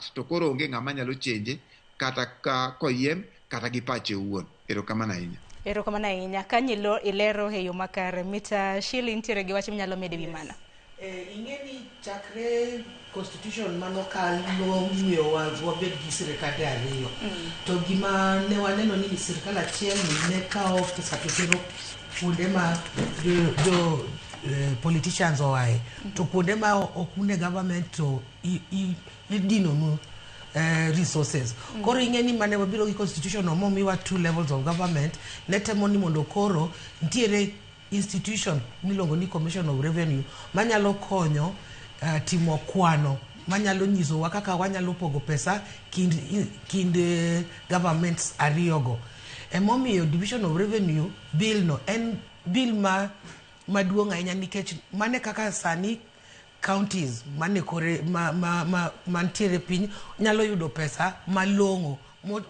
Act to koro onge ng'ama nyalo change kata ka koyiem kata gi pache owuon. Erokamano ahinya. Erokamano ahinya. Kanyo ilero e yo makare. Mita Shirley nitiere gi wach minyalo medo e wi mano? Ing'e ni chakre constitution manokal nomiyowa wabed gi sirikande ariyo. To gima ne waneno ni sirikal achiel ni ne kawo pesa to tero kuonde ma jo politicians oaye. To kuonde ma ok une government to idinonu resources. Koro ing'e ni mane wabiro gi constitution no momiwa two levels of government, ne temo ni mondo koro nitiere institution miluongo ni Commission of Revenue manyalo konyo timo kwano manyalo nyisowa kaka wanyalo pogo pesa kind governments ariyogo. Emomiyo Division of Revenue Bill no en bill ma maduong' ahinya, nikech mane kaka sani counties mane kore ma mantiere piny nyalo yudo pesa malong'o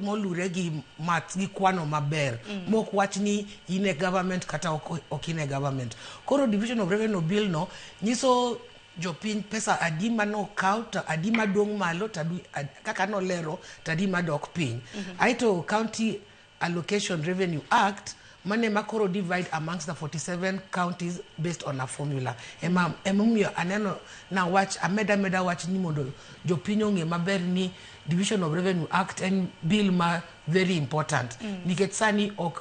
molure gi math gi kwano maber mok wach ni in e government kata ok in e government. Koro Division of Revenue Bill no nyiso jopiny pesa adi manokaw to adi madong' malo to adi, kaka nolero to adi madok piny. Aeto County Allocation Revenue Act mane ma koro divide amongst the 47 counties based on a formula. Ema emomiyo aneno na wach ameda meda wach ni mondo jopiny ong'e maber ni Division of Revenue Act en bill ma very important nikech sani ok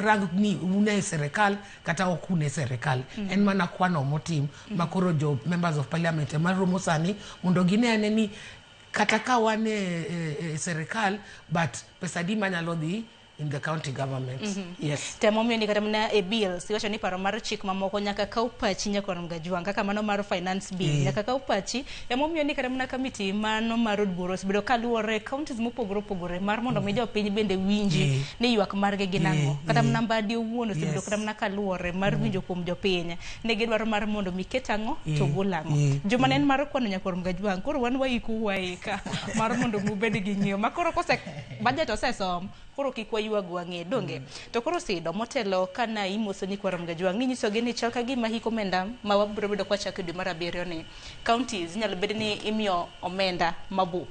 rang ni un e sirikal kata ok un e sirikal. En mana kwano motim ma koro jo members of parliament ema romo sani mondo gine ane ni kata ka wan e sirikal, but pesa adi manyalo dhi in the county government. Yes. Temomiyo ni kata mana e bills iwacho ni paro mar chik mamoko nyaka kaw pachi nyakwar Mgajwang', kaka mano mar finance bill nyaka kaw pachi. Emomiyo ni kata mana committee mano mar od bura osebedo kaluwore e counties mopogore opogore mar mondo mi jopiny bende winji ni ywak margi gin ang'o. Kata mana Mbadi owuon osebedo kata mana kaluwore mar winjo kuom jopiny ne gidwaro mar mondo mi ket ang'o to gol ang'o. Juma ne en mar kwano nyakwar Mgajwang', koro wan waikou waika mar mondo mi ubed gi ng'eyo ma koro kose budget osesom, koro kik waywag wang'e donge. To koro sido motelo kana imoso nyikwar Mgajwang' ninyisogi ni chal ka gima hik omenda ma wabiro bedo kwachako e dwe mar abiriyo ni counties inyalo bed ni imiyo omenda mabup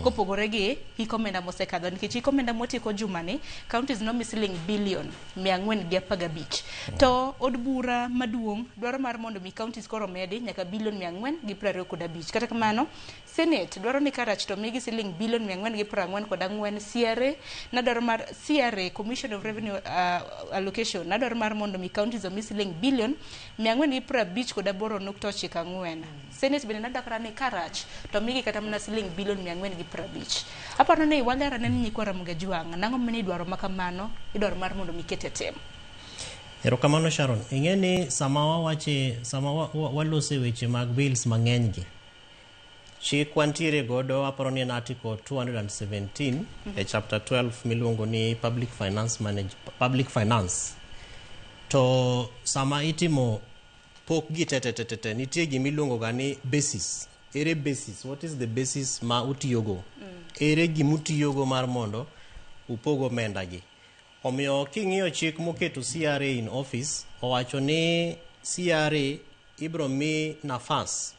kopogore gi hik omenda mosekadho, nikech hik omenda motieko jumani counties nomi siling bilion 415, to od bura maduong' dwaro mar mondo mi counties koro medi nyaka bilion 425. Kata kamano Senate dwaro ni karach to migi siling bilion 444. CRA nadwaro mar CRA, Commission of Revenue Allocation, nadwaro mar mondo mi counties omi siling bilion 458.94. Senate bende nadwaro ni karach to migi kata mana siling bilion 450. Aparo ni walero ane ni nyikwa Ramogi Ajwang', nang'o mane idwaro makamano, idwaro mar mondo mi ket e tim? Erokamano, Sharon. Ing'e ni sama wawache, sama walose weche mag bills mang'eny gi, chik wantiere godo, aparo ni en article 217 e chapter 12 miluongo ni public finance manage, public finance. To sama itimo pok gi te te te te te, nitie gima iluongo ga ni basis. Ere basis? What is the basis ma utiyogo? Ere gima utiyogo mar mondo upog omenda gi? Omiyo king'iyo chik moketo CRA in office, owacho ni CRA ibro mi nafas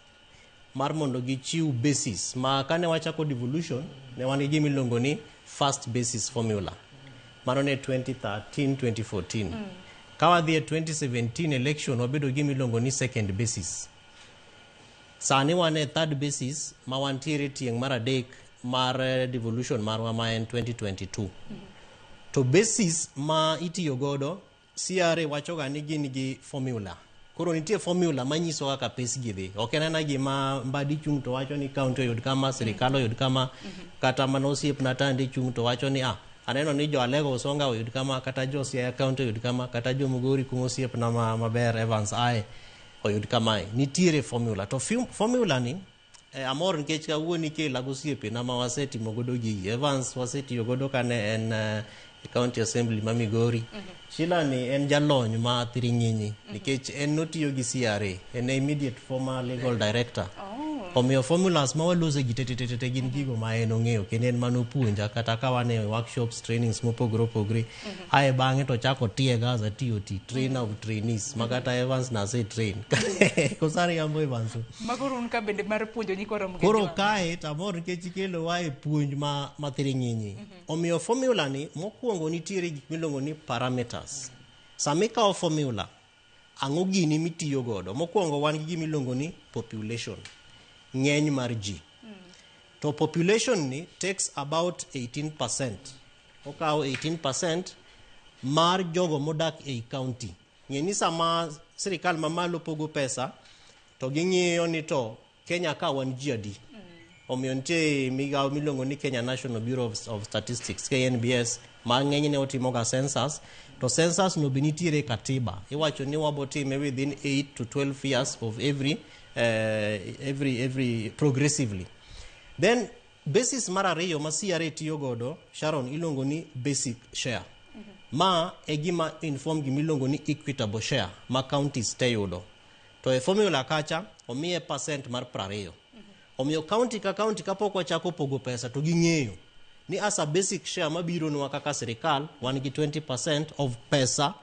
mar mondo gichiw basis ma kane wachako devolution ne wan gi gima iluongo ni first basis formula. Mano ne 2013 2014. Ka wadhi e 2017 election, wabedo gi gima iluongo ni second basis. Sani wan e third basis, ma wantiere tieng' mar adek mar devolution marwa ma en 2022. To basis ma itiyo godo, CRA wachoga ni gin gi formula. Koro nitie formula manyiso kaka pes gi dhi. Ok en ena gima Mbadi chung' to wacho ni county oyud kama, sirikal oyud kama, kata mana osiepna Tandi chung' to wacho ni ah, aneno ni jo Alego Usonga oyud kama, kata jo Siaya county oyud kama, kata jo Migori kuma osiepna ma, maber Evans ae oyud kamae. Nitiere formula. To formula ni amor nikech kawuono ikela gosiepena ma wasetimo godo gigi. Evans wasetiyo godo kane en e county assembly ma Migori. Sheila ni en jalony ma thiring'inyi nikech en notiyo gi CRA, en e immediate former legal director. Oh. Omiyo formulas ma walose gi tetetete gin gigo ma en ong'eyo kendo en manopuonja kata ka wan e workshops, trainings mopogore opogore. Ae bang'e to chako tiega as a TOT, trainer of trainees, ma kata Evans nase train. Koso ariambo, Evans? Mago un ka bende mar puonjo nyikwa Ramogi Koro Ajwang'. kae tamor nikech ikelowa e puonj ma thiring'inyi. Omiyo formula ni mokwongo nitiere gik miluongo ni parameters. Sama ikawo formula, ang'o gini mitiyo godo? Mokwongo wan gi gima iluongo ni population, ng'eny mar ji. To population ni takes about 18%. Okawo 18% mar jogo modak ei county. Ng'e ni sama sirikal mamalo pogo pesa, to ging'iyo ni to Kenya ka wan ji adi. Omiyo nitie migawo miluongo ni Kenya National Bureau of Statistics, KNBS, ma ng'enyne otimoga census. To census no be nitiere e katiba. Iwacho ni wabotime within 8 to 12 years of every progressively. Then basis mar ariyo ma CRA tiyo godo, Sharon, iluongo ni basic share. Ma e gima inform gima iluongo ni equitable share ma counties te yudo. To e formula kacha omiye percent mar 20. Omiyo county ka county kapok wachako pogo pesa to ging'eyo ni as a basic share mabironwa kaka sirikal wan gi 20% of pesa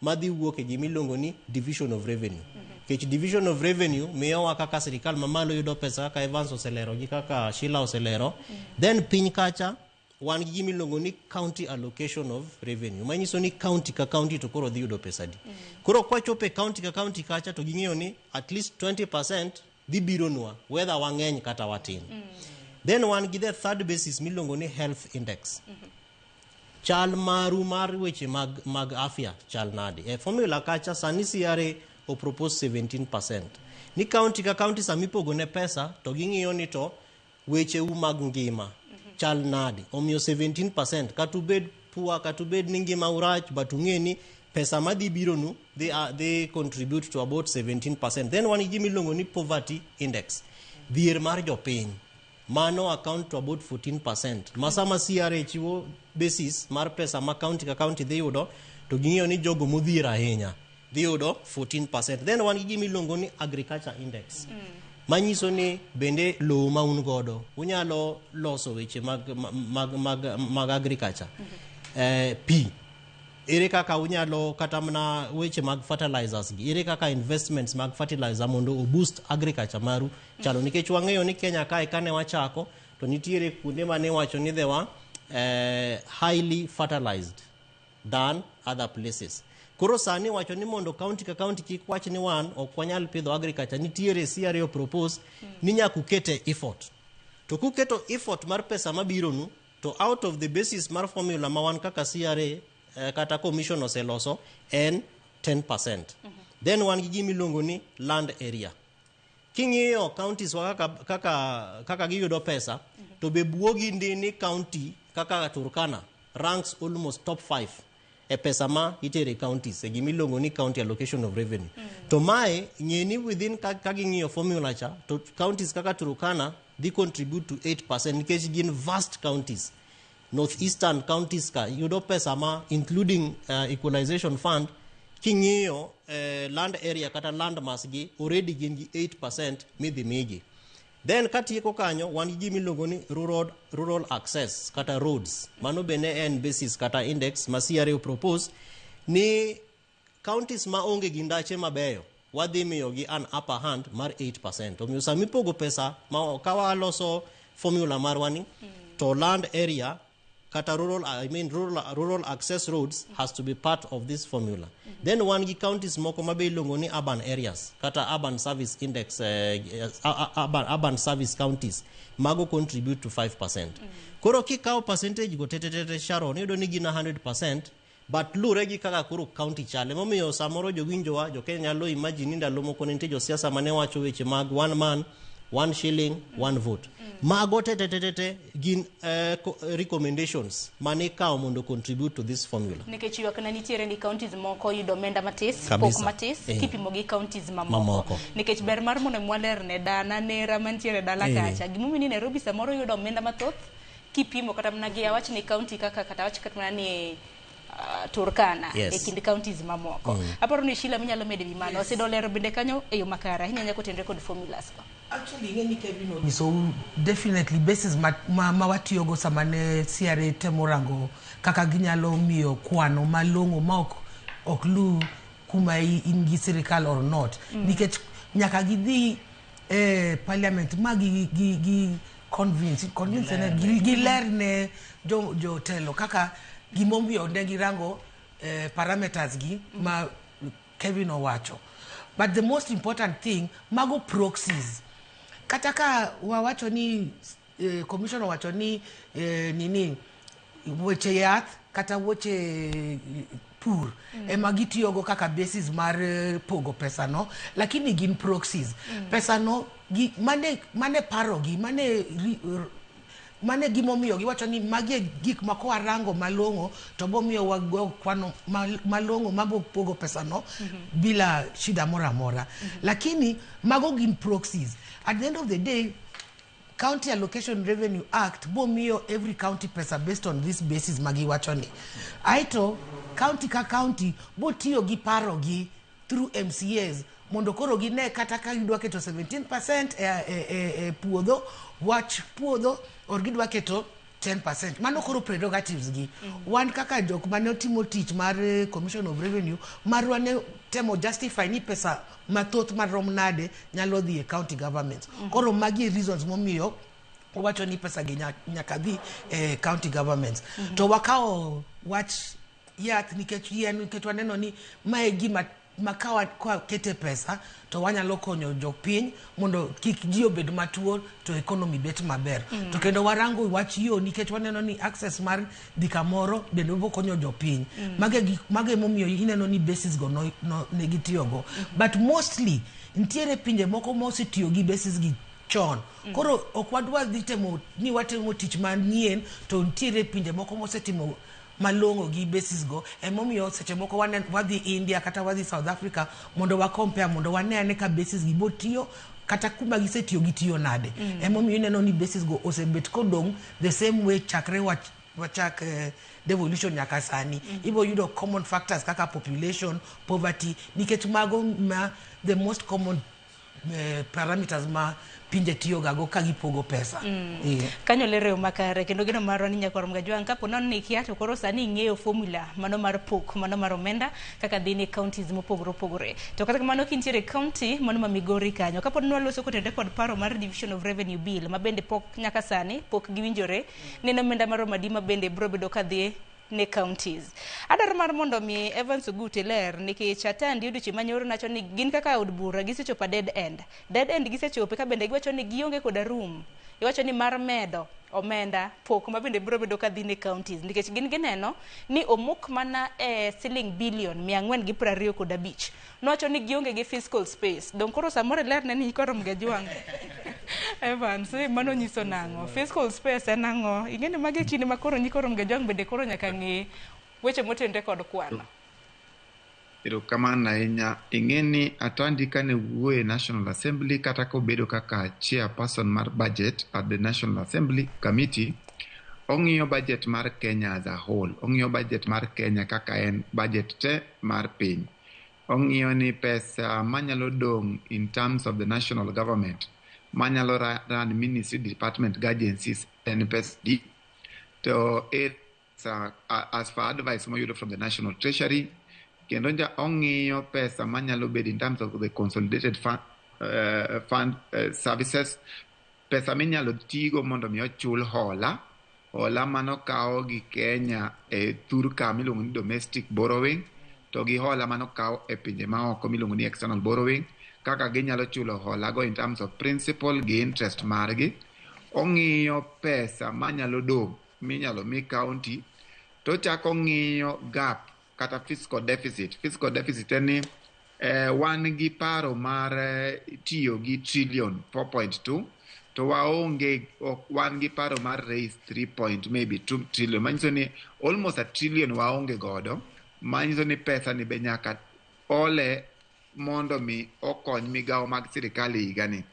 madhi wuok e gima iluongo ni division of revenue. Nikech division of revenue miyowa kaka sirikal mamalo yudo pesa kaka Evans oselero gi kaka Sheila oselero. Then piny kacha wan gi gima iluongo ni county allocation of revenue, manyiso ni county ka county to koro dhi yudo pesa di. Koro kwachopo e county ka county kacha to ging'eyo ni at least 20% dhi bironwa whether wang'eny kata watin. Then wan gi the third basis miluongo ni health index. Chal maru mar weche mag afya chal nade? E formula kacha sani CRA opropose 17%. Ni county ka county sama ipogo ne pesa to ging'iyo ni to wecheu mag ngima chal nade. Omiyo 17% kata ubed poor, kata ubed ni ngima urach, but ung'e ni pesa madhi bironu they contribute to about 17%. Then wan gi gima iluongo ni poverty index. Dhier mar jopiny. Mano account to about 14%. Ma sama CRA chiwo basis mar pesa ma county ka county dhi yudo, to ging'iyo ni jogo modhier ahinya dhi yudo 14%. Then wan gi gima iluongo ni agriculture index. Manyiso ni bende lowo ma un godo unyalo loso weche mag agriculture. Pi ere kaka unyalo kata mana weche mag fertilizers gi, ere kaka investments mag fertilizer mondo o boost agriculture maru chalo, nikech wang'eyo ni Kenya kae kane wachako to nitiere kuonde mane wacho ni they were highly fertilized than other places. Koro sani wacho ni mondo county ka county kik wach ni wan ok wanyal pidho agriculture, nitiere CRA propose ni nyaka ukete effort. To kuketo effort mar pesa mabironu to out of the basis mar formula ma wan kaka CRA kata commission oseloso en 10%. Then wan gi gima iluongo ni land area. King'iyo counties wa kaka giyudo pesa, to be buogi ndi ni county kaka Turkana ranks almost top 5 e pesa ma itere counties e gima iluongo ni county allocation of revenue. To mae ng'e ni within ka ging'iyo formula cha to counties kaka Turkana dhi contribute to 8% nikech gin vast counties. Northeastern counties ka yudo pesa ma including equalization fund, king'iyo land area kata land mass gi already gin gi 8% midhi migi. Then katieko kanyo wan gi gima iluongo ni rural access kata roads. Mano bende en basis kata index ma CRA propose ni counties ma onge gi ndache mabeyo wadhi miyogi an upper hand mar 8%. Omiyo sama ipogo pesa ma ka waloso formula marwa ni to land area kata rural, I mean rural access roads has to be part of this formula. Then wan gi counties moko mabe iluongo ni urban areas kata urban service index, urban service counties mago contribute to 5%. Koro kikawo percentage go tetetete, Sharon, iyudo ni gin 100%, but lure gi kaka koro county chal. Emomiyo samoro jowinjowa, jo Kenya nyalo imagine ni ndalo moko ne nitie josiasa mane wacho weche mag one man, one shilling, one vote. Mago tetetete gin recommendations mane ikawo mondo contribute to this formula. Nikech ywak ne nitiere ni counties moko yudo omenda matis, Kabisa. pok matis, kipimo gi counties mamoko. Mamoko. Nikech ber mar mondo mwalerne dana nera mantiere dala kacha. Gimomiyo ni Nairobi samoro yudo omenda mathoth kipimo kata mana gi awach ni county kaka kata awach kata mana ni Turkana e kind counties mamoko. Aparo ni Sheila minyalo medo ewi mano. Osedo lero bende kanyo e yo makare ahinya nyaka otenre kod formulas go. Actually, ing'e ni Kevin onyisou definitely basis ma watiyogo sama ne CRA temo rango kaka ginyalo miyo kwano malong'o ma ok lu kuma in gi sirikal or not. Nikech nyaka gidhi e parliament ma gi convince ne, giler ne jotelo kaka gimomiyo ne girango parameters gi ma Kevin owacho. But the most important thing, mago proxies. Kata ka wawacho ni commission owacho ni nini weche yath kata weche pur ema gitiyogo kaka basis mar pogo pesa no, lakini gin proxies. Pesa no gi, mane paro gi mane gimomiyo giwacho ni magi e gik ma kowarango malong'o to bomiyo wago kwano malong'o mabo pogo pesa no bila shida moro amora. Lakini mago gin proxies. At the end of the day, County Allocation Revenue Act bomiyo every county pesa based on this basis magiwacho ni. Aito county ka county botiyo gi paro gi through MCAs mondo koro gine kata ka gidwa keto 17% e puodho, wach puodho, or gidwa keto 10%. Mano koro prerogatives gi. Wan kaka jok mane otimo tich mar Commission of Revenue, marwa ne temo justify ni pesa mathoth marom nade nyalo dhi e county governments. Koro magi e reasons momiyo wacho ni pesa gi nyaka dhi e county governments. To wakawo wach yath nikech yien, nikech waneno ni mae gima ma ka kete pesa to wanyalo konyo jopiny mondo kik ji obed matuo to economy bet maber. To kendo warango wach yo nikech waneno ni access mar dhi kamoro bende bo konyo jopiny. Mage momiyo ineno ni basis go no ne gitiyogo. But mostly nitiere pinje moko mosetiyo gi basis gi chon. Koro ok wadwa dhi temo ni watimo tich manyien to nitiere pinje moko mosetimo malong'o gi basis go, emomiyo seche moko wadhi India kata wadhi South Africa mondo wa compare, mondo wane ane ka basis gi botiyo kata kuma gisetiyo gitiyo nade. Emomiyo ineno ni basis go osebet kodong' the same way chakre wachak devolution nyaka sani. Ibo yudo common factors kaka population, poverty, nikech mago ma the most common parameters ma pinje tiyo gago ka gipogo pesa. Kanyo lero makare kendo geno marwa ni nyakwar Mgajwang' kapo nono ni ikia to koro sani ing'eyo formula mano mar pok mano mar omenda kaka dhi ne counties mopogore opogore. To kata kamano kintiere county mano ma Migori kanyo kapo ni waloso kotenore kod paro mar Division of Revenue Bill ma bende pok nyaka sani pok giwinjore neno omenda maromo adi ma bende biro bedo kadhi ne counties. Adwaro mar mondo mi Evans Ogutu ler nikech Atandi odiochieng' manyoro nacho ni gin kaka od bura gisechopo a dead end. Dead end gisechope ka bende giwacho ni gionge koda room. Iwacho ni mar medo omenda pok ma bende biro bedo kadhi ne counties nikech gin gineno ni omuk mana e siling bilion 425. Nowacho ni gionge gi fiscal space. Dong koro samoro iler ne ni koro Mgajwang'. Evans, mano nyiso nang'o? Fiscal space en ang'o? Ing'e ni magi kinde ma koro nyikoro Mgajwang' bende koro nyaka ng'e weche motenore kod kwano. Erokamano ahinya. Ing'e ni Atandi kane wuoyo e National Assembly kata kobedo kaka chairperson mar budget at the National Assembly Committee, ong'iyo budget mar Kenya as a whole. Ong'iyo budget mar Kenya kaka en budget te mar piny. Ong'iyo ni pesa manyalo dong' in terms of the national government manyalo run ministry, department gi agencies en pesa di. To as for advice moyudo from the National Treasury, kendo nja ong'iyo pesa manyalo bedo in terms of the consolidated fund services, pesa minyalo tigo mondo mi ochul hola, hola manokawo gi Kenya e thur ka miluongo ni domestic borrowing, to gi hola manokawo e pinje maoko miluongo ni external borrowing, kaka ginyalo chulo hola go in terms of principal gi interest margi. Ong'iyo pesa manyalo dong' minyalo mi county, to chako ng'iyo gap kata fiscal deficit. Fiscal deficit en ni wan gi paro mar tiyo gi trillion 4.2 to waonge, wan gi paro mar raise 3 point maybe 2 trillion, manyiso ni almost a trillion waonge godo, manyiso ni pesa ni be nyaka ole mondo mi okony migawo mag sirikal e higani.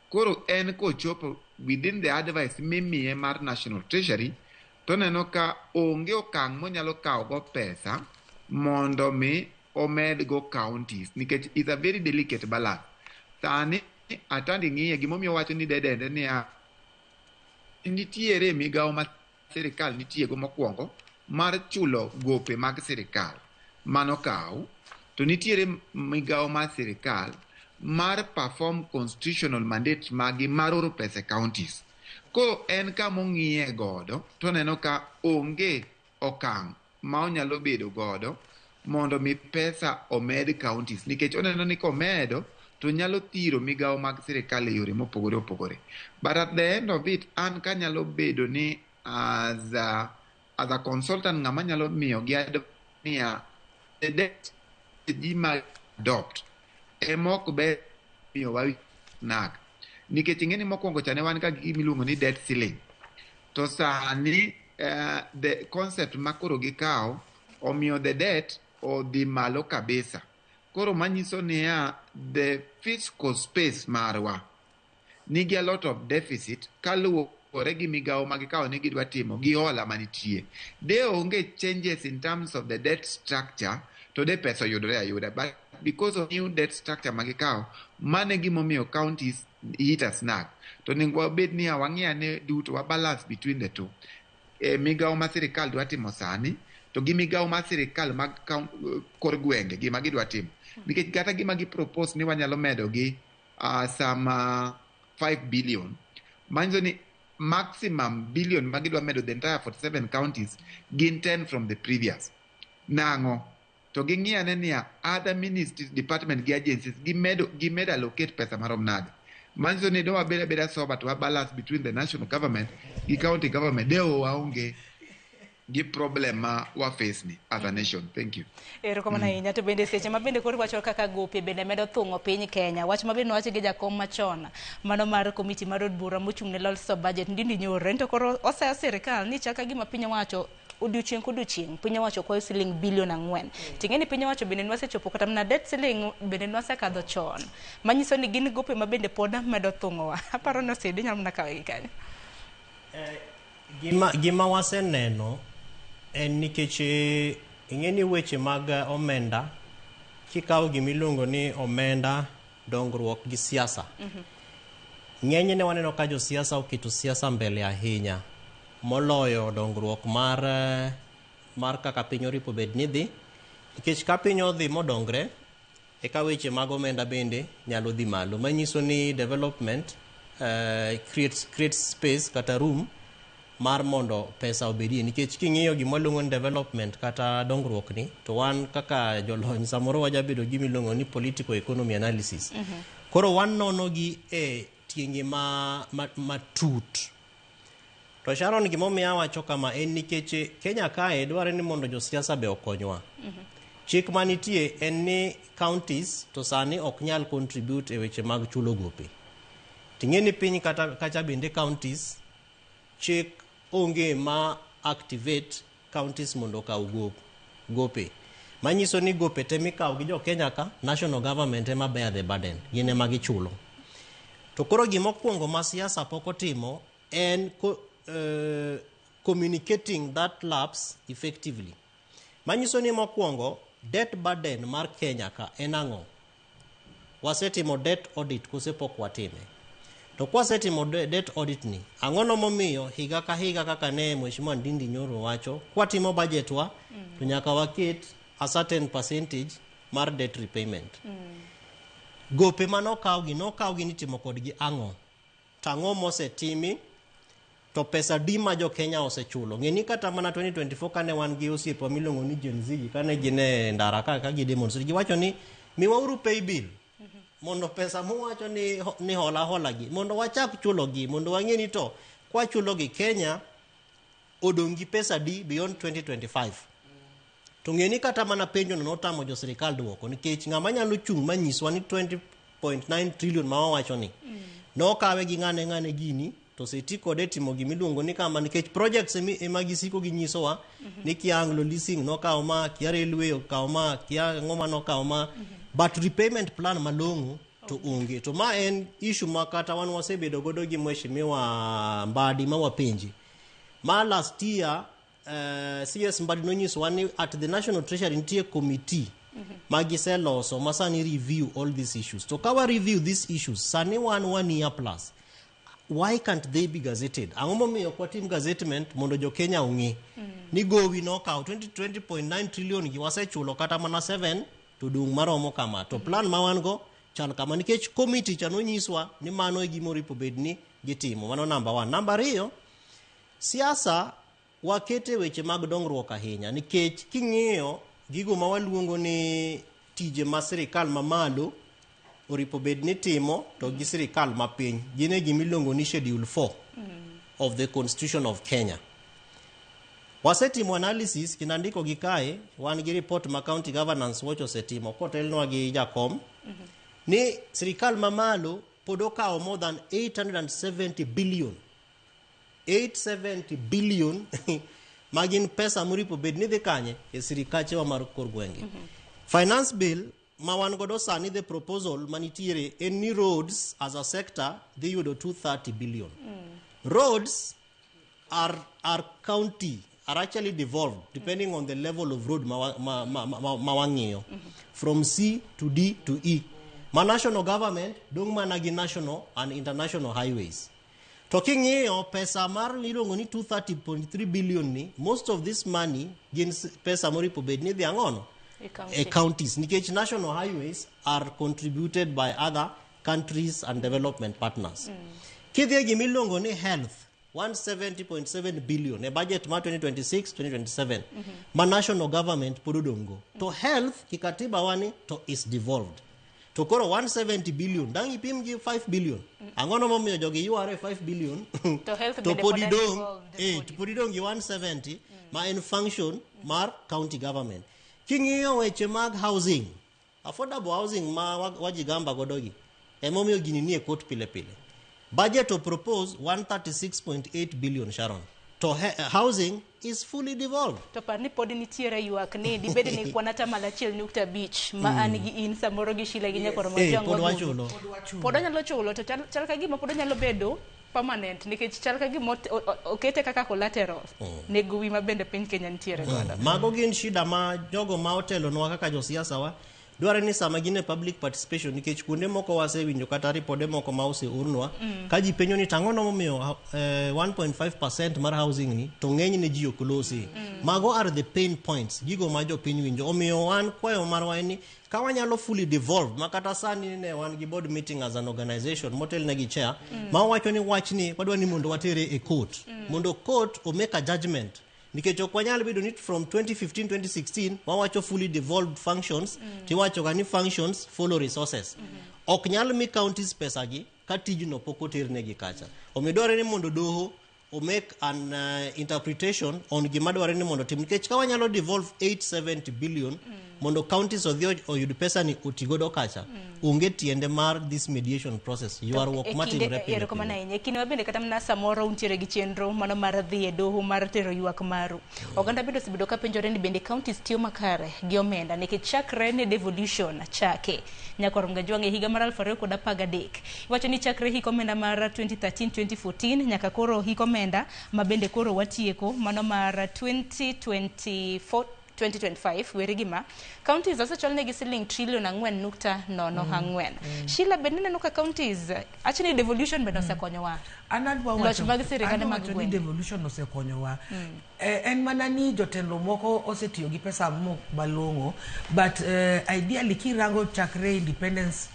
Koro en kochopo within the advice mimiye mar National Treasury, to neno ka onge okang' monyalo kawo go pesa mondo mi omed go counties, nikech it's a very delicate balance. Sani Atandi ng'iye gimomiyo wacho ni dead end en niya, nitiere migawo ma sirikal nitiego mokwongo mar chulo gope mag sirikal mano kaw to nitiere migawo mar sirikal mar perform constitutional mandate magi mar oro pesa e counties. Koro en kamong'iye godo toneno ka onge okang' ma onyalo bedo godo mondo mi pesa omed counties nikech oneno ni komedo to nyalo thiro migawo mag sirikal e yore mopogore opogore. But at the end of it, an kanyalo bedo ni as a consultant ng'ama nyalo miyo gi niya the debt ji ma adopt ema ok ber miyo wa nag nikech ing'e ni mokwongo cha ne wan ka gi gimiluongo ni debt ceiling to sani the concept ma koro gikawo omiyo the debt odhi malo kabisa. Koro manyiso niya the fiscal space marwa nigi a lot of deficit kaluwore gi migawo ma gikawo ni gidwa timo gi hola manitie. De onge changes in terms of the debt structure to de pesa oyudore ayuda, but because of new debt structure ma gikawo, mano e gimomiyo counties hit a snag. To onego wabed niya wang'i ane duto wa balance between the two. E migawo ma sirikal dwa timo sani to gi migawo mar sirikal mag kor gwenge gima gidwa timo, nikech kata gima gi propose ni wanyalo medo gi some 5 billion, manyiso ni maximum billion ma gidwa medo the entire 47 counties gin 10 from the previous. Nang'o to ging'i ane niya other ministries, department gi agencies gimedo allocate pesa marom nade, manyiso ni dwa wabed abeda sober to wa balance between the national government gi county government de waonge gi problem ma wa face ni as a nation. Thank you. Erokamano ahinya. To bende seche ma bende koro iwacho kaka gope bende medo thung'o piny Kenya, wach ma bende nowachi gi jakom machon mano mar komiti mar od bura mochung' ne loso budget, Ndindi Nyoro, en to koro osayo sirikal ni chaka gima piny owacho odiochieng' kodiochieng' piny owacho kwayo siling bilion 4. Ting'e ni piny owacho bende nwasechopo kata mana debt ceiling bende nwasekadho chon, manyiso ni gin gope ma bende pod medo thung'owa. Aparo ni osidi nyalo mana kawe gi kanyo. Gima waseneno en nikech ing'e ni weche mag omenda, kikawo gimiluongo ni omenda, dongruok gi siasa, ng'enyne waneno ka josiasa oketo siasa mbele ahinya moloyo dongruok mar kaka piny oripo bed ni dhi, nikech ka piny odhi modongre eka weche mag omenda bende nyalo dhi malo, manyiso ni development creates space kata room mar mondo pesa obedie. Nikech king'iyo gima waluongo ni development kata dongruok ni, to wan kaka jolony samoro wajabedo gi gimiluongo ni political economy analysis. Koro wanono gi e tienge matut. To Sharon, gimomiyo awacho kama en nikech Kenya kae dware ni mondo josiasa be okonywa. Chik manitie en ni counties to sani ok nyal contribute e weche mag chulo gope. Ting'e ni piny kata kacha bende counties chik onge ma activate counties mondo okaw gope. Manyiso ni gope te mikawo gi jo Kenya ka, national government ema bear the burden, gin ema gichulo. To koro gimokwongo ma siasa pok otimo en communicating that lapse effectively. Manyiso ni mokwongo debt burden mar Kenya ka en ang'o? Wasetimo debt audit kose pok watime? To kwasetimo debt audit ni, ang'o no momiyo higa ka higa kaka ne Mheshimiwa Ndindi Nyoro wacho, kwatimo budget wa to nyaka waket a certain percentage mar debt repayment. Gope manokawgi nokawgi ni timo kodgi ang'o? To ang'o mosetimi? To pesa di ma jo Kenya osechulo? Ng'e ni kata mana 2024 kane wan gi osiepewa miluongo ni Gen Z gi, kane gin e ndara ka gi demonstrate, giwacho ni miwauru pay bill mondo pesa muwacho ni hola hola gi mondo wachak chulo gi, mondo wang'e ni to kwachulo gi Kenya odong' gi pesa di beyond 2025. To ng'e ni kata mana penjo no notamo jo sirikal duoko, nikech ng'ama nyalo chung' manyiswa ni 20.9 trillion ma wawacho ni nokawe gi ng'ane ng'ane gini to oseti kode e timo gimiluongo ni kama, nikech projects ema gisiko ginyisowa ni kia Anglo Leasing nokawo ma, kia railway okawo ma, kia ang'o ma nokawo ma, but repayment plan malong'o to onge. To ma en issue ma kata wan wasebedo godo gi Mheshimiwa Mbadi ma wapenji ma last year. CS Mbadi nonyisowa ni at the National Treasury nitie committee. ma giseloso ma sani review all these issues. To ka wa review these issues, sani wan 1 year plus, why can't they be gazetted? Ang'o momiyo ok watim gazettement mondo jo Kenya ong'e ni gowi nokawo 20.9 trillion gi wasechulo kata mana 7 to dung' maromo kama, to plan ma wan go chal kama, nikech committee cha nonyiswa ni mano e gima oripo bed ni gitimo. Mano number one. Number ariyo, siasa wakete weche mag dongruok ahinya, nikech king'iyo gigo ma waluongo ni tije ma sirikal mamalo oripo bed ni timo to gi sirikal mapiny gin e gimiluongo ni Schedule 4 of the Constitution of Kenya. Wasetimo analysis kendo andiko gi kae. Wan gi report ma County Governance Watch osetimo kotelnwa gi jakom ni sirikal mamalo pod okawo more than 870 billion, 870 billion, ma gin pesa moripo bed ni dhi kanye e sirikachewa mar kor gwenge. Finance Bill ma wan godo sani, the proposal manitiere en ni roads as a sector dhi yudo 230 billion. Roads are county, are actually devolved depending on the level of road ma wang'iyo from C to D to E. Ma national government dong' mana gi national and international highways. To king'iyo pesa mar miluongo ni 230.3 billion ni, most of this money gin pesa moripo bed ni dhi ang'ono E county. E counties, nikech national highways are contributed by other countries and development partners. Kidhi e gimiluongo ni health, 170.7 billion e budget mar 2026-2027 ma national government pod odong' go, to health kikatiba wani to is devolved. To koro 170 billion dang' ipim gi 5 billion, ang'ono momiyo jogi yware 5 billion? To health To bende pod pod en idong' devolved, eh, podi. to pod idong' gi 170 ma en function mar county government. King'iyo weche mag housing, affordable housing ma wajigamba godo gi, emomiyo gini nie court pile pile. Budget to propose 136.8 billion, Sharon, to housing is fully devolved. To par ni pod nitiere ywak ni dibed ni kwan 1.5% ma an gi in samoro gi Shila gi nyakwaro Eh, Mojong pod Wagudu. wachulo. Pod onyalo chulo, to chal ka gima pod onyalo bedo permanent, nikech chal ka gima okete kaka collateral ne gowi ma bende piny Kenya nitiere godo. Mago gin shida ma jogo ma otelonwa kaka josiasa wa dware ni sama gin e public participation, nikech kuonde moko wasewinjo kata ripode moko ma oseornwa ka ji penjo ni tang'o momiyo 1.5% mar housing ni to ng'enyne ji ok losi. Mago are the pain points, gigo ma jopiny winjo. Omiyo wan kwayo marwa en ni ka wanyalo fully devolve, ma kata sani ne wan gi board meeting as an organization motelne gi chair ma wacho ni wachni wadwa ni mondo watere e court, mondo court o make a judgment, nikech ok wanyal bedo ni from 2015 2016 wawacho fully devolved functions, tiwacho ga ni functions follow resources. Ok nyal mi counties pesa gi ka tijno pok oternegi kacha. Omiyo dwarore ni mondo doho o make an interpretation on gima dwarore ni mondo tim, nikech ka wanyalo devolve 870 billion mondo counties odhi oyud pesa ni otigodo kacha, onge tiende mar this mediation process, ywaruok E matimore pile erokamano pile. Ahinya. E kinde ma bende kata mana samoro untiere gi chenro mano mar dhi e doho mar tero ywak maru, oganda bende osebedo ka penjore ni bende counties tiyo makare gi omenda, nikech chakre ne devolution chake, nyakwar Mgajwang', e higa mar 2013, iwacho ni chakre hik omenda mar 2013-2014 nyaka koro hik omenda ma bende koro watieko mano mar 2024 2025, weri gima counties osechwalnegi siling trilion 4.04. Sheila, bende ineno ka counties achni devolution bende osekonyowa An adwa loch wacho mag sirikande adwa mag wacho ni gwenge. Devolution osekonyowa. En mana ni jotelo moko osetiyo gi pesa mok malong'o, but ideally kirango chakre independence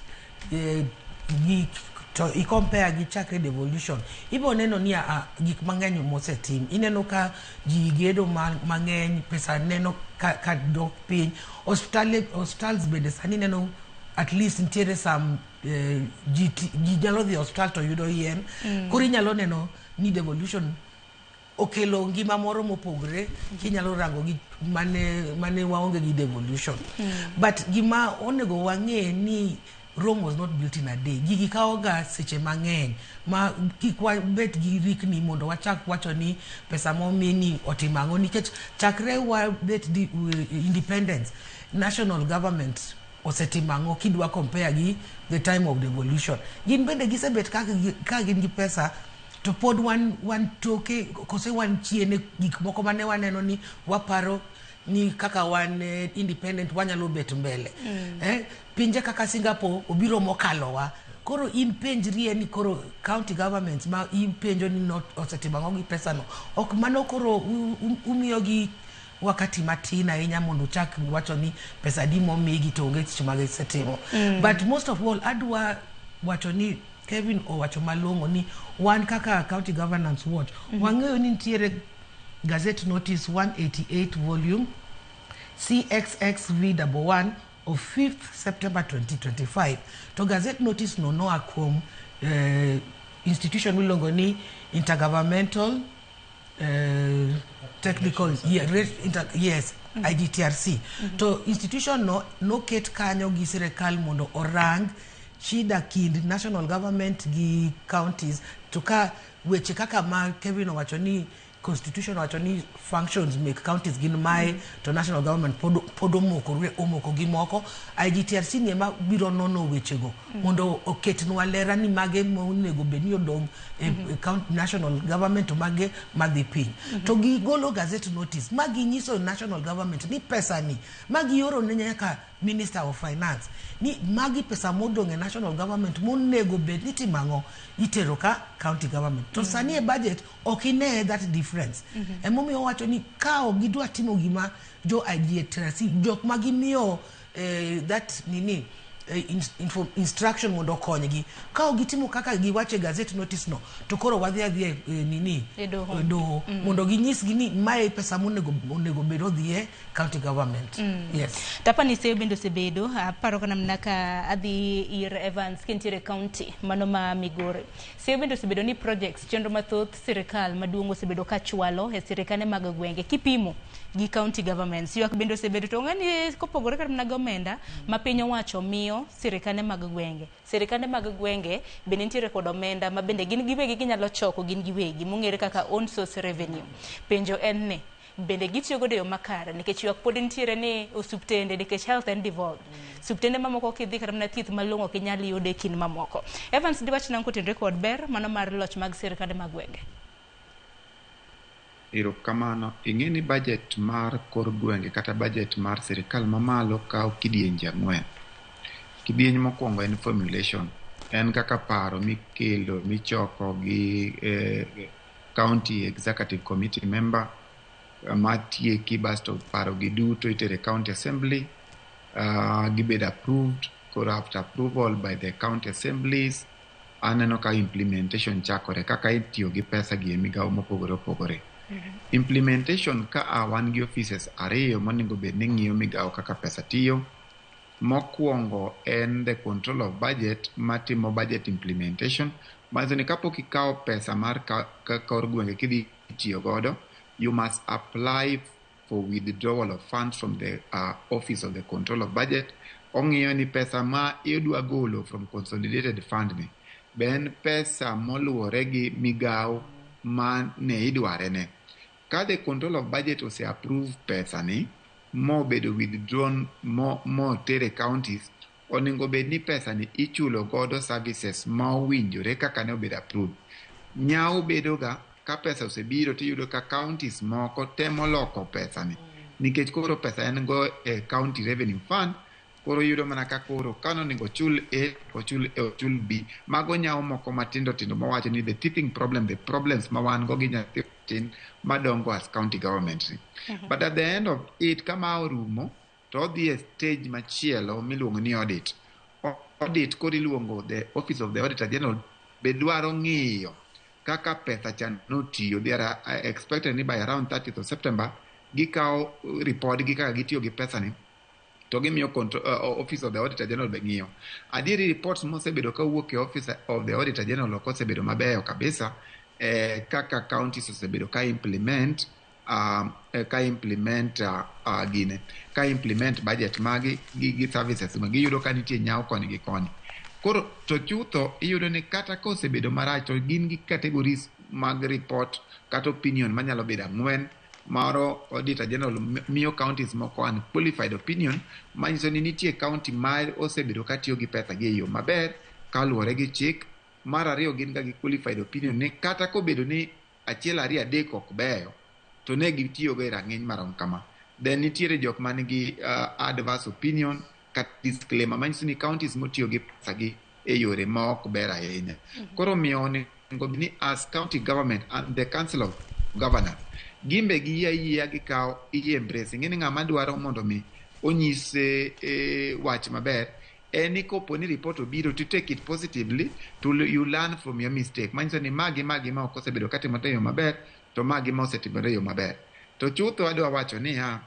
gi to i compare gi chakre devolution, ibo neno ni gik mang'eny mosetim. Ineno ka ji gedo mang'eny, pesa neno ka dok piny. Hospitals bende sani neno at least nitiere some ji nyalo dhi e osiptal to yudo yien. Koro inyalo neno ni devolution okelo ngima moro mopogre kinyalo rango gi mane waonge gi devolution. But gima onego wang'e ni Rome was not built in a day. Gigi kawo ga seche mang'eny, ma kik wabet gi rikni mondo wachak wacho ni pesa momi ni otimo ang'o, nikech chakre wabet di independence, national government osetimo ang'o kidwa compare gi the time of devolution? Gin bende gisebet ka gin gi pesa to pod wan toke kose wan chien e gik moko mane waneno ni waparo. Ni kaka wan independent wanyalo bet mbele. Pinje kaka Singapore obiro mokalowa. Koro in penjrie ni koro county governments ma ipenjo ni not osetimo ang'o gi pesa no. Ok mano koro umiyogi wakati matin ahinya mondo uchak wacho ni pesa adi momigi to onge tich ma gisetimo. But most of all adwa wacho ni Kevin owacho malong'o ni wan kaka County Governance Watch wang'eyo ni nitiere Gazette Notice 188 volume CXXV11 of 5th September 2025. To Gazette Notice no noa kuom institution miluongo ni Intergovernmental Technical, yeah, yes, IGTRC. To institution no noket kanyo gi sirikal mondo orang shida kind national government gi counties, to ka weche kaka ma Kevin owacho ni constitution owacho ni functions mek counties gin mae, to national government pod omoko gi moko. IGTRC ni ema biro nono wechego mondo oketnwa lera ni mage monego bed ni odong' e county, national government to mage madhi piny. To gigolo gazette notice ma ginyiso national government ni pesa ni ma gioro ne nyaka Minister of Finance ni magi pesa modong' e national government monego bed ni timo ang'o, itero ka county government. To sani e budget ok ine that difference. Emomiyo owacho ni ka ok gidwa timo gima jo IGTRC, jok ma gimiyo that nini instruction mondo okonygi, ka ok gitimo kaka giwacho e gazette notice no, to koro wadhi adhiya nini, E doho. E doho mondo ginyisgi ni mae pesa monego onego bed odhiye county government. Yes. Tapani seyo bende osebedo aparo kana mana ka adhi ir Evans kintiere county mano ma Migori. Seyo bende osebedo ni projects, chenro mathoth sirikal maduong' osebedo ka chwalo e sirikande mag gwenge kipimo gi county governments. Ywak bende osebedo to ng'ani kopogore kata mana gi omenda ma piny owacho miyo sirikande mag gwenge. Sirikande mag gwenge bende nitiere kod omenda ma bende gin giwegi ginyalo choko gin giwegi mong'ere kaka own source revenue. Penjo en ni bende gitiyo godo e yo makare, nikech ywak pod nitiere ni osuptende, nikech health en devolved, osuptende mamoko kidhi kata mana thieth malong'o ok inyal yudo e kind mamoko. Evans, diwach nang'o kotenore kod ber mano mar loch mag sirikande mag gwenge? Erokamano. Ing'e ni budget mar kor gwenge kata budget mar sirikal mamalo kawo kidienje ang'wen. Kidieny mokwongo en formulation. En kaka paro mikelo michoko gi county executive committee member matieki, basto paro gi duto itere county assembly, gibedo approved. Koro after approval by the county assemblies, aneno ka implementation chakore, kaka itiyo gi pesa gi e migawo mopogore opogore. Implementation ka a wan gi offices ariyo monego bed ni ng'iyo migawo kaka pesa tiyo. Mokwongo en the control of budget matimo budget implementation. Manyiso ni kapok ikawo pesa mar kor gwenge kidhi tiyo godo, you must apply for withdrawal of funds from the office of the control of budget. Ong'iyo ni pesa ma idwa golo from consolidated fund ni be en pesa moluwore gi migawo ma ne idware ne. Ka the control of budget ose approve pesa ni mobedo withdrawn motere counties, onego bed ni pesa ni ichulo godo services ma owinjore kaka ne obedo approved. Nyawo bedo ga ka pesa osebiro tiyudo ka counties moko temo loko pesa ni nikech koro pesa en go e county revenue fund. Koro iyudo mana ka koro kanonego ochul A, ochul A, ochul B. Mago nyawo moko matindo tindo mawacho ni the teething problem, the problems ma wan go gi nyathi tin madongo as county government ni. But at the end of it, kama orumo to odhi e stage machielo miluongo ni audit. Audit koro iluongo the office of the auditor general be dwaro ng'iyo kaka pesa cha notiyo. They are expected ni by around 30th of September gikawo report gi kaka gitiyo gi pesa ni to gimiyo office of the auditor general be ng'iyo. Adieri reports mosebedo kawuok e office of the auditor general ok osebedo mabeyo kabisa kaka counties osebedo ka implement gine ka implement budget magi gi services ma giyudo ka nitie nyawo koni gi koni. Koro to chutho iyudo ni kata ka osebedo marach to gin gi categories mag report kata opinion manyalo bedo ang'wen. Moro auditor general miyo counties moko unqualified opinion manyiso ni nitie county ma osebedo katiyo gi pesa gi e yo maber kaluwore gi chik. Mar ariyo gin ga gi qualified opinion ni kata kobedo ni achiel ariyo adek ok beyo to ne gitiyogo e rang'iny marom kama. Then nitiere jok manigi adverse opinion kata disclaimer manyiso ni counties motiyo gi pesa gi e yore ma ok ber ahinya. Koro omiyo onego bed ni as county government and the council of governors gimbe giyie ayieya gikawo i embrace. Ing'e ni ng'ama dwaro mondo mi onyis wach maber en ni kopo ni report obiro to take it positively to you learn from your mistake. Manyiso ni ma gi ma gi ma ok osebedo katimore e yo maber to ma gi ma osetimore e yo maber. To chutho adwa wacho niya,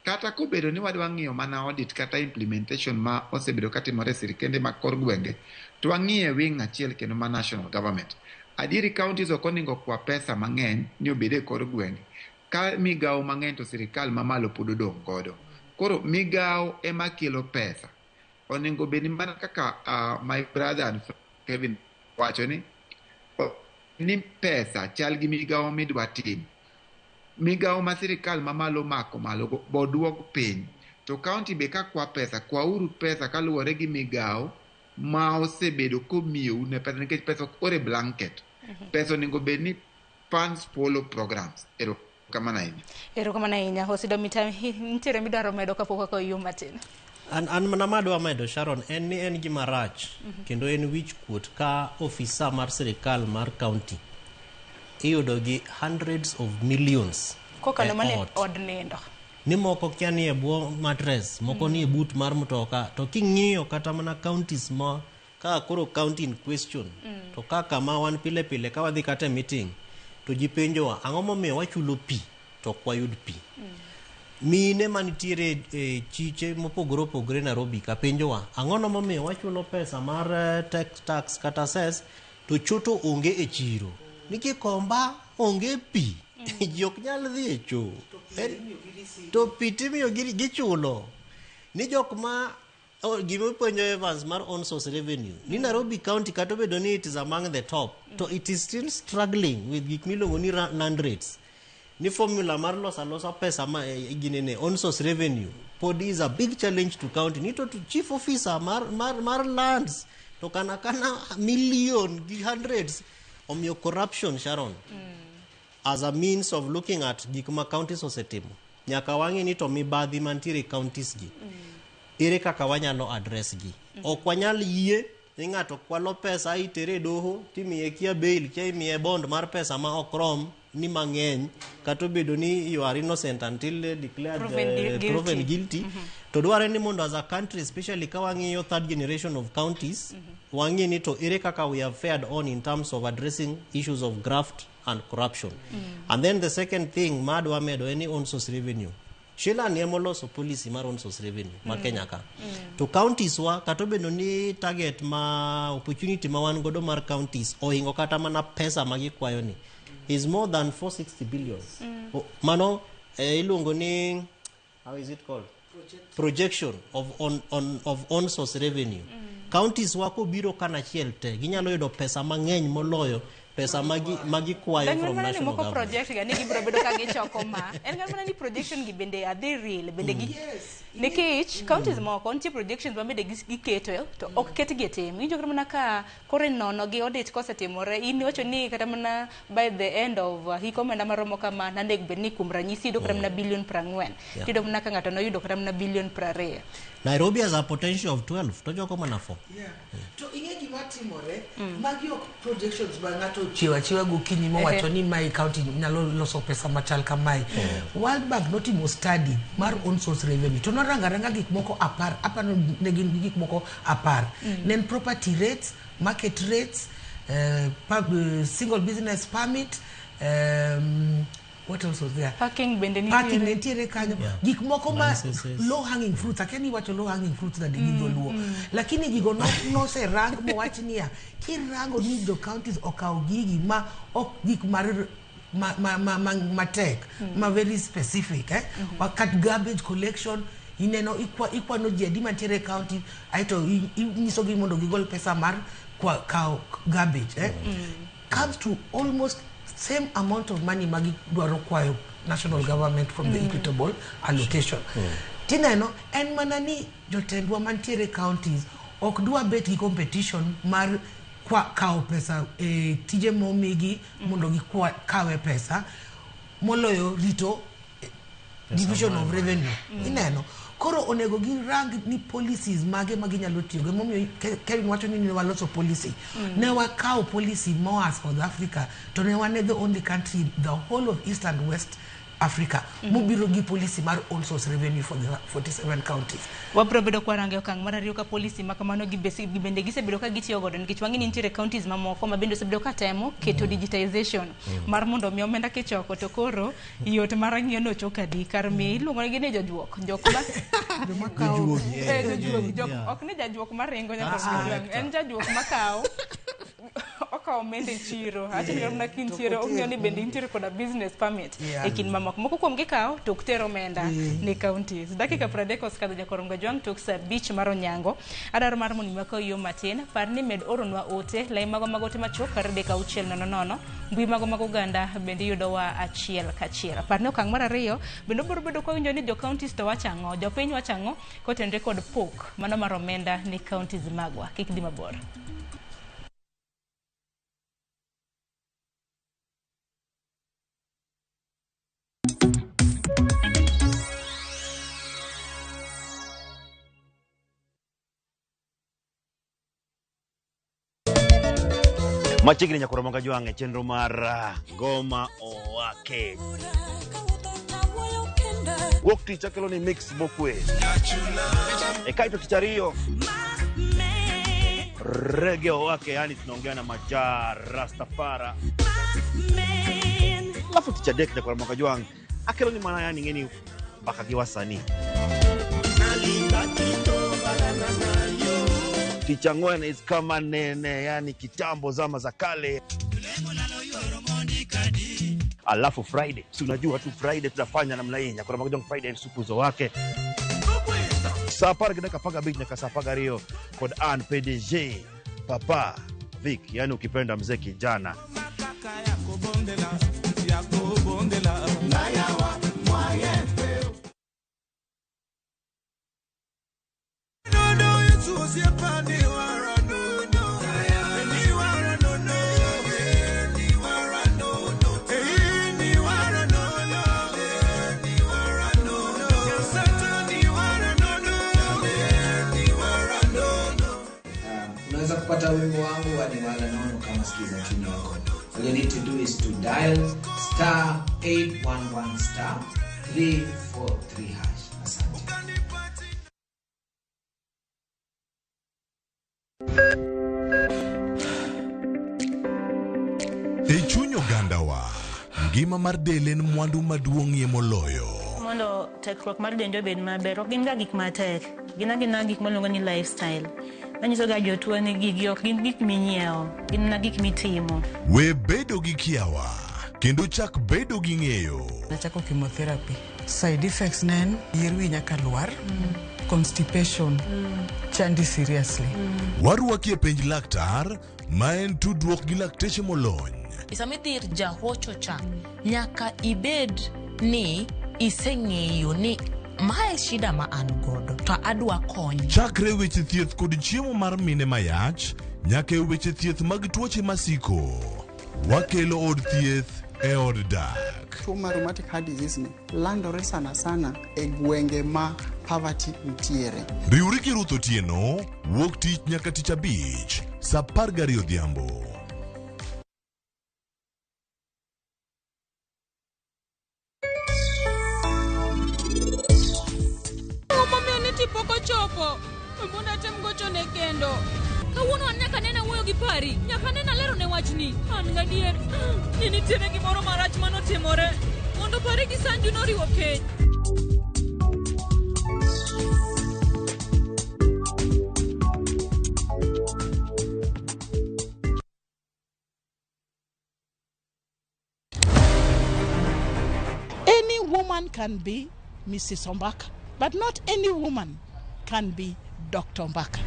kata kobedo ni wadwa ng'iyo mana audit kata implementation ma osebedo katimore e sirikende mag kor gwenge, to wang'iye wing achiel kendo ma national government. Adieri counties ok onego kwa pesa mang'eny ni obed e kor gwenge. Ka migawo mang'eny to sirikal mamalo pod odong' godo. Koro migawo ema kelo pesa. Onego bed ni mana kaka my brother and Kevin wacho ni pesa chal gi migawo midwa timo. Migawo ma sirikal mamalo mako malo go boduok piny. To county be ka kwa pesa, kwauru pesa kaluwore gi migawo ma osebedo komiyou ne pesa nikech pesa ok ore blanket. Pesa onego bed ni funds follow programs. Erokamano ahinya. Erokamano ahinya. Osido mita nitiere midwaro medo kapok wakawo yo matin. An mana madwa medo Sharon en ni en gima rach kendo en wich kuot ka ofisa mar sirikal mar county iyudo gi hundreds of millions kokalo e mana e ot. od nindo. Ni moko kia ni e bwo mattress, moko ni e but mar mtoka, to king'iyo kata mana counties ma ka koro county in question to kaka ma wan pile pile ka wadhi kata e meeting to ji penjowa ang'o momiyo wachulo pi to ok wayud pi. Mine manitiere e chiche mopogore opogore Nairobi ka penjowa ang'ono momiyo wachulo pesa mar tax kata cess to choto onge e chiro. Nikech komba onge pi. Ji ok nyal dhi e choo. To pi timiyo gichulo. Ni jok ma gima ipenjo Evans mar on source revenue. Ni Nairobi County kata obedo ni it is among the top, to it is still struggling with gik miluongo ni land rates. Ni formula mar loso alosa pesa ma ginene on source revenue pod is a big challenge to county. Ni to chief officer mar lands to kana kana million gi hundreds omiyo corruption Sharon. As a means of looking at gik ma counties osetimo. Nyaka wang'e ni to mibadhi mantiere e counties gi. Ere kaka wanyalo address gi. Ok wanyal yie ni ng'ato kwalo pesa itere e doho timiye kia bail kia imiye bond mar pesa ma ok rom ni mang'eny kata obedo ni you are innocent until declared proven guilty. Proven guilty. To dwarre ni mondo as a country especially ka wang'iyo third generation of counties wang'i ni to ere kaka we have fared on in terms of addressing issues of graft and corruption. And then the second thing madwa medo en ni on source revenue. Sheila ni emoloso policy mar on source revenue ma Kenya ka. To counties wa kata obedo ni target ma opportunity ma wan godo mar counties ohingo kata mana pesa ma gikwayo ni is more than 460 billion. Mano iluongo ni how is it called? Projection of on source revenue. Counties wa kobiro kanachiel te ginyalo yudo pesa mang'eny moloyo pesa magikwayo Dang' from mana ni national moko government. project ga ni gibiro bedo ka gichoko ma. En ga mana ni projection gi bende adhi real bende gi nikech counties moko nitie projections ma bende giketo to ok ketgi e tim. Iwinjo kata mana ka koro inono gi audit kosetimore in iwacho ni kata mana by the end of hik omenda maromo kama nanego bed ni kuom ranyisi iyudo kata mana billion 40. Tiyudo mana ka ng'ato noyudo kata mana billion 20. Nairobi has a potential of 12 to choko mana 4. Yeah. To ing'e gima timore, magi ok projections ma ng'ato ochiewo achiewa gokinyi mowacho ni mae county nyalo loso pesa machal kamae. World Bank notimo study mar own source revenue to norango aranga gik moko 10, aparo ne gin gik moko 10. Ne en property rates, market rates, single business permit, what else was there? Parking bende nitiere. Parking ne nitiere kanyo. Gik moko ma Licenses. low hanging fruits, akia ni iwacho low hanging fruits nade gi dholuo. Lakini gigo noserang mowach niya, kirango ni jo counties okawo gigi ma ok gik mar matek, ma very specific, Wakat garbage collection, ineno ikwano ji adi mantiere e county, aeto inyisogi mondo gigol pesa mar kawo garbage, Comes to almost same amount of money ma gidwaro kwayo national government from the equitable allocation. Tineno en mana ni jotendwa mantiere counties ok dwa bet gi competition mar kawo pesa e tije momigi mondo gikwa kawe pesa moloyo rito Division of Revenue. Ineno koro onego girang ni policies mage ma ginyalo tiyogo. Emomiyo Kevin wacho ni ne waloso policy. Ne wakawo policy moa South Africa, to ne wan e the only country, the whole of East and West Africa, mobiro gi policy mar own source revenue for the 47 counties. Wabiro bedo kwarange okang' mar ariyo ka policy ma kamano gi bende gisebedo ka gitiyo godo, nikech wang'e ni nitiere counties mamoko ma bende osebedo ka temo keto digitization mar mondo mi omenda kichoko to koro yot mar ng'iyo ni ochok adi kar mi iluongo negi ni jojuok, jok ma Jojuogi, jojuogi, jok ok ni jajuok maringo nyaka en jajuok makawo okawo omenda e chiro acho ni mana kintiere ong'iyo ni bende intiere koda business permit e kind mamoko moko kuom gikawo to ok ter omenda ne counties. Dakika 30 osekadho jakor Mgajwang' tok saa 5 mar onyango. Adwaro mar mondo mi wakaw yo matin, par ni med oronwa ote lai mago mag ote machuok kar 3600 mbui mago mag oganda bende iyudowa achiel kachiel. Par ni okang' mar ariyo bende obiro bedo kwawinjo ni jo counties to wacho ang'o, jopiny wacho ang'o kotenore kod pok mano mar omenda ne counties magwa. Kik dhi mabor. Machiegni nyakoro Mgajwang' e chenro mar Ngoma Owake. Wuok tich akelo ni mix mokwe. E kaito tich ariyo Reggae Owake, yani tunaongea na Maja Rastafara. Alafu tich adek nyakoro Mgajwang' akelo ni mana yani ngeni mpaka gi wasanii. Tich ang'wen is kama nene, yani kitambo zama za kale. Alafu Friday, si unajua tu Friday tunafanya namna hii. Nyakoro Mgajwang' Friday ni supu zo wake. Saa 10:15 nyaka saa 12 kod Ann PDG Papa Vic, yani ukipenda mzee kijana. Unaweza kupata wimbo wangu wa Niwala Nono kama sikiza tune yako. All you need to do is to dial star 811 star 343 hash. Asante. E chuny ogandawa, ngima mar del en mwandu maduong'ie moloyo. Mondo tekruok mar dendi obed maber, ok gin ga gik matek, gin agina gik miluongo ni lifestyle. Manyiso ga jotuo ni gigi ok gin gik minyiewo, gin mana gik mitimo. We bedo gi kiawa, kendo chak bedo gi ng'eyo. Nachako chemotherapy. Side effects ne en yier wi nyaka lwar, constipation, chandi seriously. Warwaki e penj laktar, ma en tudruok gi lakteche molony. Sama idhi ir jahocho cha, nyaka ibed ni iseng'eyo ni mae shida ma an godo to adwa kony. Chakre weche thieth kod chiemo mar mine mayach, nyaka e weche thieth mag tuoche masiko. Wakelo od thieth e od dak. Tuo mar rheumatic heart disease ni landore sana sana e gwenge ma poverty nitiere. Riwri gi Ruth Otieno, wuok tich nyaka tich abich, saa 12 odhiambo. Momiyo ni tipo pok ochopo. Mondo atem gochone kendo. Kawuono an nyaka nena wuoyo gi pari. Nyaka nena lero ne wachni. An gadier ni nitiere gimoro marach manotimore. Mondo Pari gi Sanju noriwo keny. Any woman can be Mrs. Ombaka, but not any woman can be Dr. Ombaka.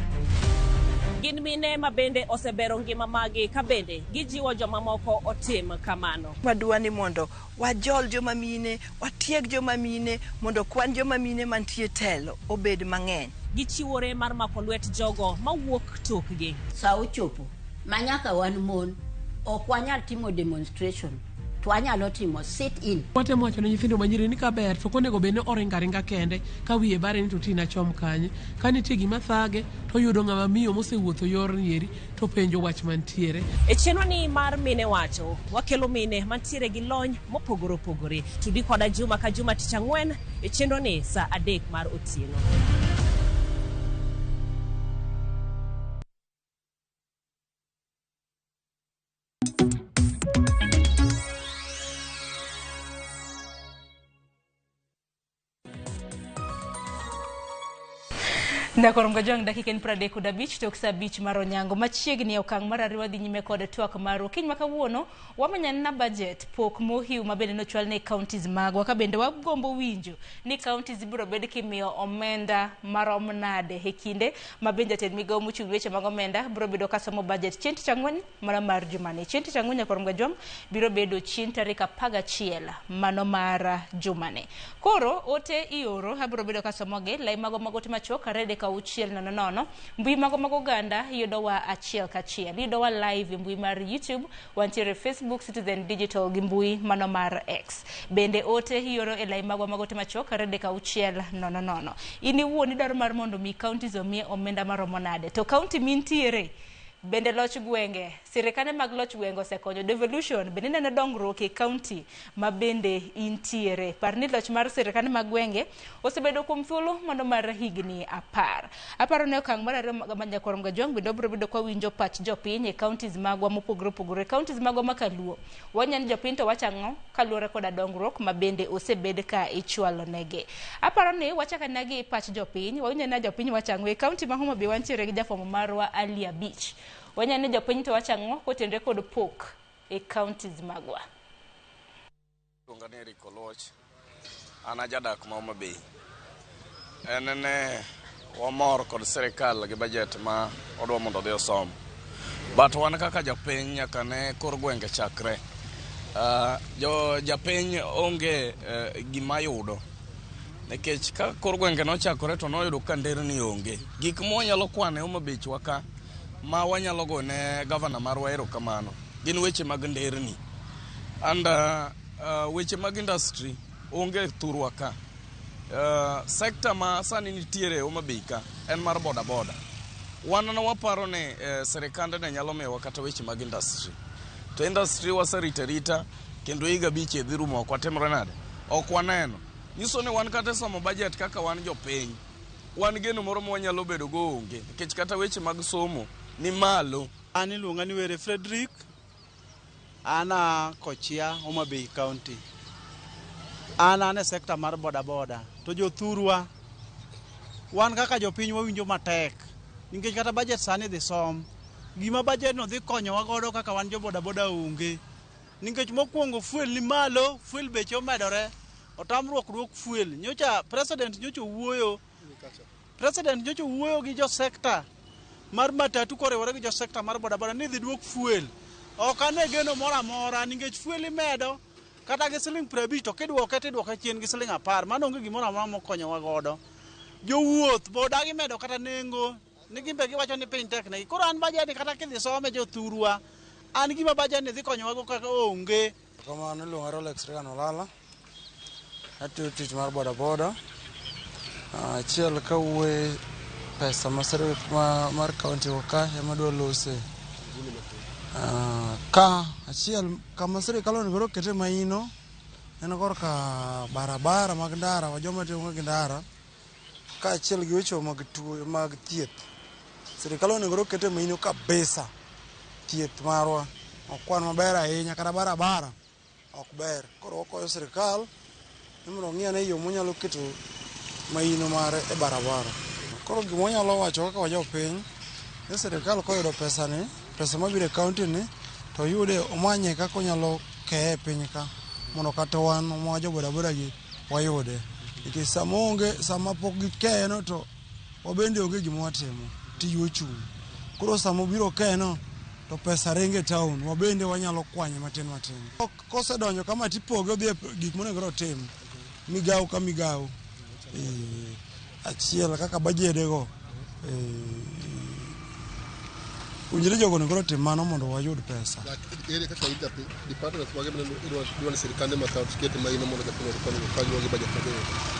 Gin mine ma bende osebero ngima magi ka bende gijiwo jomamoko otim kamano. Wadwa ni mondo wajol joma mine, watieg joma mine, mondo kwan joma mine mantie telo obed mang'eny. Gichiwore mar mako lwet jogo mawuok tokgi. Sa ochopo ma nyaka wan mon ok wanyal timo demonstration. To anyalo timo sit in. Watemo wacho ne nyithindo manyiri ni kaber to ok onego bed ni oringo aringa kende ka wiye bare ni to tina chom kanye. Ka nitie gima thage to oyudo ng'ama miyo mosewuotho yorni eri to penjo wach mantiere. E chenro ni mar Mine Wacho, wakelo mine mantiere gi lony mopogore opogore. Tudi koda juma ka juma tich ang'wen e chenro ni saa 3 mar otieno. Nyakoro Mgajwang' dakika en 35 tok saa 5 mar onyango machiegni e okang' mar ariyo dhi nyime kod twak marwa. Kiny ma kawuono wamenya na budget pok mohiu ma bende nochwal ne counties magwa ka bende wagombo winjo ni counties ibiro bed kimiyo omenda marom nade e kinde ma bende jatend migawo mochung' weche mag omenda biro bedo kasomo budget chieng' tich ang'wen mana mar jumani. Chieng' tich ang'wen Nyakoro Mgajwang' biro bedo chieng' tarik 11 mano mar jumani. Koro ote ioro abiro bedo kasomogi lai mago mag ote machuok 3 6 0 0 mbui mago mag oganda yudowa achiel kachiel, yudowa live e mbui mar YouTube, wantiere Facebook Citizen Digital gi mbui mano mar X. Bende ote ioro e lai magwa mag ote machuok 3 6 0 0. In iwuon idwaro mar mondo mi counties omiye omenda maromo nade? To county mintiere bende loch gwenge, sirikande mag loch gwenge osekonyo devolution, bende ineno dongruok e county ma bende intiere. Par ni loch mar sirikande mag gwenge osebedo kuom thuolo mano mar higni 10. Aparo ni okang' mar ariyo ma Nyakwar Mgajwang' bende wabiro bedo kwa winjo pach jopiny e counties magwa mopogore opogore. Counties magwa ma kaluo, wanya ni jopiny to wacho ang'o kaluwore koda dongruok ma bende osebed ka ichwalo negi. Aparo ni wachak anena gi pach jopiny, wawinjo na jopiny wacho ang'o e county ma Homa Bay wantiere gi jafwambo marwa Ali Abich. Wanya ni jopiny to wacho ang'o kotenore kod pok e counties magwa. Iluonga ni Eric Oluoch. An ajadak ma Homa Bay. En ne wamor kod sirikal gi budget ma odwa mondo odhi osom. But wan kaka jopiny nyaka ne kor gwenge chakre. Jo japiny onge gima yudo. Nikech ka kor gwenge nochakore to noyudo ka nderni onge. Gik mwanyalo kwano e Homa Bay wa ka ma wanyalo go ne gavana marwa erokamano gin weche mag nderni. And weche mag industry onge thurwa ka. Sector ma sani nitiere Homa Bay ka en mar boda boda. Wan ne waparo ni sirikande ne nyalo miyowa kata weche mag industry. To industry waserito arita kendo higa 5 dhi rumo ok watimre nade? Ok waneno. Nyiso ni wan kata e somo budget kaka wan jopiny, wan geno moro ma wanyalo bedo go onge nikech kata weche mag somo ni malo. An iluonga ni Were Frederick, an a Kochia, Homa Bay County. An e sekta mar boda boda. To jothurwa, wan kaka jopiny wawinjo matek nikech kata budget sani dhi som. Gima budget no dhi konyowa godo kaka wan jo boda boda onge. Nikech mokwongo fuel ni malo, fuel beche omedore, otamruok duok fuel. Nyocha president nyocha owuoyo, president nyocha owuoyo gi jo sekta mar matatu koriwore gi jo sekta mar bodaboda ni dhi duok fuel. Ok ane geno moro amora nikech fuel imedo kata gi siling 50 to kiduoke tiduoke chien gi siling 10. Mano onge gimoro amora mokonyowa godo. Jowuoth boda gimedo kata nengo ni gimbe giwacho ni piny tek negi. Koro an budget kata kidhi some jothurwa, an gima budget ni dhi konyowa go kaka onge. Kamano iluonga Rolex Regan Olala. Atiyo tich mar boda boda. Achiel kawuoye pesa ma mar county wa ka ema dwa lose. Ka achiel kama sirikal onego okete maino en korka barabara mag ndara wa joma tiyo gi ndara kaachiel gi weche mag tuo mag thieth. Sirikal onego okete maino kabisa. Thieth marwa ok kwan maber ahinya kata barabara ok ber. Koro wakoyo sirikal ni mondo ong'i ane yo monyalo keto maino mare e barabara. Koro gima wanyalo wacho kaka wajopiny ni sirikal koyudo pesa ni, pesa mabiro e county ni, to oyude omanye kaka onyalo keye e piny ka mondo kata wan ma jo bodaboda gi wayude. Nikech sama onge, sama pok gikeye no to wabende onge gima watimo, tijwa ochung'. Koro sama obiro keye no to pesa ringo e town, wabende wanyalo kwanye matin matin. Kosedonjo kama tipoge odhi e gik monego otim, migawo ka migawo. Achiel kaka bajede go. Owinjore jogo onego otim mano mondo wayud pesa. Ere kaka departments mage idwa ni sirkande ma county ket maino mondo japiny oyud konyruok kaluwore gi budget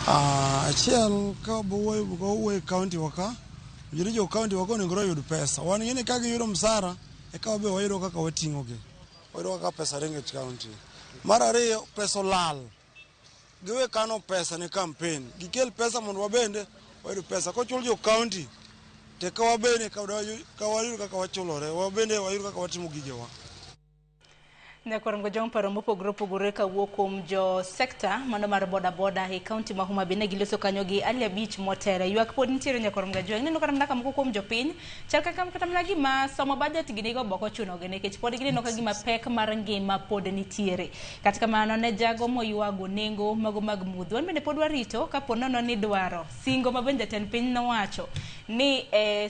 ma Achiel ka wawuoyo e county wa ka, owinjore jo county wa ka onego oyud pesa. Wan ng'e ni ka giyudo msara, eka wabe wayudo kaka wating'o gi. Wayudo kaka pesa ringo e county. Mar ariyo, pesa olal. Giwe kano pesa ne campaign. Gikel pesa mondo wabende wayud pesa. Kochul jo county, to eka wabende ka wayud kaka wachulore, wabende wayud kaka watimo gigewa. Nyakwar Mgojong paro mopogore opogore kawuok kuom jo sekta mano mar boda boda e kaunti ma Homa Bay ne giloso kanyo gi ali abich motelo. Ywak pod nitiere Nyakwar Mgojong. Ineno kata mana ka moko kuom jopiny chal kaka kata mana gima somo budget gini go ok ochuno gi nikech pod gineno ka gima pek mar ngima pod nitiere. Kata kamano ne jago moywago nengo mago mag mudho. Wan bende pod warito kapo nono ni dwaro singo ma bende jatend piny nowacho ni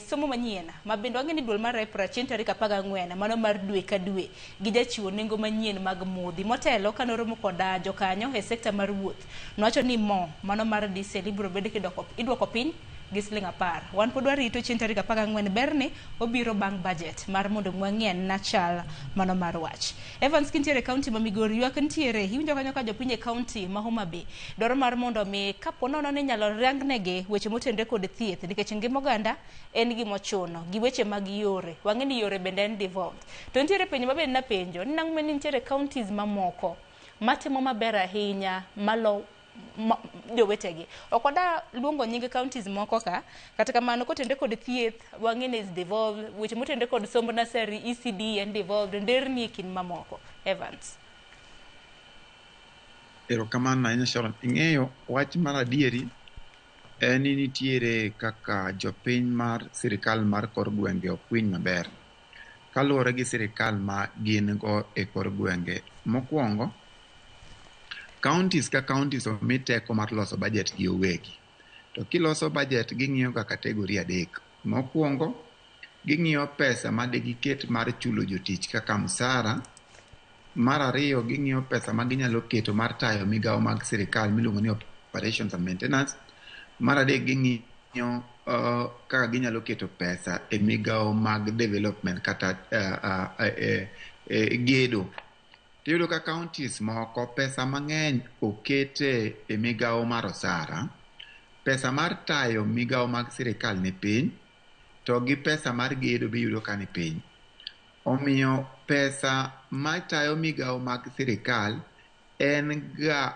somo manyien ma bende wang'e ni duol mar EPRA chieng' tarik 14 mano mar dwe ka dwe gi jachiwo nengo manyien mag modhi. Motelo kane oromo koda jokanyo e sekta mar wuoth nowacho ni mo mano mar diesel ibiro bed kidwoko piny gi siling 10. Wan pod warito chieng' tarik 14 berni obiro bang' budget mar mondo wang'e nachal mano mar wach. Evans kintiere kaunti ma Migori ywak nitiere iwinjo kanyo ka jopiny e kaunti ma Homa Bay dwaro mar mondo mi kapo nono ni inyalo rangnegi weche motenore kod thieth nikech ngima oganda en gima ochuno gi weche mag yore. Wang'e ni yore bende en devolved. To nitiere penjo ma bende napenjo ni nang'o ni nitiere counties mamoko matimo maber ahinya malo jowetegi. Ok wada luongo nying counties moko ka, kata kamano kotenore kod thieth wang'e ni is devolved, weche motenore kod somb nursery, ECD en devolved, nderni e kind mamoko. Evans. Erokamano ahinya Sharon. Ing'eyo wach mar adieri en ni nitiere kaka jopiny mar sirikal mar kor gwenge ok winj maber. Kaluwore gi sirikal ma gin go e kor gwenge. Mokwongo, counties ka counties omi teko mar loso budget gi owegi. To kiloso budget ging'iyo ga category adek. Mokwongo, ging'iyo pesa ma digiket mar chulo jotich kaka msara. Mar ariyo, ging'iyo pesa ma ginyalo keto mar tayo migawo mag sirikal miluongo ni operations and maintenance. Mar adek, ging'iyo kaka ginyalo keto pesa e migawo mag development kata gedo. Tiyudo ka counties moko pesa mang'eny okete e migawo mar osara, pesa mar tayo migawo mag sirikal ni piny, to gi pesa mar gedo be iyudo ka ni piny. Omiyo pesa matayo migawo mag sirikal en ga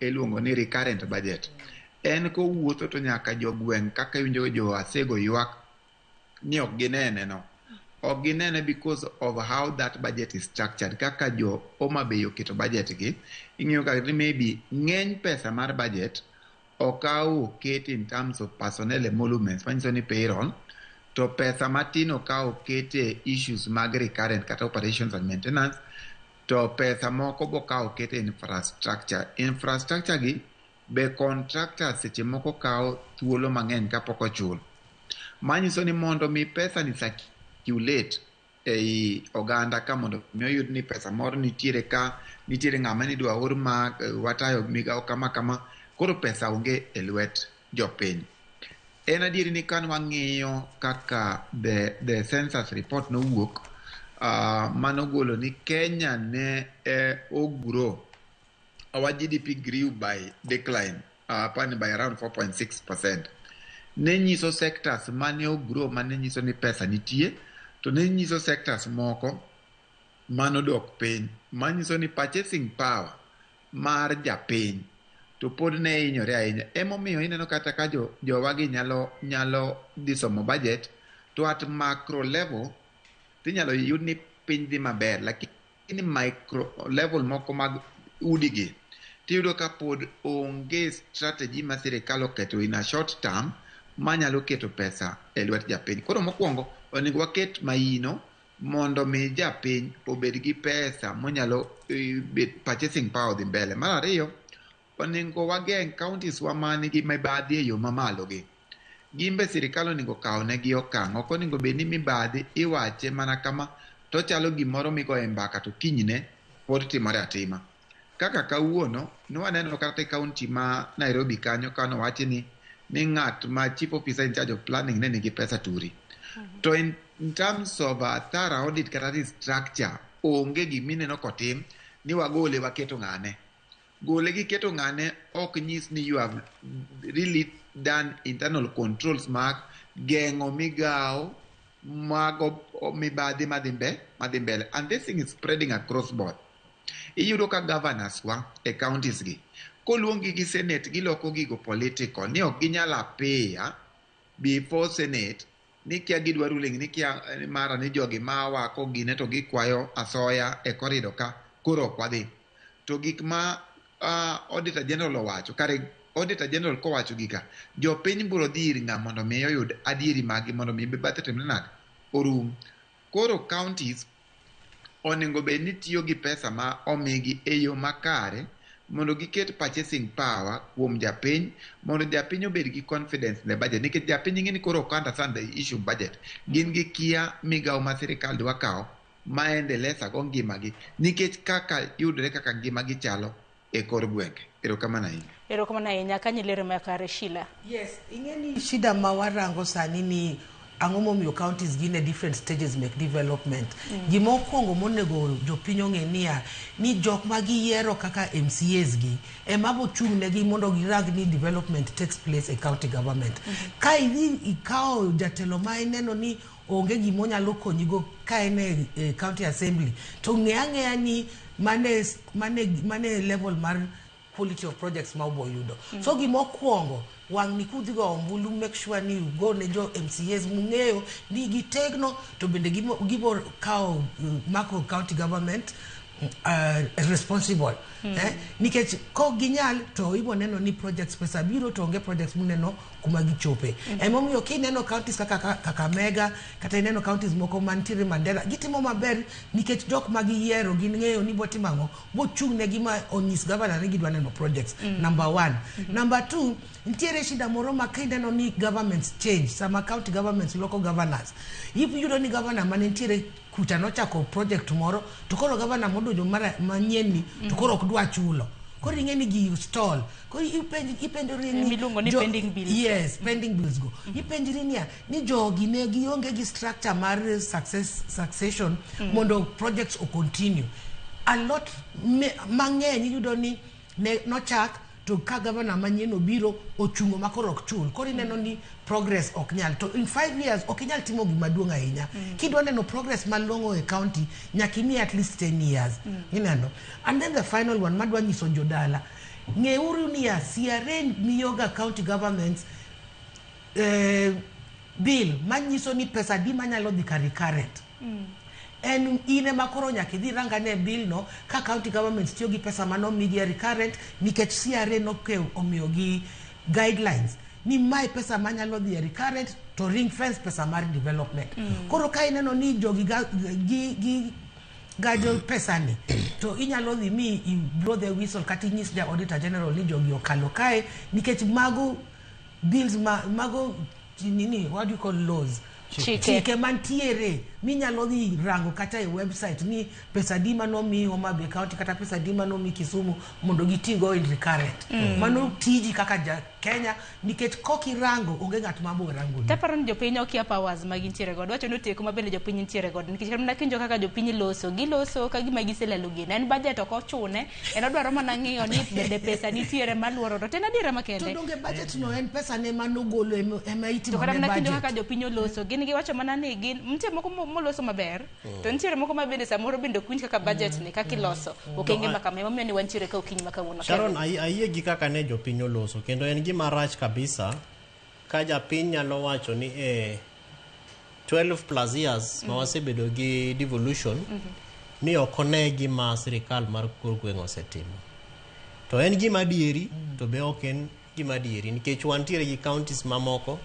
iluongo ni recurrent budget. En kowuotho to nyaka jogweng' kaka iwinjo jo Asego ywak ni ok ginene no. Ok ginene because of how that budget is structured. Kaka jo Homa Bay oketo budget gi, ing'iyo ka ni maybe ng'eny pesa mar budget okaw oket in terms of personnel emoluments, manyiso ni payroll, to pesa matin okaw oket issues mag recurrent kata operations and maintenance, to pesa moko bokaw oket e infrastructure. Infrastructure gi be contractors seche moko kawo thuolo mang'eny kapok ochul. Manyiso ni mondo mi pesa ni circulate ei oganda ka mondo mi oyud ni pesa moro nitiere ka, nitiere ng'ama nidwa or ma watayo migawo kama kama, koro pesa onge e lwet jopiny. En adieri ni kan wang'iyo kaka the census report nowuok, manogolo ni Kenya ne ogrow, our GDP grew by decline, by around 4.6%. Ne nyiso sectors mane ogrow, mane nyiso ni pesa nitie, to ne nyiso sectors moko manodok piny, manyiso ni purchasing power mar japiny to pod ne hinyore ahinya. Emomiyo ineno kata ka jowagi nyalo dhi somo budget, to at macro level tinyalo yud ni piny dhi maber, lakini micro level moko mag udigi tiyudo ka pod onge strategy ma sirikal oketo in a short term manyalo keto pesa e lwet japiny. Koro mokwongo onego waket maino mondo mi japiny obed gi pesa monyalo purchasing power dhi mbele. Mar ariyo, onego wageng' counties wa manigi mibadhi e yo mamalo gi. Gimbe sirikal onego kawnegi okang'. Ok onego bed ni mibadhi iwache mana kama to chalo gimoro migoye mbaka to kinyne pod timore atima. Kaka kawuono, nwaneno kata e county ma Nairobi kanyo kanowachi ni ng'at ma chief officer in charge of planning ne nigi pesa turi. To in In terms of a thorough audit kata restructure, onge gimineno kotim ni wagole waketo ng'ane. Gole gi keto ng'ane ok nyis ni you have really done internal controls mag geng'o migawo mag mibadhi madhi mbele. And this thing is spreading across board. Iyudo ka governors wa e counties gi, koluongi gi senate giloko gigo political, ni ok ginyal appear before senate ni kia gidwa ruling ni kia mara ni jogi mawa kogine to gikwayo asoya e corridor ka koro ok wadhi. To gik ma Auditor General owacho, kare Auditor General kowacho gika, jopiny biro dhi ir ng'a mondo mi oyud adieri magi mondo mi mibadhi otimre nade? Orum. Koro counties onego bed ni tiyo gi pesa ma omigi e yo makare mondo giket purchasing power kuom japiny, mondo japiny obed gi confidence ne budget, nikech japiny ng'e ni koro ok understand the issue of budget. Gin gi kia migawo ma sirikal dwa kawo maendeleza go ngimagi, nikech kaka yudore kaka ngimagi chalo e kor gwenge. Erokamano ahinya. Erokamano ahinya. Kanyo lero makare, Sheila. Yes, ing'e ni shida ma warango sani ni ang'o momiyo counties gin e different stages mek development. Gima okwongo monego jopiny ong'e niya, ni jok ma giyiero kaka MCAs gi ema bochung' negi mondo girang ni development takes place e county government. Ka idhi ikawo jatelo ma ineno ni onge gima onyalo konyigo ka en e county assembly, to ng'e ang'eya ni mane level mar quality of projects ma ubo yudo. So gima okwongo, wang' ni kudhi go ombulu, make sure ni ugo ne jo MCAs mung'eyo ni gitegno, to bende gibo kawo mako county government responsible. Nikech kok ginyal to ibo neno ni projects pesa biro to onge projects muneno kuma gichope. Emomiyo kineno counties kaka Kakamega kata ineno counties moko mantiere Mandera gitimo maber nikech jok ma giyiero gin ng'eyo ni botimo ang'o, bochung' negi ma onyis governor ni gidwa neno projects. Number one. Number two, nitiere shida moro ma kineno ni governments change, sama county governments loko governors, iyudo ni governor mane nitiere kucha nochako project moro to koro governor modonjo manyien ni to koro ok dwa chulo. Koro ing'e ni gi stall. Koro ipenjori ni Miluongo ni pending bills. Yes, pending bills go. Ipenjri niya, ni jogi ne gionge gi structure mar succession mondo projects o continue. A lot mang'eny iyudo ni ne nochak to ka governor manyien obiro ochungo ma koro ok chul. Koro ineno ni progress ok nyal. To in 5 years ok inyal timo gima duong' ahinya. Kidwa neno progress malong'o e county, nyaka imiye at least 10 years. Ineno. And then the final one madwa nyiso jodala. Ng'euru niya, CRA miyoga county governments bill manyiso ni pesa adi manyalo dhi ka recurrent. En in ema koro nyaka idhi rangane bill no ka county governments tiyo gi pesa manomigi e recurrent, nikech CRA omiyogi guidelines ni mae pesa manyalo dhi e recurrent to ring fence pesa mar development. Koro ka ineno ni jogi gi gajo pesa ni to inyalo dhi mi i blow the whistle kata inyis ja auditor general ni jogi okalo kae, nikech mago bills mago nini, what do you call laws, Chike. Chike mantiere minyalo dhi rango kata e website ni pesa adi manomi Homa Bay County kata pesa adi manomi Kisumu mondo gitigo in recurrent. Mano tiji kaka ja Kenya, nikech kok irango onge ng'at ma bo rango ni. Taparo ni jopiny okia powers ma gintiere godo. Wacho ni teko ma bende jopiny nitiere godo. Nikech mana kinjo kaka jopiny loso, giloso ka gima giselalo geno. En budget ok ochune, en odwaro mana ng'iyo ni bende pesa nitiere maluoro. To en adiera makende. To donge budget no en pesa ne manogolo ema itimo To kata ne mana kinjo budget. kaka jopiny oloso, gin giwacho mana ni gin nitie moko moloso maber, to nitiere moko ma bende samoro bende ok winj kaka budget ni kaka iloso. Okenge ma kama emomiyo ni wantiere ka okinyi ma kawuono. Sharon, ayie gi kaka ne jopiny oloso, kendo en gima rach kabisa ka japiny nyalo wacho ni 12 plus years ma wasebedo gi devolution ni ok one gima sirikal mar kor gweng' osetimo. To en gima adieri, to be ok en gima adieri, nikech wantiere gi counties mamoko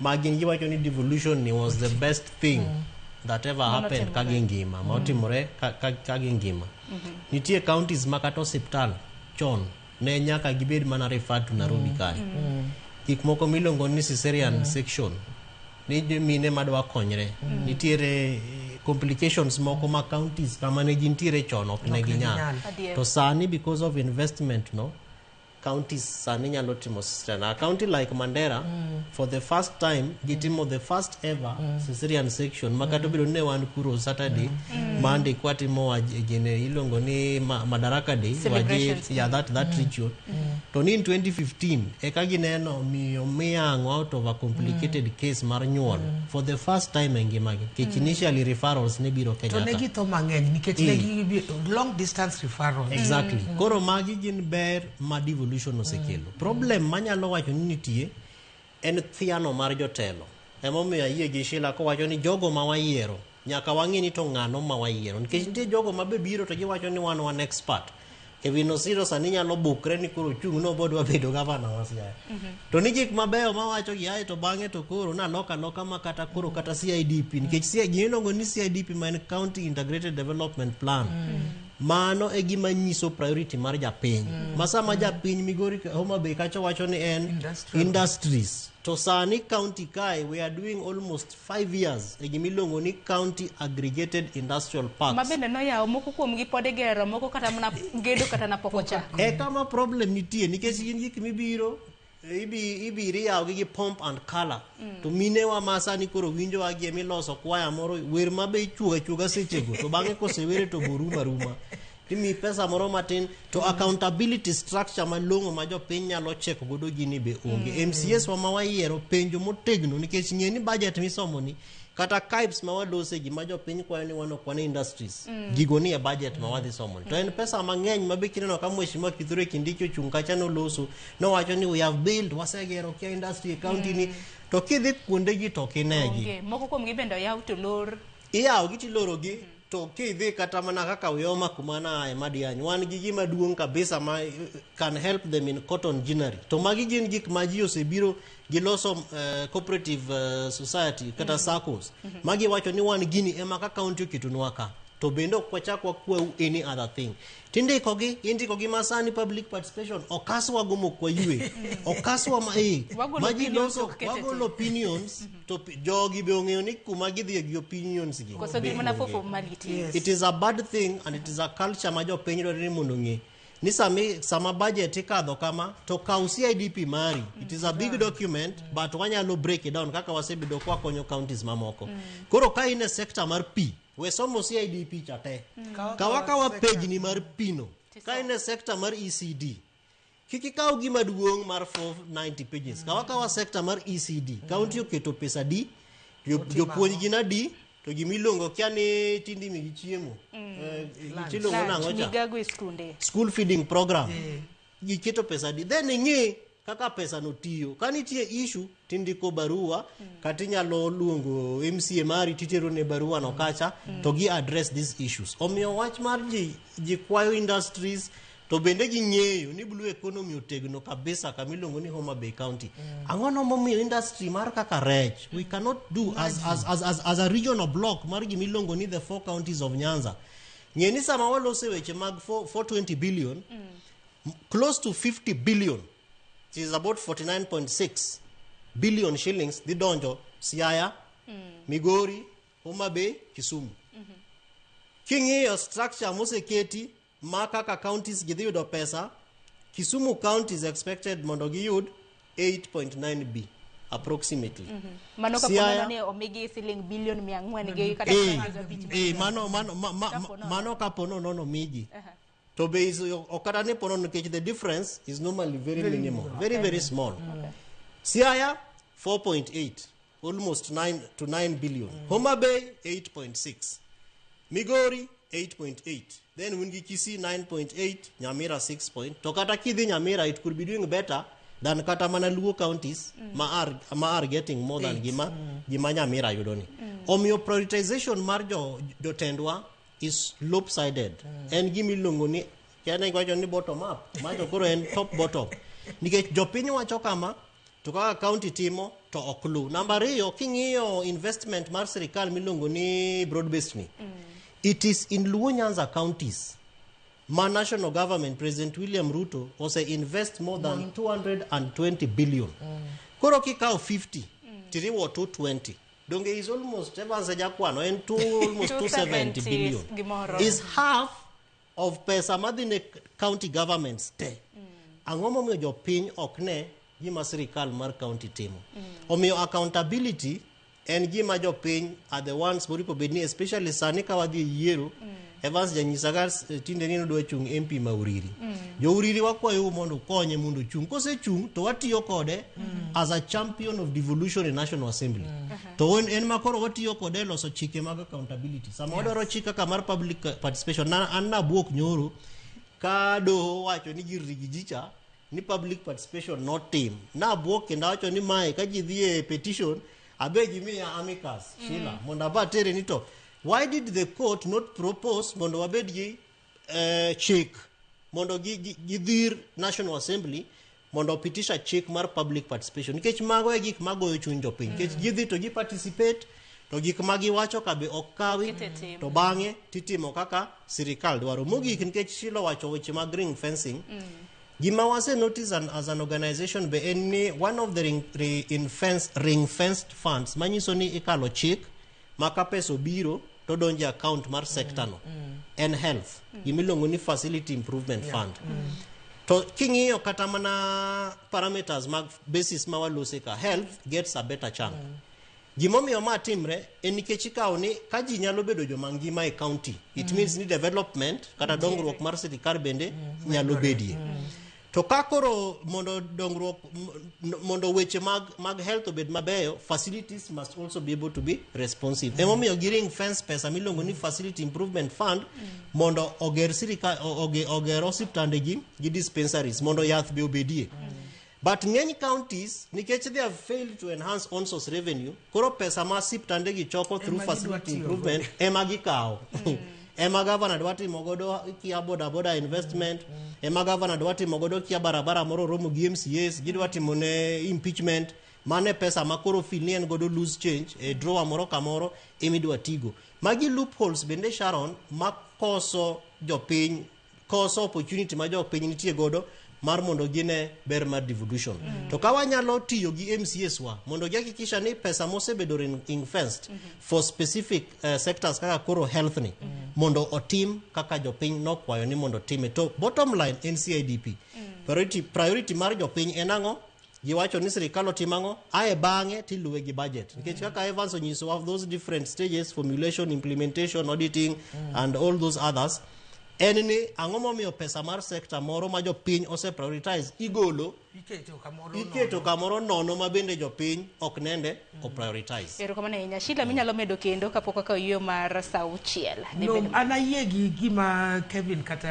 ma gin giwacho ni devolution ni was the best thing that ever Mano happened ka timore. gingima, ma otimore ka gingima. Nitie counties ma kata osiptal chon ne nyaka gibed mana referred to Nairobi kae. Gik moko miluongo ni cesarean section, ni mine madwa konyre. Nitiere complications moko ma counties kama ne gintiere chon ok ne Ok ne ginyal. ginyal. Adier. To sani because of investment no, counties sani nyalo timo cesarean. A county like Mandera, for the first time gitimo the first ever cesarean section ma kata obedo ni ne wan kuro Saturday, Monday kwatimo gine iluongo ni Madaraka Day, Wajir, Celebrations. yeah, that ritual. To ni in 2015 eka gineno miyo miyang'o out of a complicated case mar nyuol for the first time e ngimagi, nikech initially referrals ne biro To Kenyatta. ne githo mang'eny nikech ne gi long distance referrals. Exactly. Koro magi gin ber ma devolution osekelo. Problem manyalo wacho ni nitie en thiano mar jotelo. Emomiyo ayie gi Sheila kowacho ni jogo ma wayiero nyaka wang'e ni to ng'ano ma wayiero, nikech nitie jogo ma be biro to giwacho ni wan expert. Kevin Osiro sani nyalo bukre ni koro chung' nobodwa bedo gavana wa Siaya. To ni gik mabeyo mawacho gi ae to bang'e to koro naloka loka ma kata koro kata CIDP, nikech gima iluongo ni CIDP ma en County Integrated Development Plan, mano e gima nyiso priority mar japiny. Ma sama japiny Migori, Homa Bay kacha wacho ni en industries, to sani county kae we are doing almost 5 years e gima iluongo ni County Aggregated Industrial Parks. Ma bende noyawo moko kuomgi pod igero, moko kata mana gedo kata na pok ochako. E kama problem nitie, nikech gin gik mibiro ibiro iyawogi gi pomp and color. To minewa ma sani koro winjowa gi emiloso kwaya moro wer ma be ichuoga chuoga sechego, to bang'e kosewere to boruma ruma, timiyi pesa moro matin to accountability structure malong'o ma jopiny nyalo cheko godo gini be onge. MCAs wa ma wayiero penjo motegno, nikech ng'e ni budget misomo ni kata KIPES ma walose gi ma jopiny kwayo ni wan ok wan industries, gigo ni e budget ma wadhi somo ni to en pesa mang'eny ma be kineno ka Mheshimiwa Kithure Kindiki ochung' kacha noloso nowacho ni we have built, wasegero kia industry e county ni, to kidhi kuonde gi to ok inegi. Onge. Moko kuomgi bende oyaw to lor. Iyawo gi tilorogi, to kidhi kata mana kaka Uyoma kuma naaye Madiany, wan gi gima duong' kabisa ma can help them in cotton ginnery, to magi gin gik ma ji osebiro giloso cooperative society kata SACCOs magi wacho ni wan gini ema ka county oketonwa ka to bende ok wachak wakwau any other thing. Tindikogi, indikogi masani public participation okaswa go mok waywe okaswa ma, Wagolo ma ji opinions loso ok ket e wagolo tim. Opinions to jogi be ong'eyo ni kuma gidhiye gi opinions gi Koso be gin mana onge. for formality. It is a bad thing and it is a culture ma jopiny dwaro ni mondo ong'e ni sami sama budget ikadho kama to kaw CIDP mari. It is a big document, but wanyalo break it down kaka wasebedo kwakonyo counties mamoko. Koro ka in e sector mar pi, we somo CIDP cha te, kawa kawa page ni mar pi no. Ka in e sector mar ECD, kik ikaw gima duong' mar 490 pages, kawa kawa sector mar ECD, county oketo pesa di, jopuonj gin adi, to gimiluongo kia ni tindi migi chiemo. Gichiluongo nang'o cha? Migago e skunde. School feeding program giketo pesa di, then ing'i kaka pesa no tiyo. Ka nitie issue tindiko barua, kata inyalo luongo MCA mari titero ne barua no kacha to gi address these issues. Omiyo wach mar ji kwayo industries to bende ging'eyo ni blue economy otegno kabisa kamiluongo ni Homa Bay County. Ang'o no momiyo industry mar kaka rech we cannot do as a regional block mar gimiluongo ni the four counties of Nyanza? Ng'e ni sama waloso weche mag 4, 420 billion, close to 50 billion, it is about 49.6 billion shillings dhi donjo Siaya, Migori, Homa Bay, Kisumu. King'iyo structure moseketi ma kaka counties gi dhi yudo pesa, Kisumu County is expected mondo giyud 8.9 b approximately. Mano kapo Siaya- nono ni omigi siling bilion 400 gi kata 75. Mano mano kapo nono migi to be is ok kata ni ponono, nikech the difference is normally very, Very minimal, minimal. very very small. Siaya 4.8, almost 9 to 9 billion. Homa Bay 8.6, Migori 8.8, then un gi Kisii 9.8, Nyamira 6 point. To kata kidhi Nyamira, it could be doing better than kata mana Luo counties ma are getting more than Eight. gima Nyamira yudo ni. Omiyo prioritization mar jo jotendwa is lopsided. En gima iluongo ni kene iwacho ni bottom up, ma to koro en top bottom, nikech jopiny wacho kama to kaka county timo to ok lu. Namba ariyo, king'iyo investment mar sirikal miluongo ni broad based ni, it is in Luo Nyanza counties ma national government, President William Ruto ose invest more than 220 billion. Koro kikawo 50 tiriwo 220, donge is almost, Evans ejakwano, en two, almost 270 billion gimoro. Is half of pesa madhi ne county governments te. Ang'o momiyo jopiny ok ne gima sirikal mar county timo? Omiyo accountability en gima jopiny are the ones moripo bed ni, especially sani ka wadhi e yiero. Evans janyisa ga tinde ni nodwa chung MP ma Uriri. Jo Uriri wakwayou mondo ukonye mondo ochung. Kosechung to watiyo kode as a champion of devolution in National Assembly. To en ma koro watiyo kode e loso chike mag accountability. Sama wadwaro chik kaka mar public participation, na, an nabuok nyoro ka doho wacho ni gir rigijicha ni public participation notim. Nabuok kendo awacho ni mae ka ji dhi e petition abe gimiya amicus Sheila mondo aba atere ni to why did the court not propose mondo wabed gi chik mondo gidhir National Assembly mondo opitisha chik mar public participation, nikech mago e gik magoyo chuny jopiny, nikech gidhi to gi participate to gik ma giwacho ka be ok kawi. Oket e tim. To bang'e titimo kaka sirikal dwaro. Mogik, nikech Sheila owacho weche mag ring fencing, gima wase notice as an organization be en ni one of the ring fenced funds manyiso ni ikalo chik ma ka pesa obiro to donjo e account mar sector no en health, gimiluongo ni facility improvement fund. To king'iyo kata mana parameters mag basis ma walose ka, health gets a better chunk. Gimomiyo ma timre en nikech ikawo ni ka ji nyalo bedo joma ngima e county, it means ni development kata dongruok mar sirikal bende nyalo bedie. To ka koro mondo dongruok mondo weche mag health obed mabeyo, facilities must also be able to be responsive. Emomiyo gi ring fence pesa miluongo ni facility improvement fund mondo oger sirikal oger osiptande gi dispensaries mondo yath be obedie. But ng'eny counties, nikech they have failed to enhance own source revenue, koro pesa ma osiptande gi choko through Ema gidwa facility tiyogo. improvement ema gikawo. Ema gavana dwa timo godo kia boda boda investment, ema gavana dwa timo godo kia barabara moro romo gi MCAs, gidwa timo ne impeachment. Mane pesa ma koro feel ni en godo loose change e drawer moro kamoro emidwa tigo. Magi loopholes bende, Sharon, makoso jopiny, koso opportunity ma jopiny nitie godo mar mondo gine ber mar devolution. To ka wanyalo tiyo gi MCAs wa mondo gihakikisha ni pesa mosebedo ring fenced for specific sectors kaka koro health ni mondo otim kaka jopiny nokwayo ni mondo time. To bottom line en CIDP. Priority mar jopiny en ang'o? Giwacho ni sirikal otim ang'o? Ae bang'e tiluwe gi budget. Nikech kaka Evans onyisowa those different stages, formulation, implementation, auditing and all those others, en ni ang'o momiyo pesa mar sector moro ma jopiny ose prioritize igolo iketo kamoro iketo kamoro nono ma bende jopiny ok nende o prioritize. Erokamano ahinya. Sheila, minyalo medo kendo kapok wakawo yweyo mar sa 6. Dhi No, bedo an ayie gi gima Kevin kata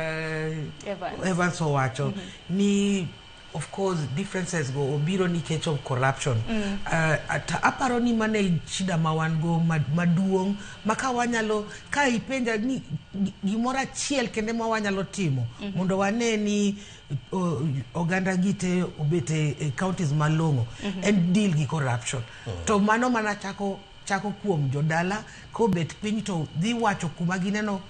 Evans. Evans owacho ni of course differences go obiro nikech of corruption. Aparo ni mano e shida ma wan go maduong' ma ka wanyalo ka ipenja ni gimoro achiel kende ma wanyalo timo mondo wane ni oganda gi te obet e counties malong'o en deal gi corruption. To mano mana chako kuom jodala kobet piny to dhi wacho kuma gineno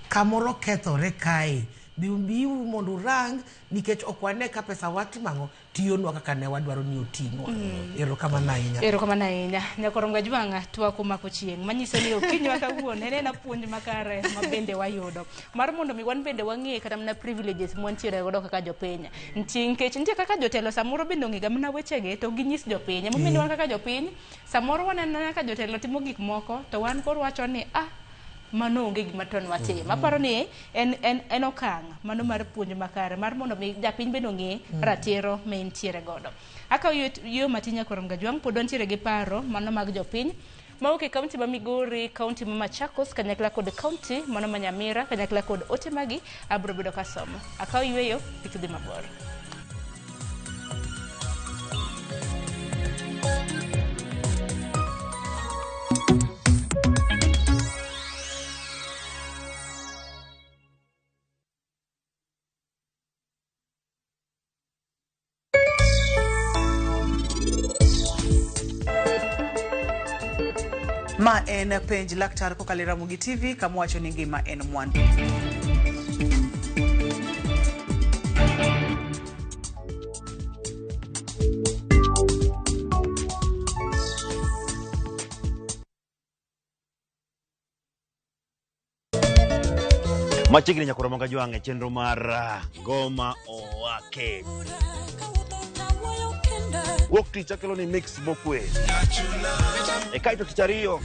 kamoro kethore kae biuru mondo urang nikech ok wane ka pesa watimo ang'o tiyonwa kaka ne wadwaro ni otinwa. Erokamano ahinya. Erokamano ahinya. Nyakoronga Jwang'a twak omako chieng' manyiso ni okinywa kawuono en ena puonj makare ma bende wayudo mar mondo mi wan bende wang'e kata mana privileges mwantiere godo kaka jopiny. Nitie nikech nitie kaka jotelo samoro bende ong'e ga mana wechegi to ok ginyis jopiny. Emomiyo ni wan kaka jopiny samoro waneno kaka jotelo timo gik moko to wan koro wacho ni mano onge gima to nwatim. Aparo ni en okang' mano mar puonj makare mar mondo mi japiny bende ong'e ratiro ma entiere godo. Akawo yo matin Nyakorom Gajwang' pod wantiere gi paro mano mag jopiny mawuok e kaunti ma Migori, kaunti ma Machakos, kanyakla kod kaunti mano ma Nyamira, kanyakla kod ote magi abiro bedo kasomo. Akawo yweyo, kik idhi mabor. Ma en penj laktar kokalo e Ramogi TV kama wacho ni ngima en mwandu. Machiegni nyakoro moga jwang' e chenro mar Ngoma Owake. Wuok tich akelo ni mix mokwe. E kaeto tich ariyo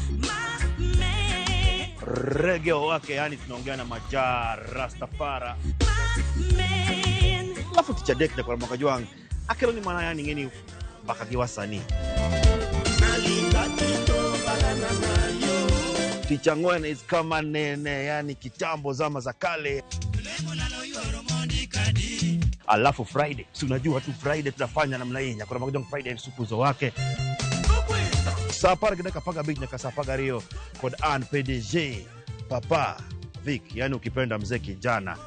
rege owake, yani tunaongea na Maja Rastafara. Alafu tich adek nyakoro moga jwang' akelo ni mana yani ng'eni mbaka gi wasanii. Tich ang'wen is kama nene, yani kitambo zama za kale. Alafu Friday, si unajua tu Friday tunafanya namna hii, nyakoro moga jwang' Friday sukuzo wake. Saa apar gi dakika 15 nyaka saa 12 kod an PDG Papa Vic, yani ukipenda mzee kijana.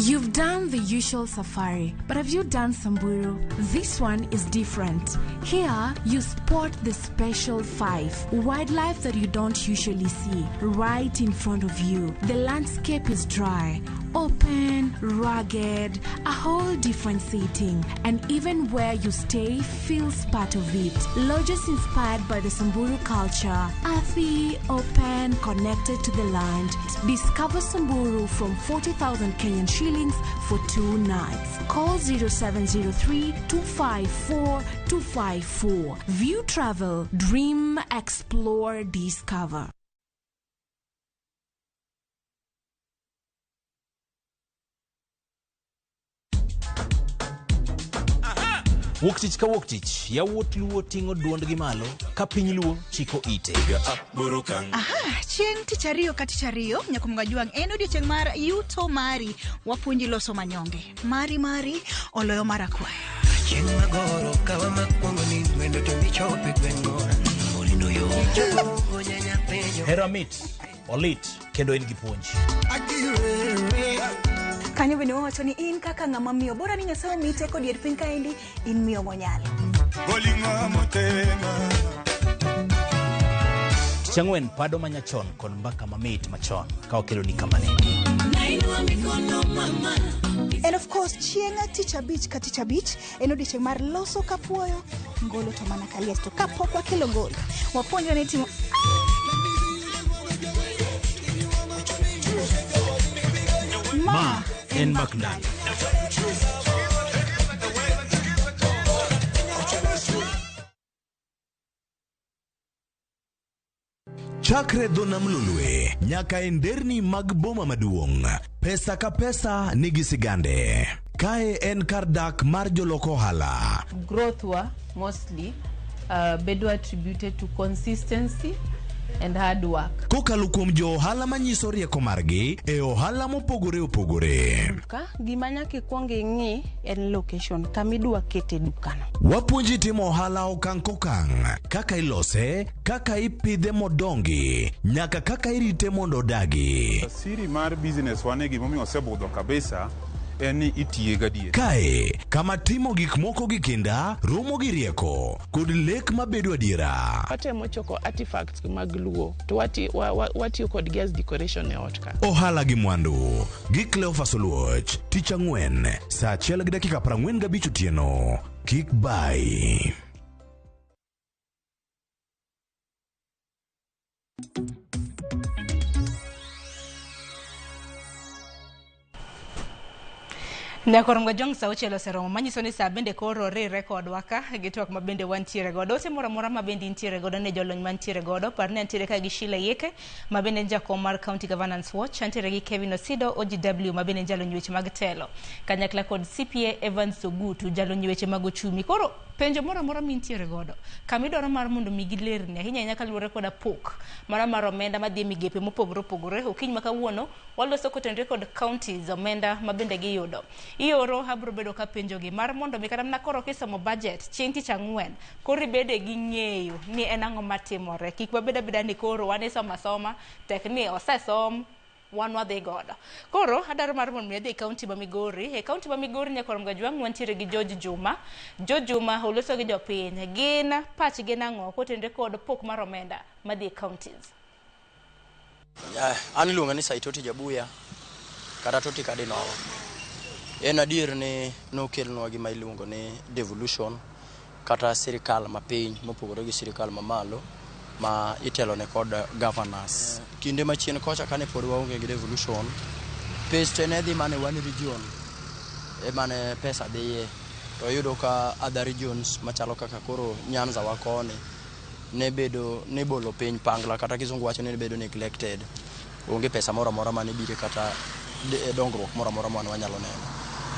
You've done the usual safari, but have you done Samburu? This one is different. Here, you spot the special five, wildlife that you don't usually see, right in front of you. The landscape is dry, open, rugged, a whole different setting. And even where you stay feels part of it. Lodges inspired by the Samburu culture, earthy, open, connected to the land. Discover Samburu from 40,000 Kenyan shillings for 2 nights. Call 0703 254 254. View Travel, dream, explore, discover. Wuok tich ka wuok tich, yawuot Luo ting'o duondgi malo ka piny Luo chiko ite. Aha, chieng' tich ariyo ka tich ariyo, Nyakumga Jwang' en odiechieng' mar yuto mari, wapuonji loso manyonge. Mari mari, oloyo mar akwaya. Chieng' magoro kawa makwongo ni wendo to michope gweng'o. Orindo yo. Hera mit, olit, kendo en gi puonj. Kanyo bende wawacho ni in kaka ng'ama miyo, bora ni Nyasaye omiyi teko dier piny kaendi, in miyo monyalo. Tich ang'wen pado manyachon kod mbaka mamit machon ka wakeloni kamane. And of course, chieng' tich abich ka tich abich en odiechieng' mar loso kapuoyo, ngolo to mana kaliech. To kapok wakelo ngolo, wapuonjre ni timo Ma en mbak ndalo. Chakre dho nam Lolwe nyaka e nderni mag boma maduong', pesa ka pesa nigi sigande. Kae en kar dak mar jolok ohala. Growth wa mostly bedo attributed to consistency and hard work. Kokalo kuom jo ohala manyiso rieko margi e ohala mopogore opogore. Duka, gima nyaka ikwong ing'i en location, kama idwa kete dukano. Wapuonji timo ohala okang' kokang', kaka ilose, kaka ipidhe modongi, nyaka kaka irite mondo odagi. Siri mar business wane gimomiyo osebudho kabisa en ni itiye gadier. Kae, kama timo gik moko gi kinda, romo gi rieko, kod lek mabedo adiera. Watemo choko artifacts mag Luo to watiyo kodgi as decoration e ot ka. Ohala gi mwandu gi Cleophas Oluoch, tich ang'wen, saa 1:45 otieno. Kik bai. Nyakoromga Jwang' saa 6 oseromo, manyiso ni saa bende koro rire kodwa ka gi twak ma bende wantiere godo. Ote moro amora ma bende intiere godo ne jolony mantiere godo, par ni antiere ka gi Sheila Yeke ma bende en jakom mar County Governance Watch, antiere gi Kevin Osido OGW ma bende en jalony weche mag telo, kanyakla kod CPA Evans Ogutu jalony weche mag ochumi. Koro penjo moro amora mintiere godo, kama idwaro mar mondo mi gilerni, ahinya ahinya kaluwore koda pok mara mar omenda madhi e migepe mopogore opogore. Okinyi ma kawuono waloso kotenore kod counties omenda ma bende giyudo. Ioro abro bedo ka penjogi mar mondo mi kata mana koro kisomo budget chieng' tich ang'wen koro ibede gi ng'eyo ni en ang'o matimore. Kik wabed abeda ni koro wan isomo asoma, tek ni osesom wan wadhi godo. Koro adwaro mar mondo mi adhi e kaunti ma Migori. E kaunti ma Migori Nyakoromga Jwang' wantiere gi George Juma. George Juma oloso gi jopiny. Gin pachgi nang'o kotenore kod pok mar omenda madhi e counties? An iluonga ni Saitoti Jabuya kata Toti Kadinowa. En adier ni nokelnwa gima iluongo ni devolution kata sirikal mapiny mopogore gi sirikal mamalo ma itelone kod governors. Kinde machien kocha kane pod waonge gi devolution, pes te ne dhi mana e one region emane pesa dhiye, to iyudo ka other regions machalo kaka koro Nyanza wa koni ne bedo nibolo piny pangla, kata kizungu wacho ni bedo neglected. Onge pesa moro amora mane bire kata dongruok moro amora mane wanyalo neno.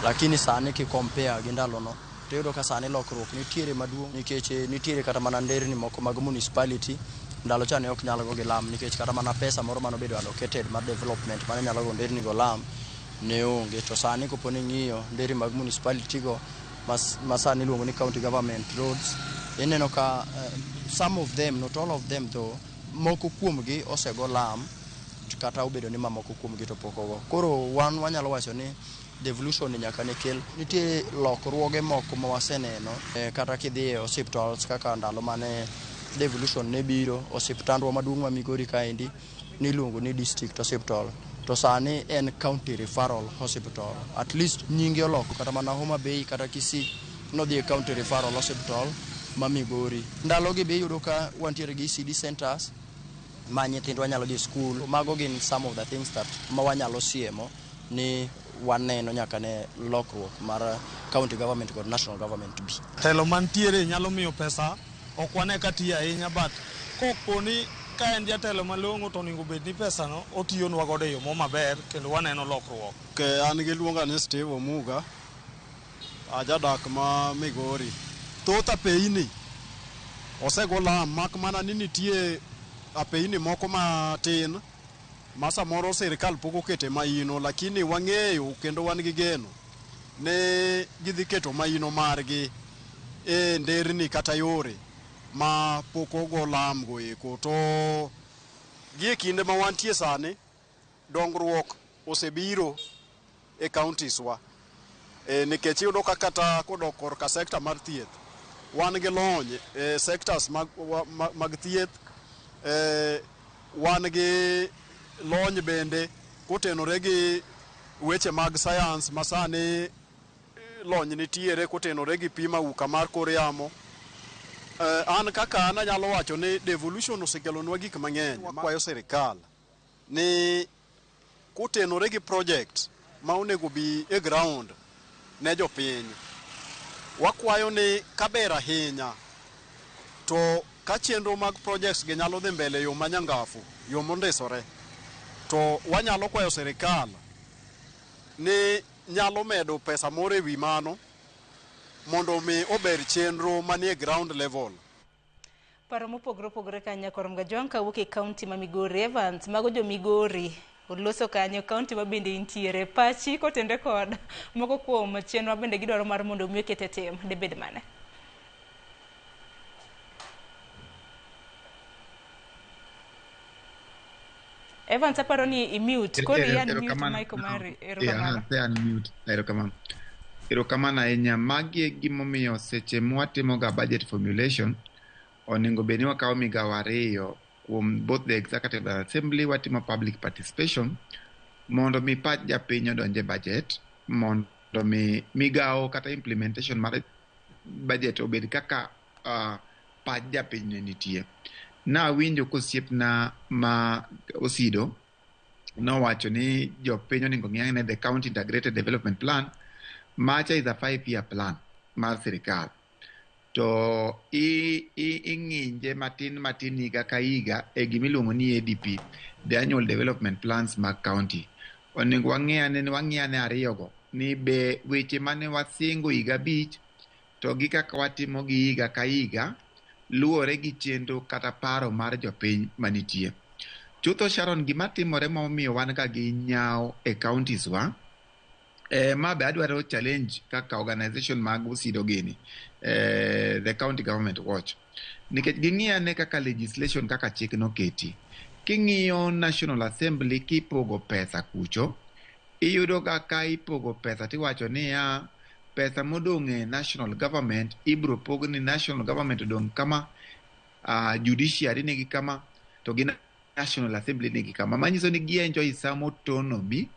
Lakini sani ki compare gi ndalono, to iyudo ka sani lokruok nitiere maduong' nikech nitiere kata mana nderni moko mag municipality ndalo cha ne ok nyal go gi lam, nikech kata mana pesa moro manobedo allocated mar development mane nyalo go nderni go lam ne onge. To sani kopo ni ing'iyo nderni mag municipality go ma sani iluongo ni county government roads, ineno ka some of them, not all of them though, moko kuomgi osego lam, kata obedo ni mamoko kuomgi to pok ogo. Koro wan wanyalo wacho ni devolution ni nyaka ne kel nitie lokruoge moko ma waseneno, kata kidhi e hospitals kaka ndalo mane devolution ne biro, osiptandwa maduong' ma Migori kaendi niluongo ni district hospital, to sani en county referral hospital. At least nyinge oloko, kata mana Homa Bay kata Kisii nodhi e county referral hospital ma Migori. Ndalogi be iyudo ka wantiere gi ECD centers ma nyithindwa nyalo dhi e skul. Mago gin some of the things that ma wanyalo siemo ni waneno nyaka ne lokruok mar county government kod national government bi. Telo mantiere nyalo miyo pesa ok wane ka tiyo ahinya, but kopo ni ka en jatelo malong'o to onego bed ni pesa no otiyonwa godo e yo mo maber kendo waneno lokruok. Ke an giluonga ni Steve Omuga, ajadak ma Migori. Thoth apeini osego lam, mak mana ni nitie apeini moko matin ma samoro sirikal pok okete maino, lakini wang'eyo kendo wan gi geno ni gidhi keto maino margi e nderni kata yore ma pok ogo lam go eko. To gi e kinde ma wantie sani, dongruok osebiro e counties wa. Nikech iyudo ka kata kodok korka sekta mar thieth, wan gi lony e sectors mag thieth, wan gi lony bende kotenore gi weche mag science ma sani lony nitiere kotenore gi pimo auka mar kor yamo. An kaka an anyalo wacho ni devolution osekelonwa gik mang'eny. Wakwayo sirikal ni kotenore gi project ma onego bi e ground ne jopiny, wakwayo ni kaber ahinya to ka chenro mag projects gi nyalo dhi mbele e yo manyangafu, yo mondisore, to wanyalo kwayo sirikal ni nyalo medo pesa moro e wi mano mondo mi ober chenro manie ground level. Paro mopogore opogore kanyo Nyakorom Gajwang' kawuok e kaunti ma Migori. Evans, mago jo Migori oloso kanyo, kaunti ma bende intiere. Pachi kotenre kod moko kuom chenro ma bende gidwaro mar mondo mi oket e tim, dibed mane? Evans, aparo ni i-mute. Koro i-unmute mic mari. Erokamano. Unmute. Erokamano. Erokamano ahinya. Magi e gimomiyo seche mwatimoga budget formulation, onego bed ni wakawo migawo ariyo kuom both the executive and assembly, watimo public participation mondo mi pach japiny odonj e budget, mondo mi migawo kata implementation mar budget obed kaka pach japiny ne nitie. Nawinjo kosiepna ma Osido nowacho ni jopiny onego ng'i ne the County Integrated Development Plan, macha is a 5-year plan mar sirikal. To ing'inje matin matin higa ka higa e gimiluongo ni ADP, the Annual Development Plans mag county. Onego wang'i ane ariyogo ni be weche mane wasingo higa 5 to gi kaka watimo gi higa ka higa luwore gi chenro kata paro mar jopiny manitie. Chutho Sharon, gima timore momiyo wan ga gi nyawo e counties wa, ma be adwaro challenge kaka organization mag Osido gini, the County Government Watch, nikech ging'iyo ane kaka legislation kaka chik noketi. King'iyo National Assembly kipogo pesa kucho, iyudo ga ka ipogo pesa tiwacho niya pesa modong' e national government ibro pog ni national government odong' kama, judiciary nigi kama, to gi National Assembly nigi kama manyiso ni gi enjoy some autonomy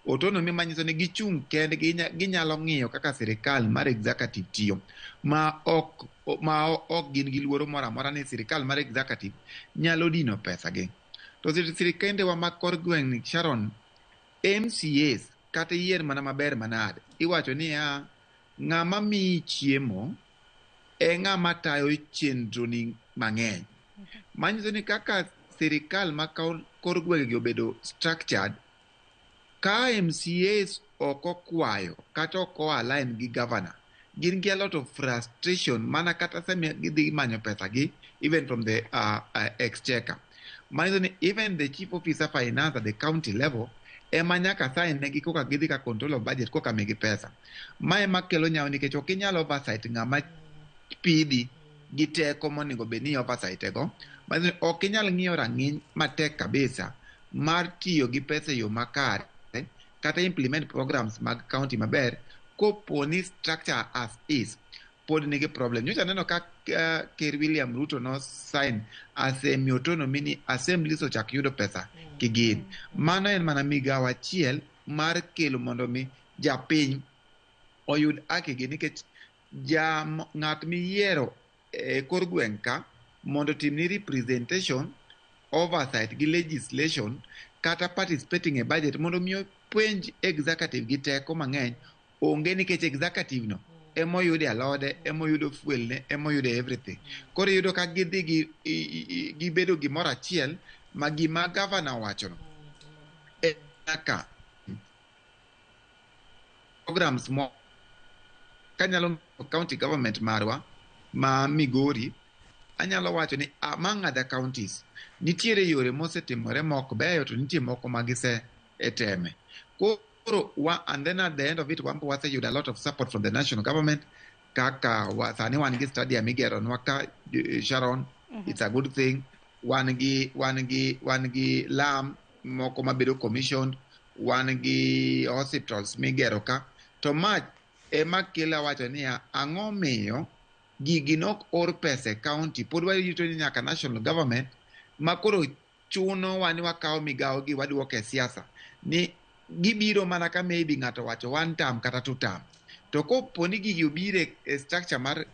autonomy manyiso ni gichung' kendgi ginyalo ng'iyo kaka sirikal mar executive tiyo ma ok gin gi luoro moro amora ni sirikal mar executive nyalo dino pesa gi. To sirikendewa ma kor gweng' Sharon, MCAs kata yier mana maber manade, iwacho niya ng'ama miyi chiemo e ng'ama tayo chenroni mang'eny. Manyiso ni kaka sirikal ma kor gwenge gi obedo structured, ka MCAs ok okwayo kata ok o-align gi governor, gin gi a lot of frustration mana kata sama gidhi manyo pesa gi even from the exchequer. Manyiso ni even the chief officer finance at the county level ema nyaka sign negi koka gidhi ka control of budget koka migi pesa. Ma ema kelo nyawo nikech ok inyal oversight ng'ama pidhi gi teko monego bed ni oversight go. Manyiso ni ok inyal ng'iyo rang'iny matek kabisa mar tiyo gi pesa e yo makare kata implement programs mag county maber kopo ni structure as is pod nigi problem. Nyocha aneno ka Ker William Ruto no sign asemi autonomy ni assemblies ochak yudo pesa kigin. Mano en mana migawo achiel mar kelo mondo mi japiny oyud haki gi nikech ng'at miyiero e kor gweng' ka mondo otimni representation, oversight gi legislation kata participating e budget mondo mi openj executive gi teko mang'eny onge nikech executive no emoyude alode, emoyudo fuel ne, emoyudo everything. Koro iyudo ka gidhi gi gibedo gimoro achiel ma gima governor owachono e kaka programs mo kanyalo county government marwa ma Migori anyalo wacho ni among other counties nitiere yore mosetimore mok beyo to nitie moko ma gise eteme. Koro and then at the end of it wambo waseyudo a lot of support from the national government kaka sani wan gi stadium igeronwa ka Sharon. It's a good thing. Wan gi lam moko mabedo commissioned, wan gi hospitals migero ka. To ma ema kelo wacho niya ang'o miyo gigi nok or pesa e county pod warito ni nyaka national government ma koro chuno wa ni wakawo migawo gi waduoke e siasa ni gibiro mana ka maybe ng'ato wacho one term kata two term. To kopo ni gigi obiro e structure mar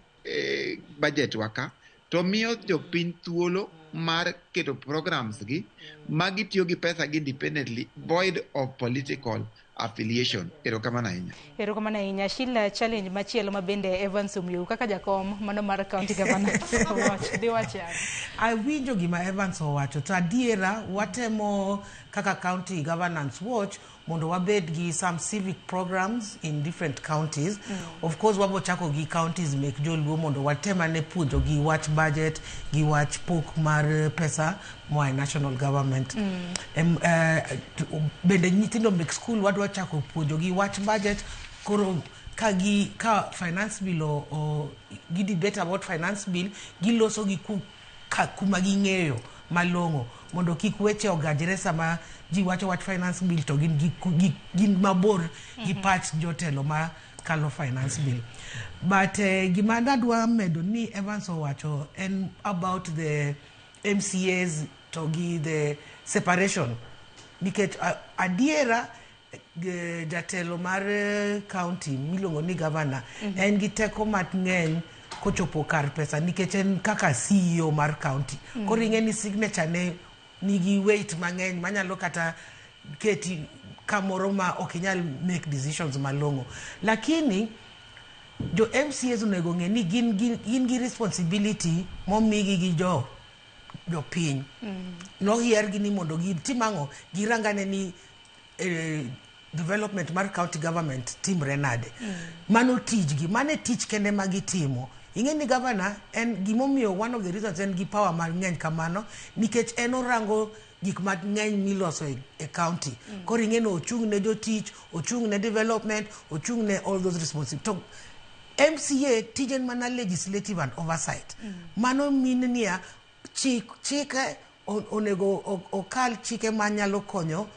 budget wa ka to miyo jopiny thuolo mar keto programs gi ma gitiyo gi pesa gi independently void of political affiliation. Erokamano ahinya. Erokamano ahinya. Sheila, challenge machielo ma bende Evans omiyo kaka jakom mano mar county governor dhi wacho ang'o? Awinjo gima Evans owacho to adiera watemo kaka county governance watch mondo wabed gi some civic programs in different counties. Of course wabo chako gi counties mek joluo mondo watem ane puonjo gi wach budget gi wach pok mar pesa moa e national government. Bende nyithindo mek school wadwa chako puonjo gi wach budget koro ka finance bill gi debate about finance bill giloso gi kuma ging'eyo malong'o mondo kik weche ogajre sama ji wacho wach finance bill to gin mabor gi pach jotelo ma kalo finance bill. But gima nadwa medo ni Evans owacho en about the MCAs to gi the separation nikech adiera jatelo mar county miluongo ni governor en gi teko mang'eny kochopo kar pesa nikech en kaka CEO mar county. Koro ing'e ni signature ne nigi weight mang'eny manyalo kata keti kamoro ma ok inyal make decisions malong'o. Lakini jo MCAs onego ng'e ni gin gi responsibility momigi gi jopiny. Noyiergi ni mondo gitim ang'o? Girangane ni development mar county government timre nade. Mano tijgi, mano e tich kende ma gitimo. Ing'e ni governor en gimomiyo one of the reasons en gi power mang'eny kamano nikech en orango gik mang'eny miloso e county. Koro ing'e ni ochung' ne jotich, ochung' ne development, ochung' ne all those responsibilities. To MCA tije en mana legislative and oversight. Mano mean niya chike onego okal chike manyalo konyo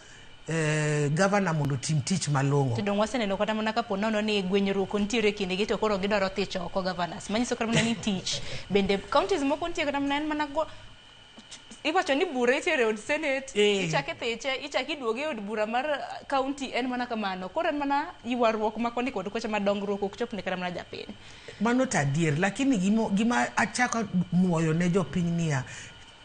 governor mondo tim tich malong'o. To dong waseneno kata mana kapo nono ni gwenyruok nitiere kindegi to koro gidwaro thich oko governors. Manyiso kata mana ni tich bende counties moko nitie kata mana en mana Iwacho ni bura itere e od senate, ichak ithiche, ichak iduoge e od bura mar county, en mana kamano. Koro en mana ywaruok ma koni kod kocha ma dongruok ok chop ne kata mana japiny. Mano to adier, lakini gima achako nuoyo ne jopiny niya,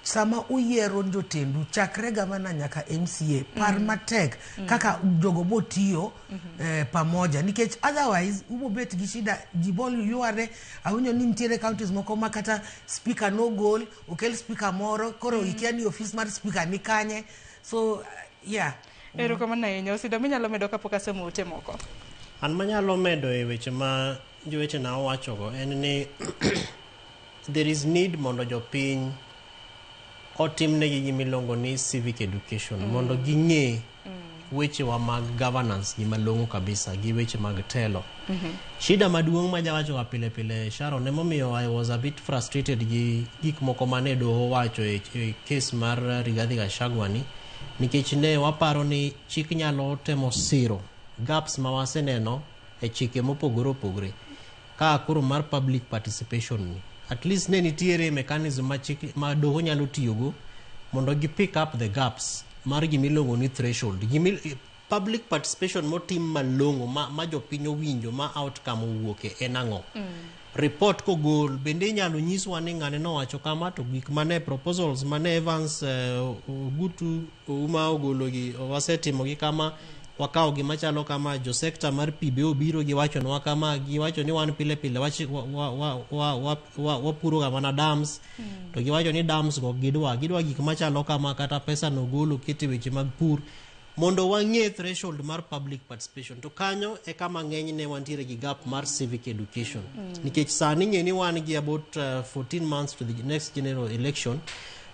sama uyiero jotendu chakre gavana nyaka MCA, par matek kaka jogo botiyo pamoja, nikech otherwise ubobet gi shida, ji bol yware. Awinjo ni nitiere counties moko ma kata speaker nogol, okel speaker moro, koro ikia ni ofis mar speaker ni kanye. So yeah. Erokamano ahinya. Osido, minyalo medo kapok asomo ote moko? An manyalo medo e weche ma jowetena owachogo en ni there is need mondo jopiny otimnegi gimiluongo ni civic education mondo ging'e wechewa mag governance gi malong'o kabisa gi weche mag telo. Shida maduong' ma jawachoga pile pile, Sharon, emomiyo I was a bit frustrated gi gik moko mane doho wacho e case mar Rigathi Gachagua ni, nikech ne waparo ni chik nyalo temo siro gaps ma waseneno e chike mopogore opogore ka koro mar public participation ni at least ne nitiere mechanism ma chik ma doho nyalo tiyogo mondo gi pick up the gaps mar gimiluongo ni threshold. Public participation motim malong'o ma jopiny owinjo ma outcome owuoke en ang'o. Report kogol bende inyalo nyiswa ni ng'ane nowacho kama, to gik mane proposals mane Evans Ogutu Ouma ogolo gi wasetimo gi kama, wakawo gima chalo kama, jo sector mar pi be obiro giwachonwa kama, giwacho ni wan pile pile wapuro ga mana dams, to giwacho ni dams go gidwa gik machalo kama, kata pesa no golo kete weche mag pur mondo wang'e threshold mar public participation. To kanyo e kama ng'enyne wantiere gi gap mar civic education, nikech sani ng'e ni wan gi about 14 months to the next general election,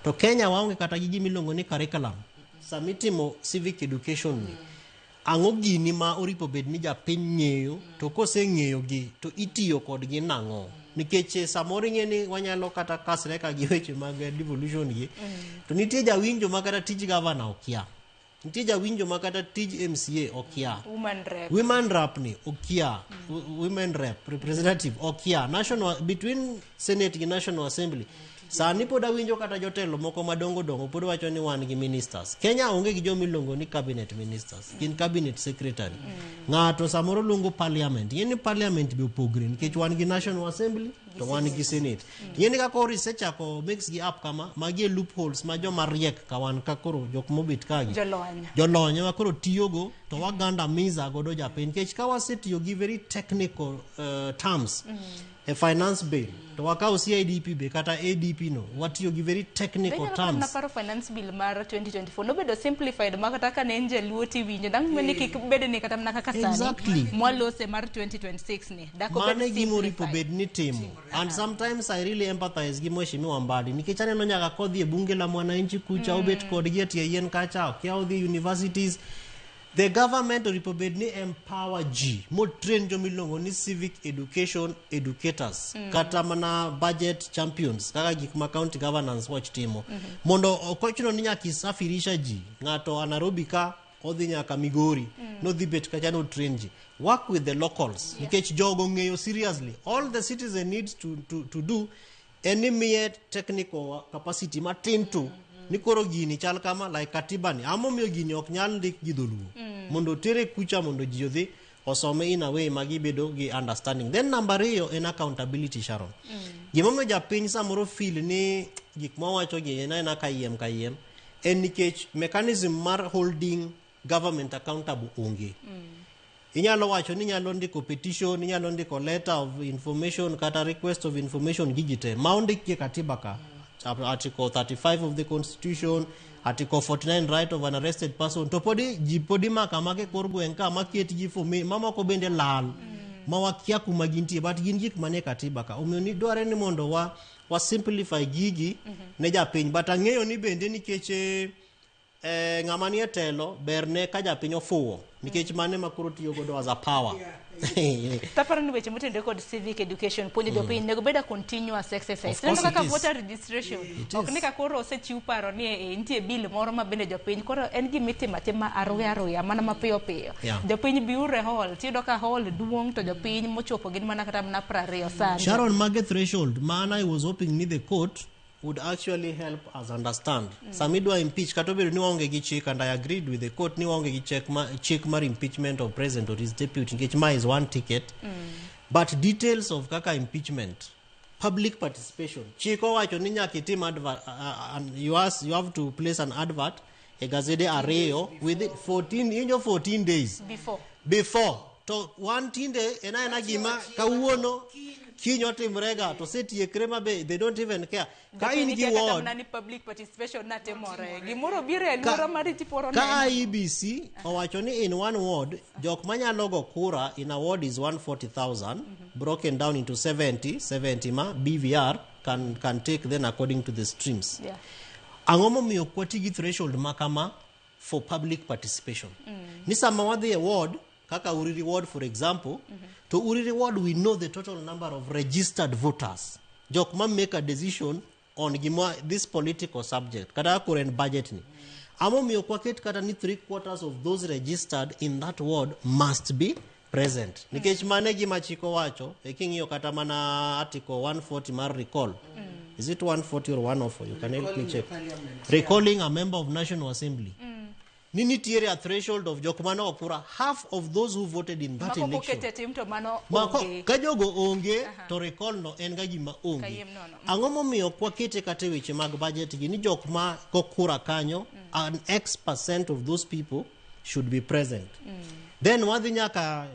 to Kenya waonge kata gi gimiluongo ni curriculum. Samitimo civic education ni, ang'o gini ma oripo bed ni japiny ng'eyo, to koseng'eyo gi to itiyo kodgi nang'o? Nikech samoro ing'e ni wanyalo kata kasre ka gi weche mag devolution gi, to nitie jawinjo ma kata tij gavana okia, nitie jawinjo ma kata tij MCA okia, woman rep, women rep ni okia, women rep representative okia, national between senate gi National Assembly. Sani pod awinjo kata jotelo moko madongo dongo pod wacho ni wan gi ministers. Kenya onge gi jomiluongo ni cabinet ministers, gin cabinet secretary. Ng'ato samoro luongo parliament, ing'e ni parliament be opogre, nikech wan gi National Assembly to wan gi senate. Ing'e ni ka koro isechako mix gi up kama, magi e loopholes ma joma riek ka wan ka koro jok mobet kagi jolony, jolony ema koro tiyogo to wagandamiza godo japiny, nikech ka wasetiyo gi very technical terms e finance bill, to wakawo CIDP be kata ADP no, watiyo gi very technical Be inyalo terms. Naparo finance bill mar 2024 nobedo simplified ma kata ka ne en jaluo tiwinjo dang' ni kik bed ni kata mana kaka sani mwalose mar 2026 ni dak obed Mano e gima oripo simplified. bed ni timo. And sometimes I really empathize gi Mheshimiwa Mbadi, nikech aneno nyaka kodhi e bunge la mwananchi kucha, obet kodgi e tie yien kacha, okia odhi universities. The government oripo bed ni empower ji mo train jomiluongo ni civic education educators, kata mana budget champions kaka gik ma county governance watch timo, mondo ok ochuno ni nyaka isafirisha ji, ng'ato a Nairobi ka odhi nyaka Migori, nodhi bet kacha no train ji. Work with the locals, nikech jogo ng'eyo. Seriously, all the citizen needs to do en ni miye technical capacity matin to ni koro gini chal kama, like katiba ni amomiyo gini ok nyal ndik gi dholuo mondo otere kucha mondo ji odhi osome in a way ma gibedo gi understanding. Then number ariyo en accountability, Sharon. Gimomiyo japiny samoro feel ni gik mawacho gi en aena kayiem kayiem en nikech mechanism mar holding government accountable onge. Inyalo wacho ni inyalo ndiko petition, inyalo ndiko letter of information kata request of information, gigi te ma ondik e katiba ka, article 35 of the constitution, article 49, right of an arrested person, to podi ji podi mako amaka e kor gweng' ka maket gi for me mamoko bende lal ma wakia kuma gintie, but gin gik manie katiba ka. Omiyo ni dware ni mondo wa simplify gigi ne japiny. But ang'eyo ni bende nikech ng'ama nie telo berne ka japiny ofuwo, nikech mano ema koro tiyo godo as a power. Taparo ni weche motenore kod civic education, puonjo jopiny onego bed a continuous exercise. Of course Ineno kaka it is. voter registration It ok is. ni ka koro osechiw paro ni nitie bill moro ma bende jopiny koro en gima itimo atima aruya aruya mana mapiyo piyo. Jopiny biuru e hall, tiyudo ka hall duong' to jopiny mochopo gin mana kata mana 20 sani. Sharon, mage threshold man I was hoping ni the court would actually help us understand. Sama idwa impeach, kata obedo ni waonge gi chik, and I agreed with the court ni waonge gi chik, ma, chik mar impeachment of president or his deputy, nikech ma is one ticket. But details of kaka impeachment, public participation, chik owacho ni nyaka itim advert, and you have to place an advert e gazede ariyo within 14, injo 14 days before. Before. To wan tinde en aena gima kawuono kiny otimrega to osetiekre mabe they don't even care ka in gi kata ward mana ni public participation natimore gimoro biro e alwora mari tiporo ka neno. IEBC owacho ni in one ward jok manyalo go kura in a ward is 140,000 broken down into 70 70 ma BVR can take then according to the streams. Ang'o momiyo ok wati gi threshold ma kama for public participation ni sama wadhi e ward kaka Uriri ward, for example, to Uriri ward we know the total number of registered voters, jok ma make a decision on gima this political subject kata koro en budget ni. Amomiyo ok waket kata ni three quarters of those registered in that ward must be present, nikech mano e gima chik owacho e king'iyo kata mana article 140 mar recall. Is it 140 or 104? You can help me Recalling check. the parliament. Recalling a member of National Assembly ni nitiere a threshold of jok mane okura, half of those who voted in that Mako election. kokete tim to mano Mako, onge. ka jogo onge to recall no en ga gima onge. Kayiem nono. Ang'o momiyo ok wakete kata e weche mag budget gi ni jok ma go kura kanyo, an x percent of those people should be present. Then wadhi nyaka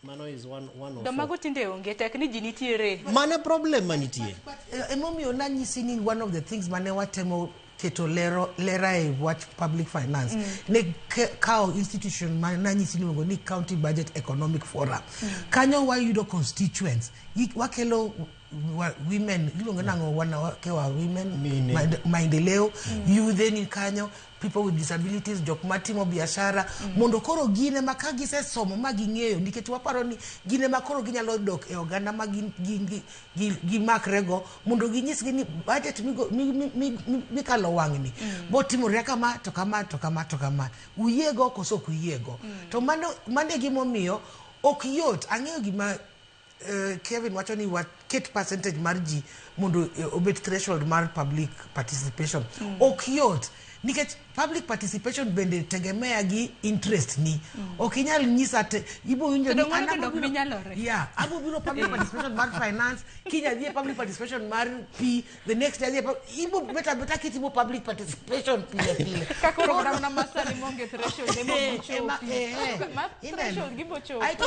mano is one of To mago tinde onge tek ni ji nitiere. Mano e problem manitie. Emomiyo nanyisi ni one of the things mane watemo keto lero lera e wach public finance ne kawo institution ma nanyisi niluongo ni County Budget Economic Forum. Kanyo wayudo constituents. Wakelo women, iluongo nang'o, wanawake wa women. Mine. Maendeleo youth ni kanyo, people with disabilities, jok matimo biashara, mondo koro gin ema ka gisesomo ma ging'eyo, nikech waparo ni gin ema koro ginyalo dok e oganda ma gimakrego mondo ginyisgi ni budget mikalo wang'ni botimore kama to kama to kama to kama, uyiego koso ok uyiego. To mano e gimomiyo ok yot. Ang'eyo gima Kevin wacho ni waket percentage mar ji mondo obed threshold mar public participation. Ok yot nikech public participation bende tegemea gi interest ni. Ok inyal nyisa te ibo winjo To ni dong' mano an bende ok abo biro- binyalore. Yeah, abo biro public participation mar finance, kiny adhi e public participation mar P, the next day adhi e ibo beta beta kitimo public participation pile pile. Ka koro kata mana masani maonge threshold ema bochopi. Ma Ineno? threshold gibochopo. Aeto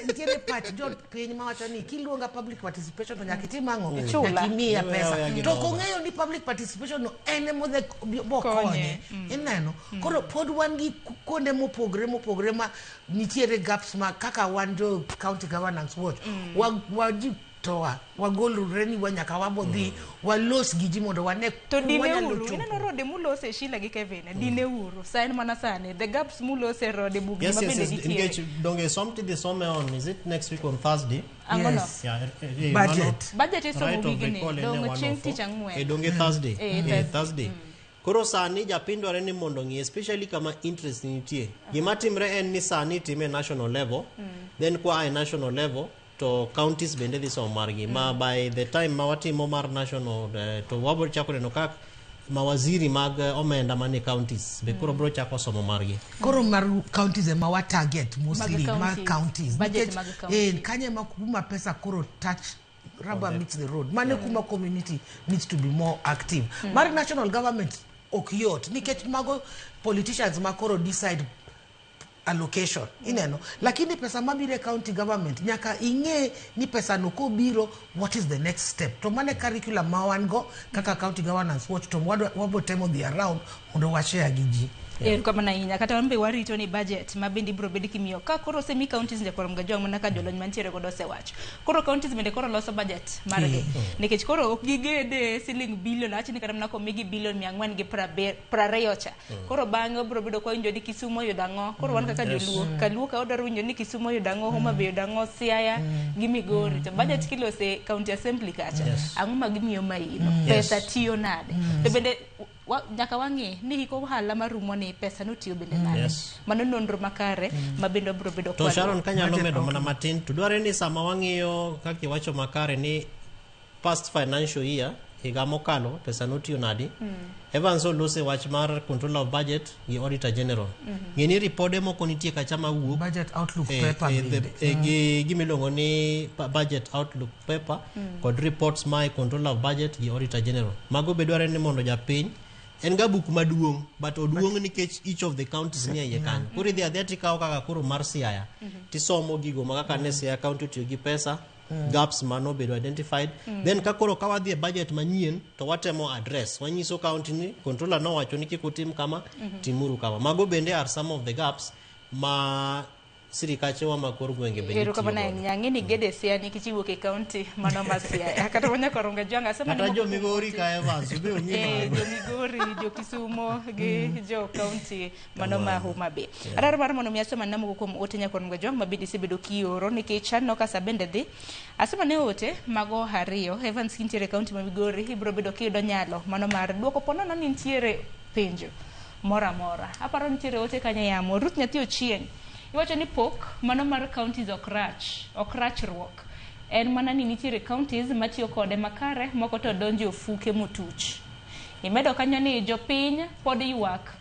nitiere pach jopiny mawacho ni kiluonga public participation to nyaka itim ang'o? Ichula. Nyaka imiya Iweya pesa. weya gi To ok dhoga. ong'eyo ni public participation no en emodhi bokonye. Konye. Ineno? Koro pod wan gi kuonde mopogre mopogre ma nitiere gaps ma kaka wan jo County Governance Watch wa ji toa wagolre ni wa nyaka wabodhi walos gi ji mondo wane To kuma dine wanyalo uru, chopo. ineno rode mulose Sheila gi Kevin, dine uru, sa en mana sani, the gaps mulose e rode bugni ma bende Yes. nitiere. Nikech donge som tidhi some on, is it next week on Thursday? Ang'o no? Yes. Yeah, Budget. mano- Budget isomo right of wigni, recall en dong' e chieng' 104. tich ang'wen. Donge Thursday. Thursday. Thursday. Koro sani japiny dware ni mondo ng'i especially kama interest nitie. Gima timre en ni sani itime national level, then kwa e national level to counties bende dhi somo margi. Ma by the time ma watimo mar national to wabro chako neno kaka mawaziri mag omenda manie counties be koro bro chako somo margi. Koro mar counties ema wa target mostly Mag mar counties. counties. Budget Nikech, mag counties. kanyo ema kuma pesa koro touch rubber meets the road. Mano kuma community needs to be more active. Mar national government ok yot nikech mago politicians ma koro decide allocation, ineno. Lakini pesa mabiro e county government nyaka ing'e ni pesa no kobiro, what is the next step? To mane curriculum ma wan go kaka County Governance Watch to wabo temo dhi around mondo washare gi ji. Erokamano ahinya. Kata wan be warito ni budget ma bende ibiro bed kimiyo ka koro osemi counties nyakwar Mgajwang', mana ka jolony mantiere godo osewacho. Koro counties bende koro loso budget margi nikech koro ok gigede siling billion, awach ni kata mana komigi billion 420 cha, koro bang'e obiro bedo kwa winjo ni Kisumu oyudo ang'o. Koro wan kaka joluo kaluo ka wadwaro winjo ni Kisumu oyudo ang'o, Homa Bay oyudo ang'o, Siaya gi Migori, to budget kilose county assembly kacha, ang'o ma gimiyo maino, pesa tiyo nade? To bende nyaka wang'i ni hik ohala marumo ni pesa notiyo bende nade. Mano nonro makare ma bende wabiro bedo To kwa Sharon, kanyalo Budget medo mana outlook. matin, to dware ni sama wang'iyo kaka iwacho makare ni past financial year higa mokalo pesa notiyo nadi. Evans olose wach mar controller of budget gi auditor general. Ng'e ni ripode moko nitie kacha mawuok budget outlook paper bende. Gi gimiluongo ni budget outlook paper kod reports ma e controller of budget gi auditor general. Mago be dwarore ni mondo japiny en ga buk maduong' but oduong' nikech each of the counties nie iye kanyo. Koro idhi adhiya tikawo kaka koro mar Siaya tisomo gigo ma kaka ne Siaya county otiyo gi pesa, gaps manobedo identified. Then ka koro ka wadhi e budget manyien to watemo address, wanyiso county ni controller nowacho ni kik utim kama, timuru kama. Mago bende are some of the gaps ma sirikachewa ma kor gwenge bende tiyo Erokamano godo. ahinya. Ang'e ni gede Siaya nikech iwuok e county mano ma Siaya. Kata mana Koronga Jwang' asema ni Kata moko jo kuom Migori ote- ka Evans ube ong'e mago. Jo Migori, jo Kisumo gi jo county mano ma Homa Bay. Yeah. Adwaro mar mondo mi asoma na moko kuom ote Nyakoronga Jwang' ma bende isebedo kioro nikech aneno ka sa bende dhi. Asoma ne ote mago ariyo. Evans kintiere e county ma Migori ibiro bedo kiyudo nyalo mano mar duoko po nono ni nitiere penjo moro amora. Aparo nitiere ote kanyo e yamo. Ruth nyathi Ochieng'. Iwacho ni pok mano mar counties ok rach, ok rachruok. En mana ni nitiere counties matiyo kode makare, moko to donjo e ofuke motuch. Imedo kanyo ni jopiny pod ywak,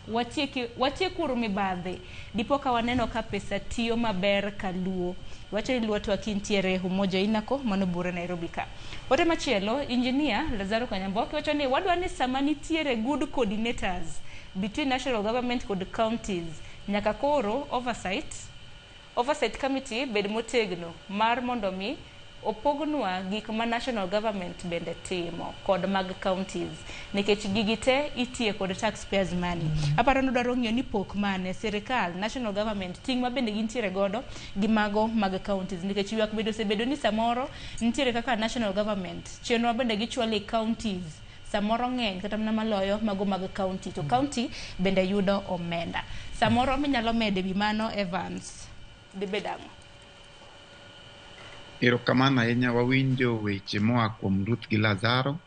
watiekuru mibadhi. Dipo ka waneno ka pesa tiyo maber kaluo. Iwacho ni Luo twak intiere Umoja Inako, mano bure Nairobi ka. Ote machielo, Engineer Lazaro Kanyamboki wacho ni wadwa ni sama nitiere good coordinators between national government kod counties, nyaka koro oversight committee bed motegno mar mondo mi opognwa gik ma national government bende timo kod mag counties nikech gigi te itiye kod taxpayers money. Aparo ni odwaro ng'iyo ni pok mane sirikal national government ting' ma bende gintiere godo gi mago mag counties nikech ywak bende osebedo ni samoro nitiere kaka national government chenro bende gichwalo e counties samoro ng'eny kata mana maloyo mago mag county to county bende yudo omenda samoro minyalo medo ewi mano. Evans, dibed ang'o? Erokamano ahinya. Wawinjo weche moa kuom Ruth gi Lazaro.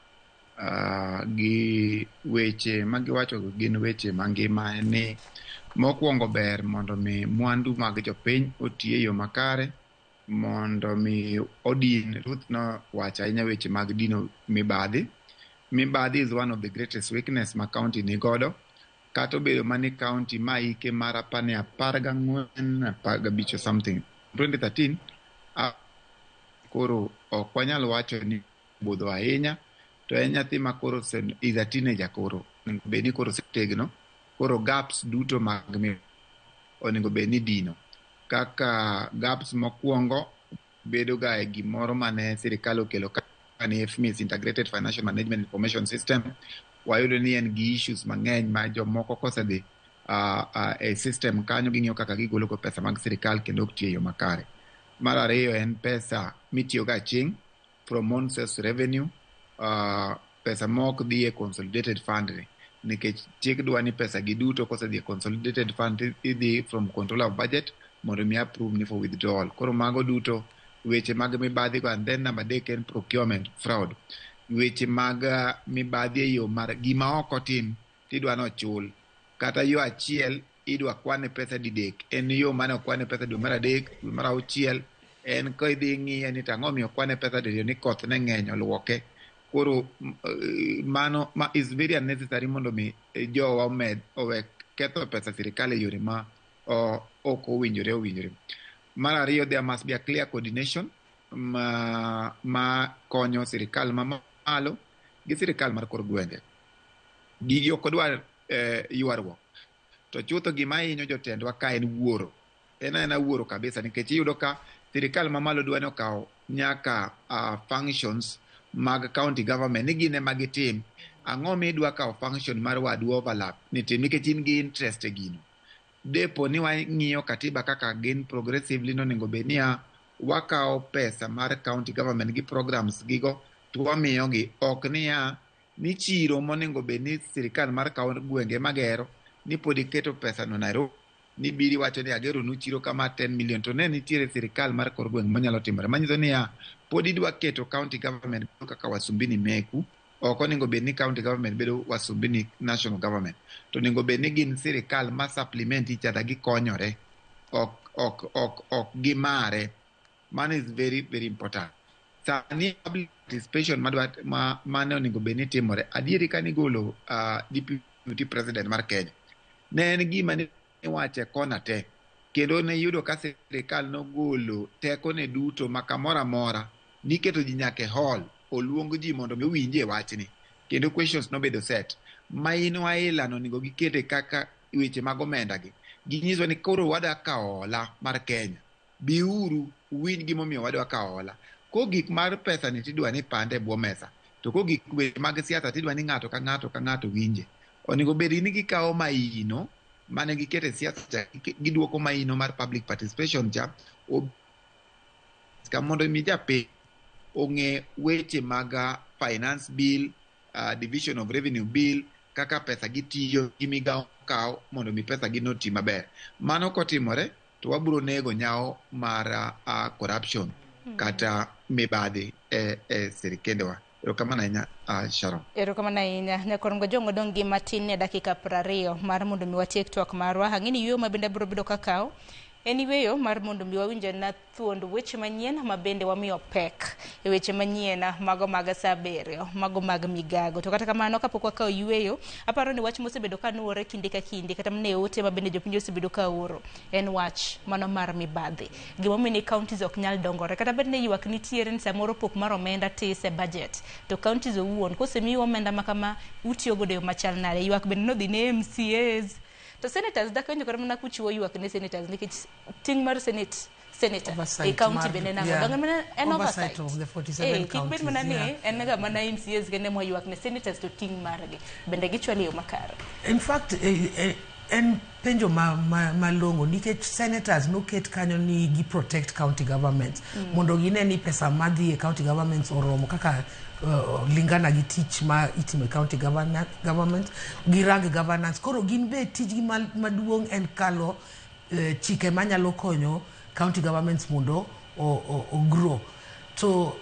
Gi weche magiwacho gin weche mangima ni mokwongo ber mondo mi mwandu mag jopiny oti e yo makare mondo mi odin. Ruth nowacho ahinya weche mag dino mibadhi. Mibadhi is one of the greatest weakness ma county ni godo. Kata obedo mani county ma ike mar apani 14, 15 or something 2013 koro ok wanyal wacho ni budho ahinya to en nyathi ma koro is a teenager, koro onego bed ni koro osetegno, koro gaps duto mag onego bed ni dino kaka gaps mokwongo bedo ga e gimoro mane sirikal okelo ka ni IFMIS, Integrated Financial Management Information System. Wayudo ni en gi issues mang'eny ma jomoko kosedhi e system kanyo ging'iyo kaka gigolo go pesa mag sirikal kendo ok tiyo e yo makare. Mar ariyo en pesa mitiyogo aching' from own source revenue, pesa mok dhi e consolidated fund ni nikech chik dwa ni pesa gi duto kosedhi e consolidated fund idhi from controller of budget mondo mi approve ni for withdrawal. Koro mago duto weche mag mibadhi go. And then namba adek en procurement fraud, weche mag mibadhi e yo mar gima ok otim tidwa nochul kata yo achiel idwa kwane pesa didek en yo mane okwane pesa dwe mar adek, dwe mar auchiel en ka idhi ing'iye ni to ang'o omiyo okwane pesa diriyo ni koth ne ng'eny oluoke. Koro mano ma is very unnecessary mondo mi jowa omed owe ketho pesa sirikal e yore ma ok owinjore owinjore. Mar ariyo, there must be a clear coordination ma konyo sirikal mamalo gi sirikal mar kor gwenge. Gigi ok odwar ywaruok to chutho gima hinyo jotendwa ka en wuoro, en aena wuoro kabisa nikech iyudo ka sirikal mamalo dwa ni okaw nyaka functions mag county government ni gin ema gitim. Ang'o midwa kawo function mar wadu overlap ni tim nikech in gi interest e gino? Depo ni wang'iyo katiba kaka gin progressively nonego bed niya wakawo pesa mar county government gi programs gigo to wamiyogi, ok niya ni chiro monego bed ni sirikal mar kawo gwenge magero ni pod iketo pesa no Nairobi ni biri wacho ni ageronu chiro kama 10 million to ne nitiere sirikal mar kor gweng' manyalo timore manyiso niya pod idwa keto county government bedo kaka wasumbini meku. Ok onego bed ni county government bedo wasumbini national government, to onego bed ni gin sirikal ma supplement each other, gikonyore, ok gimare. Mano is very very important. Sani public participation madwa ma mane onego bed ni timore adieri kane igolo deputy president mar Kenya ne en gima ne iwache kona te kendo ne iyudo ka sirikal nogolo tekone duto ma kamoro amora niketo ji nyaka e hall oluong ji mondo mi owinjie wachni kendo questions nobedo set. Maino aila no onego gikete kaka weche mag omenda gi. Ginyiswa ni koro wadwa kawo hola mar Kenya. Biuru uwinj gimomiyo wadwa kawo hola. Kogik mar pesa ni tidwa ni pande e bwo mesa. To kogik weche mag siasa tidwa ni ng'ato ka ng'ato ka ng'ato winje. Onego bed ni gikawo maino mane giketo e siasa cha, giduoko maino mar public participation cha ka mondo mi japiny ong'e weche mag finance bill, division of revenue bill, kaka pesa gitiyo gi migawo kawo mondo mi pesa gi noti maber. Mano kotimore to wabiro nego nyawo mar corruption kata mibadhi e sirikendewa. Erokamano ahinya, Sharon. Erokamano ahinya. Nyakorongo Jong odong' gi matin ne dakika 20 mar mondo mi watiek twak marwa. Ang'e ni yueyo ma bende abiro bedo kakawo en yueyo mar mondo mi wawinj na thuond weche manyien ma bende wamiyo pek e weche manyien mago mag saa 7 mago mag migago. To kata kamano kapok wakawo yueyo, aparo ni wach mosebedo ka nuore kinde ka kinde kata mana e ote ma bende jopiny osebedo ka oro en wach mano mar mibadhi. Gimomiyo ni counties ok nyal dongore kata bed ni ywak nitiere ni samoro pok mar omenda tis e budget to counties owuon kosemiu omenda ma kama utiyo godo e yo machal nade. Ywak bende nodhi ne MCAs to senators dak winjo kata mana kuchiwo ywak ne senators nikech ting' mar senate senator e county bende nang'o donge mana en oversight of the 47 kik bed mana ni en ga mana MCAs kende mwaywak ne senators to ting' margi bende gichwalo e yo makare. In fact, en penjo malong'o nikech senators noket kanyo ni gi protect county governments mondo gine ni pesa madhi e county governments oromo kaka lingana gi tich ma itimo e county government, girang governance. Koro gin be tijgi maduong' en kalo chike manyalo konyo county governments mondo o grow. To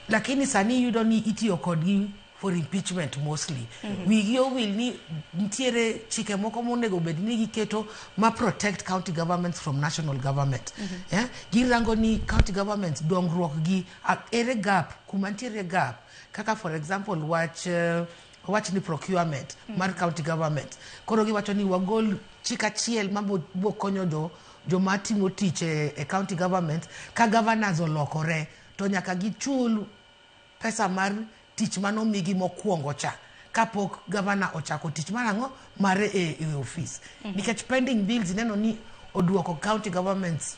lakini sani iyudo ni itiyo kodgi for impeachment mostly. Wigi owil ni nitiere chike moko monego bed ni giketo ma protect county governments from national government. Yeah? Girango ni county governments dongruok gi ere gap, kuma nitiere gap. Kaka for example wach ni procurement mar county government. Koro giwacho ni wagol chik achiel ma bo konyo joma timo tich e county government ka governors olokore to nyaka gichul pesa mar tich manomigi mokwongo cha kapok governor ochako tich mar ang'o mare e office. Nikech pending bills ineno ni oduoko county governments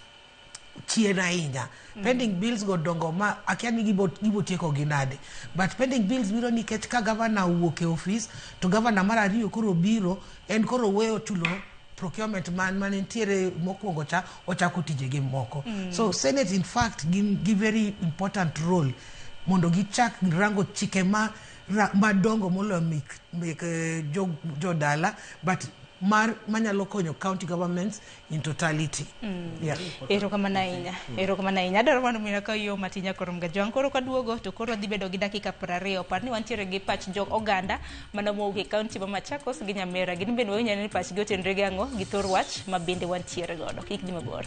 chien ahinya. Pending bills go dongo ma akia ni gibo tieko gi nade. But pending bills biro nikech ka governor owuok e office to governor mar ariyo koro biro en koro weyo chulo procurement man nitiere mokwongo cha ochako tijege moko. So Senate in fact gin gi very important role mondo gichak rango chike madongo moloyo mek jodala but mar manyalo konyo county governments in totality. Yeah. Erokamano ahinya. Erokamano ahinya. Adwaro mondo mi akaw yo matin Nyakoro Mgajwang'. Koro kaduogo to koro wadhi bedo gi dakika 20. Par ni wantiere gi pach jo oganda mano mowuok e county ma Machakos gi Nyamira. Gin bende wawinjo ni pachgi otenre gi ang'o gi thor wach ma bende wantiere godo. Kik dhi mabor.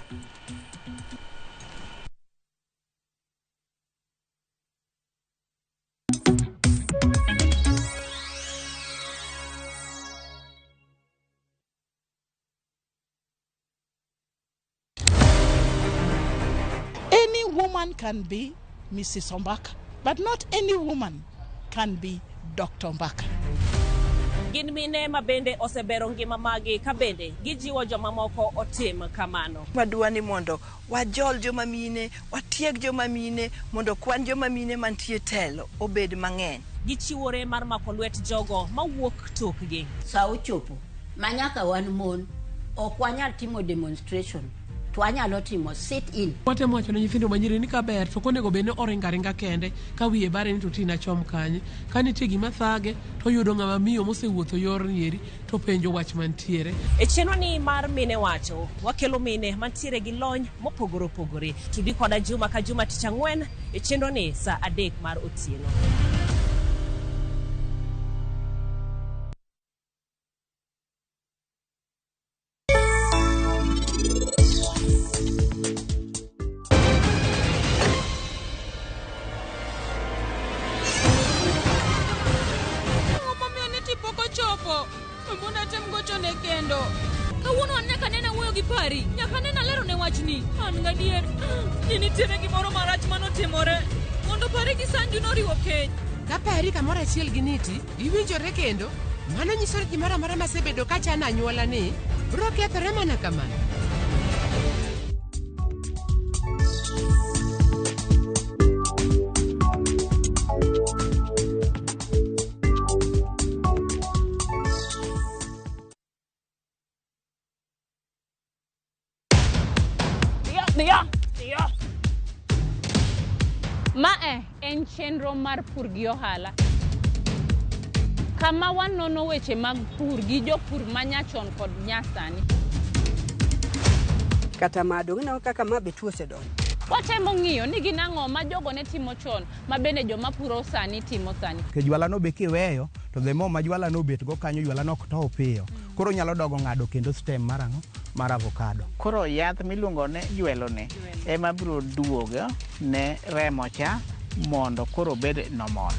Any woman can be Mrs. Ombaka, but not any woman can be Dr. Ombaka. Gin mine ma bende osebero ngima magi ka bende gijiwo jomamoko otim kamano. Wadwa ni mondo wajol joma mine, watieg joma mine, mondo kwan joma mine mantie telo obed mang'eny. Gichiwore mar mako lwet jogo mawuok tokgi. Sa ochopo ma nyaka wan mon ok wanyal timo demonstration to wanyalo timo sit in. Watemo wacho ne nyithindo manyiri ni kaber to ok onego bed ni oringo aringa kende ka wiye bare ni to tina chom kanye. Ka nitie gima thage to oyudo ng'ama miyo mosewuotho yor nieri to penjo wach mantiere. E chenro ni mar Mine Wacho, wakelo mine mantiere gi lony mopogore opogore. Tudi koda juma ka juma tich ang'wen e chenro ni saa 3 mar otieno. Kawuono an nyaka nene awuoyo gi Pari. Nyaka nene alero ne wachni. An gadier ni nitiere gimoro marach manotimore. Mondo Pari gi Sanju noriwo keny. Ka Pari kamoro achiel gi Niti giwinjore kendo, mano nyiso ni gimoro amora masebedo kachano anyuola ni biro kethore mana kamano. Dhiyo. Mae en chenro mar pur gi ohala. Kama wanono weche mag pur gi jopur manyachon kod nyasani. Kata ma dong' ineno kaka ma be tuo osedonjo. Watemo ng'iyo ni gin ang'o ma jogo ne timo chon ma bende joma puro sani timo sani. Ke jwala no be kiweyo to the more ma jwala no obet go kanyo jwala no ok tow piyo. Koro nyalo dogo ng'ado kendo stem mar ang'o? Mar avocado. Koro yath miluongo ni jwelo ni ema biro duogo ne remo cha mondo koro obed normal.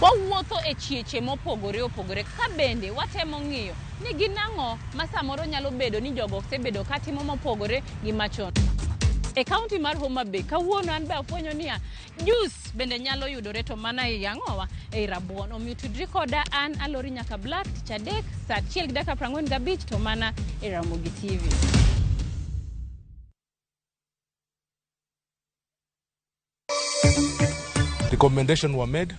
Wawuotho e chieche mopogore opogore ka bende watemo ng'iyo ni gin ang'o ma samoro nyalo bedo ni jogo osebedo katimo mopogore gi machon. E kaunti mar Homa Bay, kawuono an be afwenyo niya, juice bende nyalo yudore to mana ei ang'owa, ei rabuon. Omiyo tudri koda an Alori Nyaka Black tich adek saa 1:45 to mana e Ramogi TV. Recommendations were made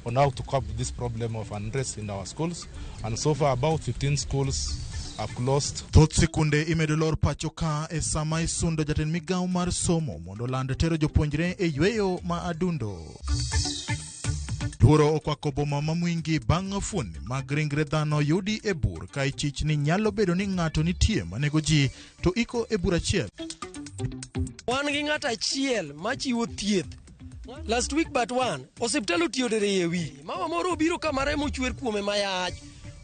on how to curb this problem of unrest in our schools, and so far about 15 schools have closed. Thoth sikunde imedo lor pacho ka e sama isundo jatend migawo mar somo mondo oland tero jopuonjre e yweyo ma adundo. Luoro okwako boma ma Mwingi bang' fuoni mag ringre dhano yudi e bur ka ichich ni nyalo bedo ni ng'ato nitie manego ji to iko e bur achiel. Wan gi ng'ato achiel machiwo thieth. Last week but one, osiptal otiyo diriyo e wi. Mama moro obiro kama remo chwer kuome mayach.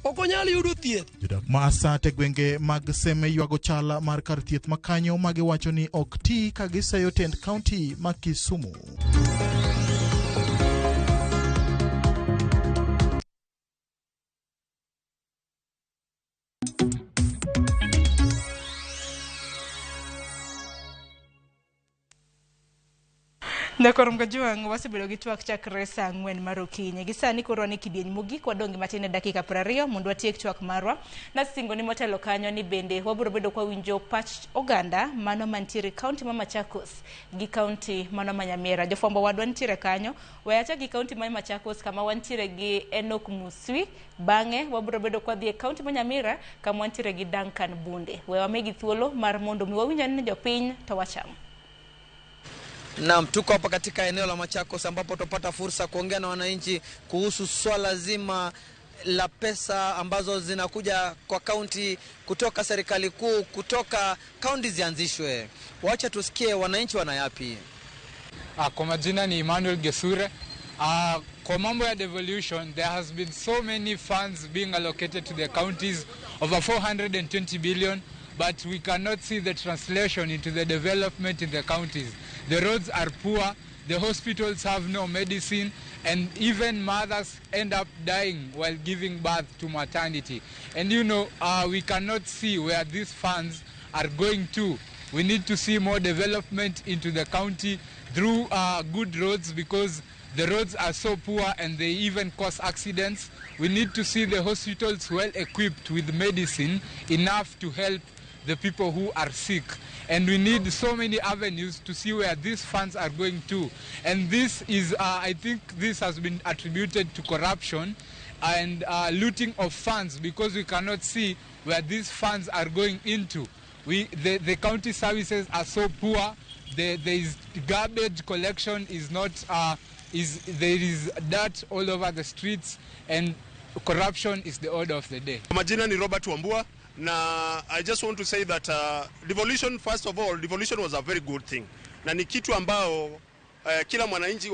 Ok onyal yudo thieth. Jodak ma Asat e gwenge mag Seme ywago chala mar kar thieth ma kanyo ma giwacho ni ok ti ka giseyo tend kaunti ma Kisumu. Nyakor Mgajuang' wasebedo gi twak chakre saa 4 mar okinyi. Gi sani koro wan e kidieny mogik, wadong' gi matin e dakika 20 mondo watiek twak marwa. Nasingo ni motelo kanyo ni bende wabiro bedo kwa winjo pach oganda mano mantiere kaunti ma Machakos gi kaunti mano ma Nyamira. Jofwambo wadwa nitiere kanyo. We achak gi kaunti ma Machakos kama wantiere gi Enoch Muswi. Bang'e wabiro bedo kwa dhi e kaunti ma Nyamira kama wantiere gi Duncan Bunde. We wamigi thuolo mar mondo mi wawinj ane jopiny to wacham. Naam, tuko hapa katika eneo la Machakos ambapo tupata fursa kuongea na wananchi kuhusu swala zima la pesa ambazo zinakuja kwa kaunti kutoka serikali kuu, kutoka kaunti zianzishwe. Wacha tusikie wananchi wanayapi. Kwa majina ni Emmanuel Gesure. Kwa mambo ya devolution, there has been so many funds being allocated to the counties, over 420 billion, but we cannot see the translation into the development in the counties. The roads are poor, the hospitals have no medicine, and even mothers end up dying while giving birth to maternity. And you know, we cannot see where these funds are going to. We need to see more development into the county through good roads, because the roads are so poor and they even cause accidents. We need to see the hospitals well equipped with medicine enough to help the people who are sick. And we need so many avenues to see where these funds are going to. And this is, I think this has been attributed to corruption and looting of funds, because we cannot see where these funds are going into. The county services are so poor. There is garbage collection is not, there is dirt all over the streets, and corruption is the order of the day. Majina ni Robert Wambua. Na I just want to say that devolution, first of all, devolution was a very good thing. Na ni kitu ambao kila mwananchi,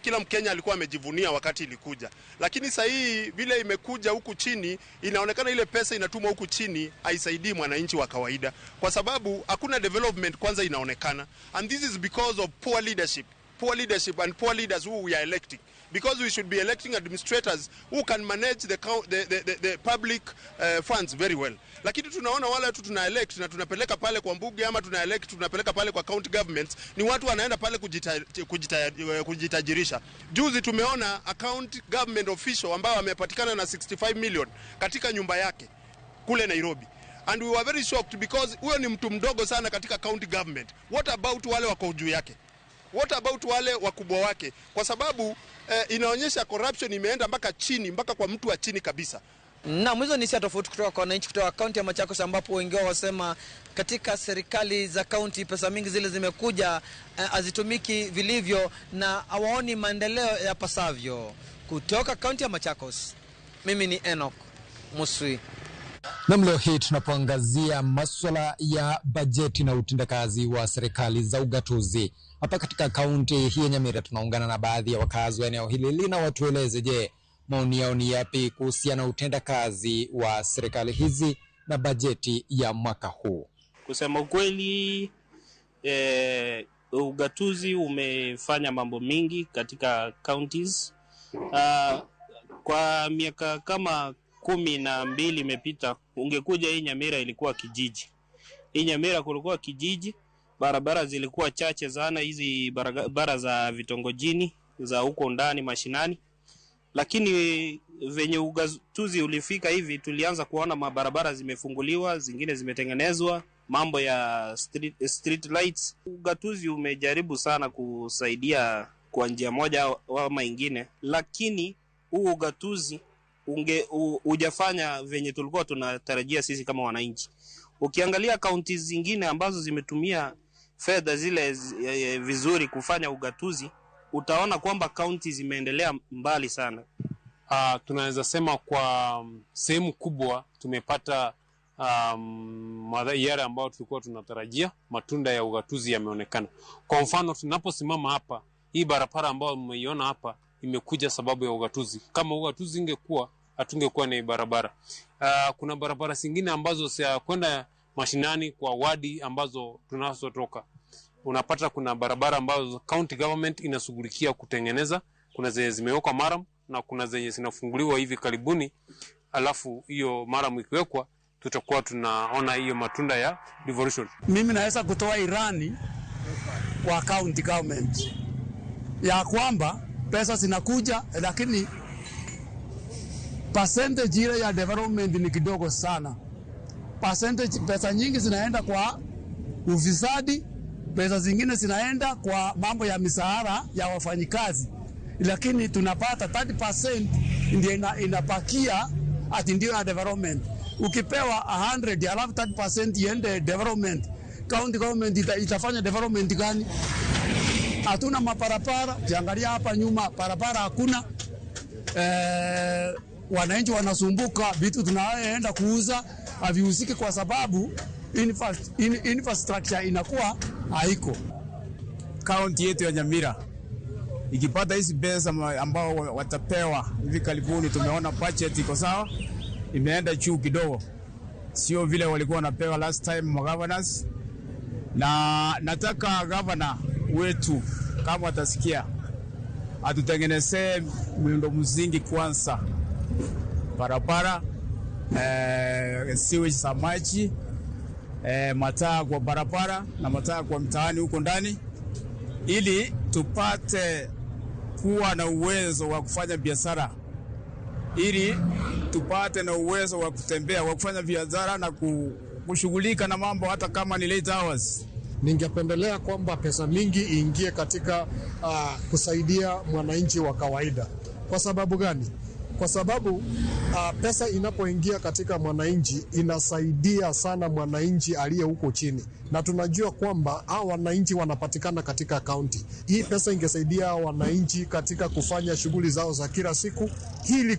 kila Mkenya alikuwa amejivunia wakati ilikuja. Lakini sasa hii vile imekuja huku chini, inaonekana ile pesa inatumwa huku chini haisaidii mwananchi wa kawaida, kwa sababu hakuna development kwanza inaonekana. And this is because of poor leadership. Poor leadership and poor leaders who we are electing. because we should be electing administrators who can manage the public funds very well. Lakini tunaona wale watu tuna elect na tunapeleka pale kwa mbunge ama tuna elect tunapeleka pale kwa county governments ni watu wanaenda pale kujitajirisha. Juzi tumeona a county government official ambao amepatikana na 65 million katika nyumba yake kule Nairobi. And we were very shocked because huyo ni mtu mdogo sana katika county government. What about wale wako juu yake? What about wale wakubwa wake? Kwa sababu inaonyesha corruption imeenda mpaka chini, mpaka kwa mtu wa chini kabisa. Naam, hizo ni hisia tofauti kutoka kwa wananchi kutoka kaunti ya Machakos, ambapo wengi wao wasema katika serikali za kaunti pesa mingi zile zimekuja hazitumiki vilivyo na hawaoni maendeleo yapasavyo. Kutoka kaunti ya Machakos, mimi ni Enoch Muswi. Naam, leo hii tunapoangazia masuala ya bajeti na utendakazi wa serikali za ugatuzi hapa katika kaunti hii ya Nyamira, tunaungana na baadhi ya wakazi wa eneo hili lina watueleze, je, maoni yao ni yapi kuhusiana na utendakazi wa serikali hizi na bajeti ya mwaka huu? Kusema ukweli, ugatuzi umefanya mambo mingi katika counties. Kwa miaka kama 12 imepita, ungekuja hii Nyamira ilikuwa kijiji. Hii Nyamira kulikuwa kijiji, barabara zilikuwa chache sana, hizi barabara za vitongojini za huko ndani mashinani. Lakini venye ugatuzi ulifika hivi, tulianza kuona mabarabara zimefunguliwa, zingine zimetengenezwa, mambo ya street lights. Ugatuzi umejaribu sana kusaidia kwa njia moja ama ingine, lakini huu ugatuzi hujafanya venye tulikuwa tunatarajia sisi kama wananchi. Ukiangalia kaunti zingine ambazo zimetumia fedha zile vizuri kufanya ugatuzi, utaona kwamba kaunti zimeendelea mbali sana. Tunaweza sema kwa sehemu kubwa tumepata yale ambayo tulikuwa tunatarajia. Matunda ya ugatuzi yameonekana. Kwa mfano, tunaposimama hapa, hii barabara ambayo mmeiona hapa imekuja sababu ya ugatuzi. Kama ugatuzi ingekuwa, hatungekuwa na barabara. Kuna barabara zingine ambazo si kwenda mashinani kwa wadi ambazo tunazotoka. Unapata kuna barabara ambazo county government inashughulikia kutengeneza, kuna zenye zimewekwa maram na kuna zenye zinafunguliwa hivi karibuni. Alafu hiyo maram ikiwekwa, tutakuwa tunaona hiyo matunda ya devolution. Mimi naweza kutoa irani kwa county government ya kwamba pesa zinakuja, lakini percentage ile ya development ni kidogo sana. Percentage, pesa nyingi zinaenda kwa ufisadi, pesa zingine zinaenda kwa mambo ya misahara ya wafanyikazi, lakini tunapata 30% ndio inapakia ati ndio ya development. Ukipewa 100 alafu 30% iende development, county government itafanya development gani? Hatuna maparapara. Ukiangalia hapa nyuma parapara hakuna. Wananchi wanasumbuka, vitu tunaenda kuuza havihusiki kwa sababu infrastructure inakuwa haiko. Kaunti yetu ya Nyamira ikipata hizi pesa ambao watapewa hivi karibuni, tumeona budget iko sawa, imeenda juu kidogo, sio vile walikuwa wanapewa last time ma governors. Na nataka governor wetu kama atasikia, atutengenezee miundo msingi kwanza, barabara, sewage za maji, mataa kwa barabara na mataa kwa mtaani huko ndani, ili tupate kuwa na uwezo wa kufanya biashara, ili tupate na uwezo wa kutembea, wa kufanya biashara na kushughulika na mambo hata kama ni late hours. Ningependelea kwamba pesa mingi iingie katika kusaidia mwananchi wa kawaida. Kwa sababu gani? Kwa sababu pesa inapoingia katika mwananchi inasaidia sana mwananchi aliye huko chini, na tunajua kwamba hao wananchi wanapatikana katika kaunti hii. Pesa ingesaidia wananchi katika kufanya shughuli zao za kila siku ili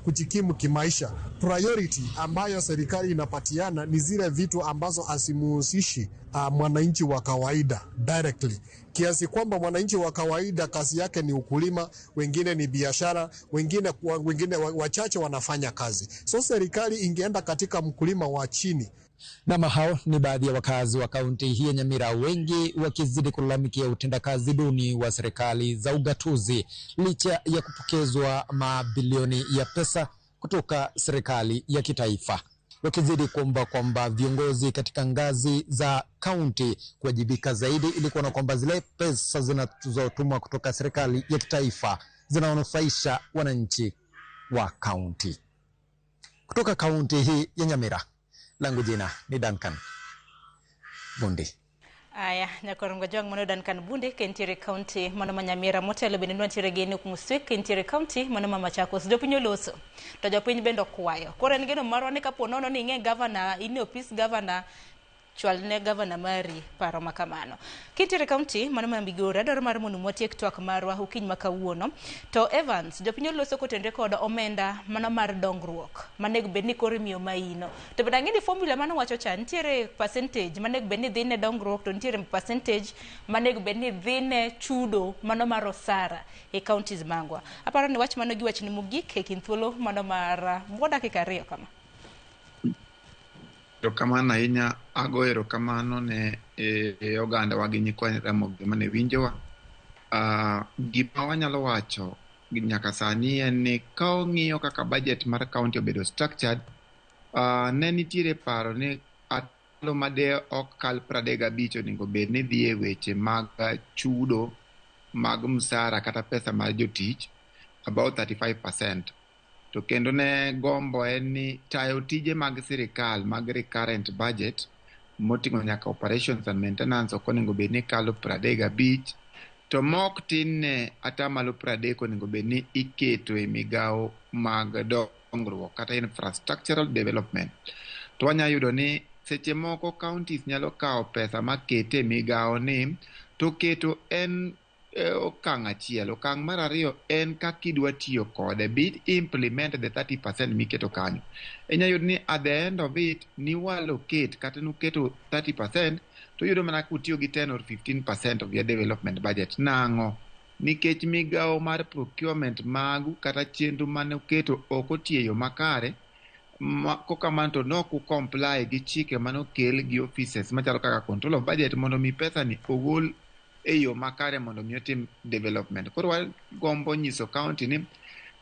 kujikimu kimaisha. Priority ambayo serikali inapatiana ni zile vitu ambazo asimuhusishi mwananchi wa kawaida directly. kiasi kwamba mwananchi wa kawaida kazi yake ni ukulima, wengine ni biashara, wengine wachache wanafanya kazi. So serikali ingeenda katika mkulima wa chini. Nam, hao ni baadhi ya wakazi wa kaunti hii ya Nyamira, wengi wakizidi kulalamikia utendakazi duni wa serikali za ugatuzi licha ya kupokezwa mabilioni ya pesa kutoka serikali ya kitaifa, wakizidi kuomba kwamba viongozi katika ngazi za kaunti kuwajibika zaidi ili kuona kwamba zile pesa zinazotumwa kutoka serikali ya kitaifa zinawanufaisha wananchi wa kaunti. Kutoka kaunti hii ya Nyamira, langu jina ni Duncan Bundi. Aya, nyakorongo jwang' mano Duncan Bunde ka entiere kaunti mano ma Nyamira. Motelo bende nwantiere gi Enock Muswek ka entiere kaunti mano ma Machakos. Jopiny oloso to jopiny bende okwayo. Koro en geno marwa ni kapo nono ni ing'e gavana, in e opis gavana, chwal ne gavana mari paro ma kamano. Kintiere kaunti mano ma Migori, adwaro mar mondo watiek twak marwa okinyi ma kawuono. To Evans, jopiny oloso kotenore kod omenda mano mar dongruok manego bed ni koro imiyo maino. To bende ang'e ni formula mano wacho cha nitiere percentage manego bed ni dhi ne dongruok to nitiere percentage manego bed ni dhi ne chudo mano mar osara e counties mangwa. Aparo ni wach mano gi wachni mogik e kind thuolo mano mar bwo dakika 2 kama. Erokamano ahinya, ago erokamano ne ogandawa gi nyikwa Ramogi mane winjowa. Gima wanyalo wacho nyaka sani en ni ka ong'iyo kaka budget mar county obedo structured, ne nitiere paro ni atalo made ok kal 35 onego bed ni dhi e weche mag chudo mag msara kata pesa mar jotich about 35%. To kendo ne gombo en ni tayo tije mag sirikal mag recurrent budget moting'o nyaka operations and maintenance ok onego bed ni kalo 35, to mok tin ne atamalo 30 onego bed ni iketo e migawo mag dongruok kata infrastructural development. To wanya yudo ni seche moko counties nyalo kawo pesa makete e migawo ni to keto en okang' achiel. Okang' mar ariyo en kaka idwa tiyo kode, be implement the 30% miketo kanyo. Inya yudo ni at the end of it ni allocate kata nuketo 30% to iyudo mana kutiyo gi 10 or 15% of your development budget. Nang'o? Nikech migawo mar procurement magu kata chenro mane uketo ok otiyo e yo makare. Kokamano to nok u comply gi chike manokel gi offices machalo kaka control of budget mondo mi pesa ni ogol e yo makare mondo mi otim development. Koro wagombo nyiso county ni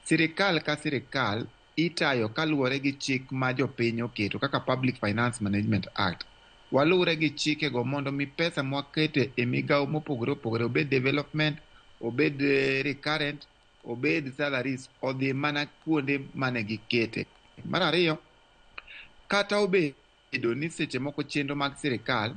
sirikal ka sirikal itayo kaluwore gi chik ma jopiny oketo kaka Public Finance Management Act. Waluwre gi chikego mondo mi pesa mwakete e migawo mopogore opogore, obed development, obed recurrent, obed salaries, odhi mana kuonde mane gikete. Mar ariyo, kata obedo ni seche moko chenro mag sirikal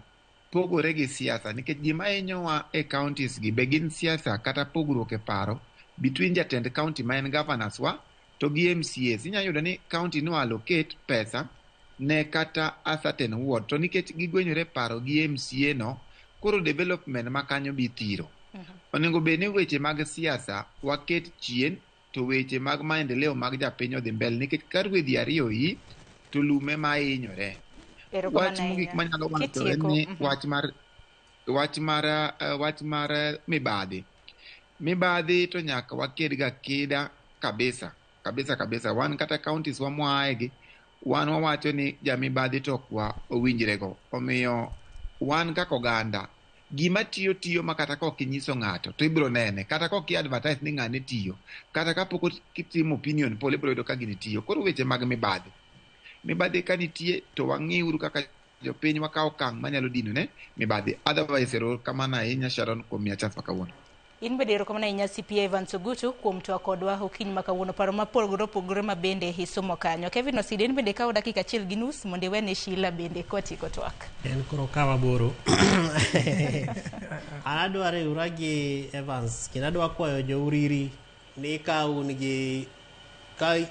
pogore gi siasa, nikech gima hinyowa e counties gi be gin siasa kata pogruok e paro between jatend county ma en governors wa to gi MCAs. Inya yudo ni county no allocate pesa ne kata a certain ward, to nikech gigwenyore paro gi MCA no, koro development ma kanyo bi thiro. Onego bed ni weche mag siasa waket chien to weche mag maendeleo mag japiny odhi mbele, nikech ka rwedhi ariyo yi to lum ema hinyore. Wach mogik manyalo wacho en ni wach mar mibadhi. Mibadhi to nyaka waked ga kida kabisa kabisa kabisa. Wan kata counties wa mwaaye gi wan wawacho ni jamibadhi to ok wa owinjrego. Omiyo wan kaka oganda gima tiyo tiyo ma kata kok inyiso ng'ato to ibiro nene, kata kok i advertise ni ng'ane tiyo, kata kapok kitimo opinion poll ibiro yudo ka gini tiyo. Koro weche mag mibadhi, mibadhi ka nitie to wang'iuru kaka jopiny wakaw okang' manyalo dino ne mibadhi. Otherwise, erokamano ahinya Sharon kuom miya chance ma kawuono. In bende erokamano ahinya CPA Evans Ogutu kuom twak kodwa okinyi ma kawuono, paro mopogore opogore ma bende isomo kanyo. Kevin Oside, in bende ikawo dakika 1.5 mondo iwene Sheila bende kwatieko twak. En koro kawa boro. An adwa riwra gi Evans kendo adwa kwayo jo Uriri ni ka un gi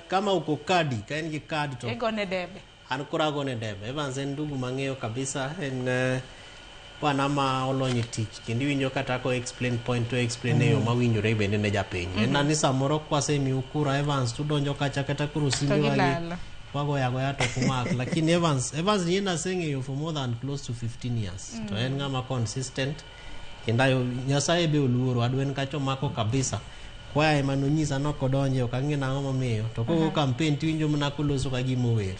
kama uko kadi ka en gi kad to Igone debe. An koro agone debe. Evans en ndugu mang'eyo kabisa, en bwana ma olony e tich kendo iwinjo kata ko explain point to explain e yo mawinjore bende ne japiny. En ni samoro kwasemiu kura Evans tudonjo kacha kata koro simbe To wagi gilalo. Wagoyo agoya to ok umak. Lakini Evans ni en aseng'eyo for more than close to 15 years. To en ng'ama consistent. Kendo ayo Nyasaye be oluoro adwen kacha omako kabisa. Kwaya ema nonyisa nok odonje ok ang'e nang'o momiyo. To kogo campaign tiwinjo mana koloso ka gima ower.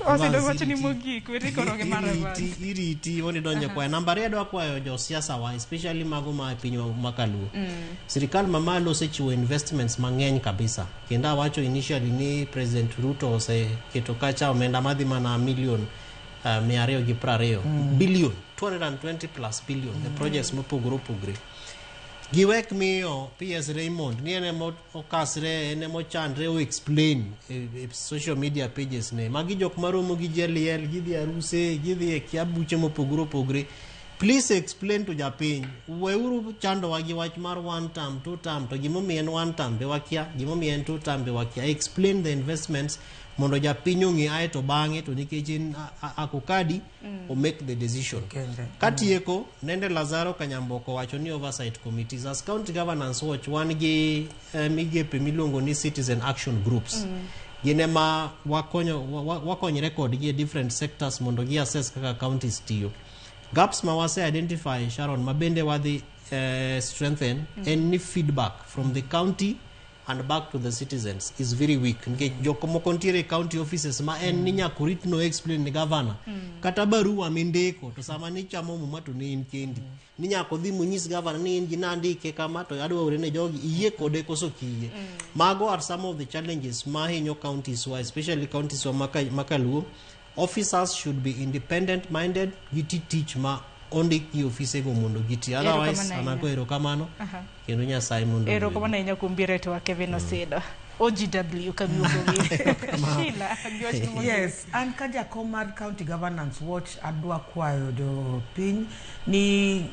Osido Evans wacho ni iriti- mogik weri koro gi mar Evans. iriti mondo idonje Aha. kwaya. Namba ariyo adwa kwayo josiasa wa especially mago ma e pinywa ma kaluo. Sirikal mamalo osechiwo investments mang'eny kabisa kendo awacho initially ni President Ruto oseketo kacha omenda madhi mana million 220 billion 220 plus billion e projects mopogore opogore. Giwek miyo PS Raymond ni en ema okasre en ema ochandre o explain e social media pages ne. Magi jok maromo gi ji e liel, gidhi e aruse, gidhi e kia buche mopogore opogore. Please explain to japiny, weuru chandowa gi wach mar one term, two term, to gimomiyo en one term be wakia, gimomiyo en two term be wakia. Explain the investments mondo japiny ong'e ae to bang'e to nikech en akokadi o make the decision. Katieko, nende Lazaro Kanyamboko wacho ni oversight committees as county governance watch wan gi migepe miluongo ni citizen action groups. Gin ema wakonyre kodgi e different sectors mondo gi assess kaka counties tiyo. Gaps ma wase identify Sharon ma bende wadhi strengthen en ni feedback from the county and back to the citizens is very weak nikech jok moko nitiere e county offices ma en ni nyaka orit no explain ne governor kata barua mindiko to sama nichamo muma to ne in kendi ni nyaka odhi monyis governor ni in gi nandike kama to adwa ore ne jogi iyie kode koso kiyie. Mago are some of the challenges ma hinyo counties wa especially counties wa makaluo. Officers should be independent minded giti tich ma ondik gi ofisego mondo giti otherwise Erokamano an ahinya. ago erokamano kendo Nyasaye mondo Erokamano ahinya kuom biro e twak Kevin Osido. OGW kamiluongo gi. Sheila, gi wach mogik. Yes, an ka jakom mar County Governance Watch adwa kwayo jopiny ni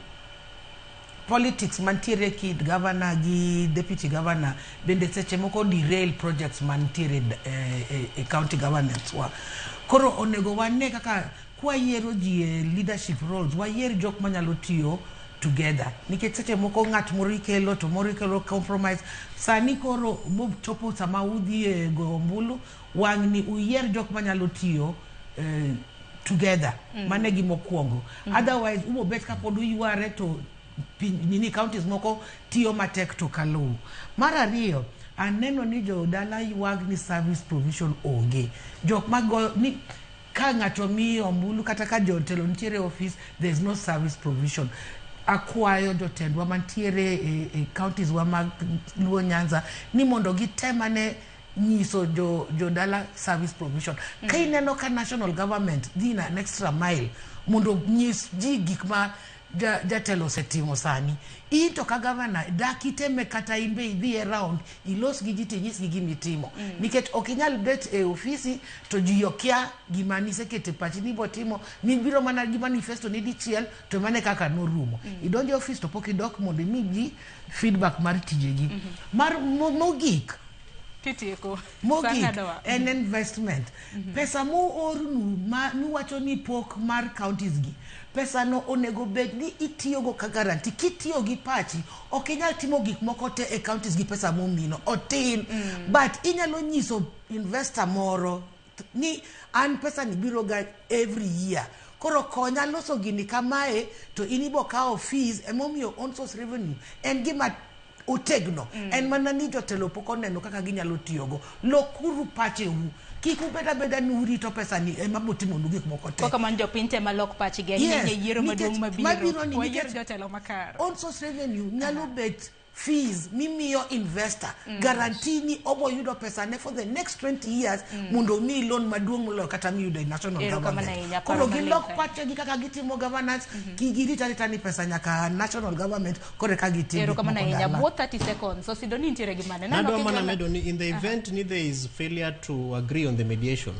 politics mantiere kind governor gi deputy governor bende seche moko derail projects mantiere e county governance wa. Koro onego wane kaka kwayiero ji e leadership roles, wayier jok manyalo tiyo together nikech seche moko ng'at moro ikelo to moro ikelo compromise. Sani koro mochopo sama udhi e goyo ombulu, wang'ni uyier jok manyalo tiyo together. Mano e gima okwongo. Otherwise ubobet kapod uyware to nini counties moko tiyo matek to kalou. Mar ariyo, aneno ni jodala ywak ni service provision onge. Jok magoyo ni ka ng'ato miyo ombulu kata ka jotelo nitiere e office, there is no service provision. Akwayo jotendwa mantiere e counties wa mag Luo Nyanza ni mondo gitem ane nyiso jodala service provision. Ka ineno ka national government dhi in an extra mile mondo nyis ji gik ma jatelo osetimo sani, in to ka governor dak iteme kata in be idhi e round ilos gi ji tinyisgi gimitimo. Nikech ok inyal bet e ofisi to ji okia gima nisekete pachi ni ibotimo, nibiro mana gi manifesto ni dichiel to mane kaka norumo. Idonjo e ofis to pok idok mondo imi ji feedback mar tijegi. Mar mogik Kitieko. mogik Sang'adowa. en investment. Pesa moornu ma nuwacho ni pok mar counties gi, pesa no onego bed ni itiyogo ka guarantee. Kitiyo gi pachi, ok inyal timo gik moko te e counties gi pesa momino, otin. But inyalo nyiso investor moro ni an pesa ni biro ga every year. Koro konya loso gini kamae to in ibo kawo fees, emomiyo own source revenue en gima otegno. En mana ni jotelo pok oneno kaka ginyalo tiyogo. Lokuru pacheu. Kik ubed abeda ni urito pesa ni ema botimonu gik moko te. Kaka man jopiny te malok pachgi ahinya Yes, e yiero maduong' nikech mabiro. mabiro ni Wayier nikech jotelo makare. Own source revenue nyalo bet fees mimiyo investor. Guarantee ni obo yudo pesa ne for the next 20 years mondo omiyi loan maduong' moloyo kata miyudo e national Erokamano government. ahinya, Koro paro maleng' gilok kae. pachegi kaka gitimo governance, kik girit arita ni pesa nyaka national government koro eka gitim gik Erokamano moko ahinya. dala. Buo 30 seconds. Osido ni nitiere gi mane? Neno Nadwa mana kijwala- medo ni in the event ni there is failure to agree on the mediation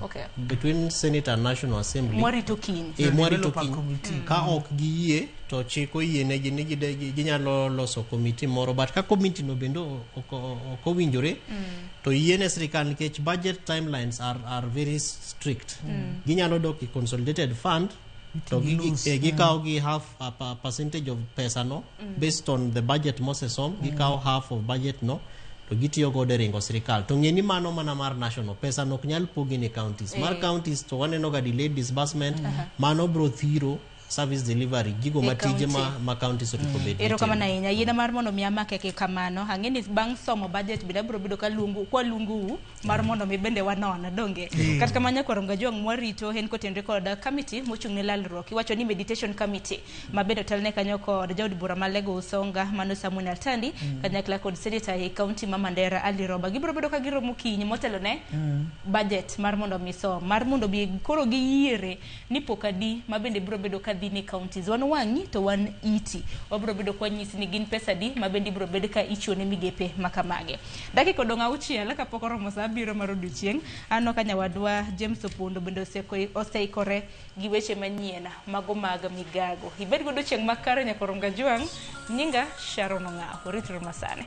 between Senate and National Assembly Mwarito kiny. Mwarito Developer kiny. committee. Ka ok giyie to chik oyienegi ni ginyalo loso committee moro but ka committee no bende ok owinjore to yiene sirikal nikech budget timelines are very strict. Ginyalo dok e consolidated fund to Gilos, gikawo gi half a percentage of pesa no based on the budget mosesom gikawo half of budget no to gitiyo godo e ringo sirikal to ng'e ni mano mana mar national pesa no ok nyal pogi ne counties mar counties to waneno ga delayed disbursement mano bro thiro service delivery gigo E matije ma, county. ma counties onego bed ni Erokamano timo. ahinya. Yiena mar mondo mi amake ki kamano. Ang'e ni bang' somo budget bende abiro bedo ka luongo kwa luongou mar mondo mi bende wanon donge. Kata kamano nyakwar Ngajwang' mwarito en kotenre kod committee mochung' ne lalruok. Iwacho ni mediation committee ma bende otelne kanyo kod jaod bura ma Lego Usonga mano Samuel Altandi kanyakla kod senator e county ma Mandera Ali Roba. Gibiro bedo ka giromo kiny motelo ne budget mar mondo mi som mar mondo mi koro giyiere ni pok adi ma bende biro bedo ka dhi ne counties. Wan wang'i to wan iti. Wabiro bedo kwa nyisi ni gin pesa adi ma bende ibiro bed ka ichiwo ne migepe ma kamagi. Dakika odong' auchiel kapok oromo saa abiriyo mar odiochieng'. Aneno ka nyawadwa James Opondo bende oseikore gi weche manyien mago mag migago. Ibed godo chieng' makare nyakorom Gajwang'. Nyinga Sharon Ong'aw. Ritro masani.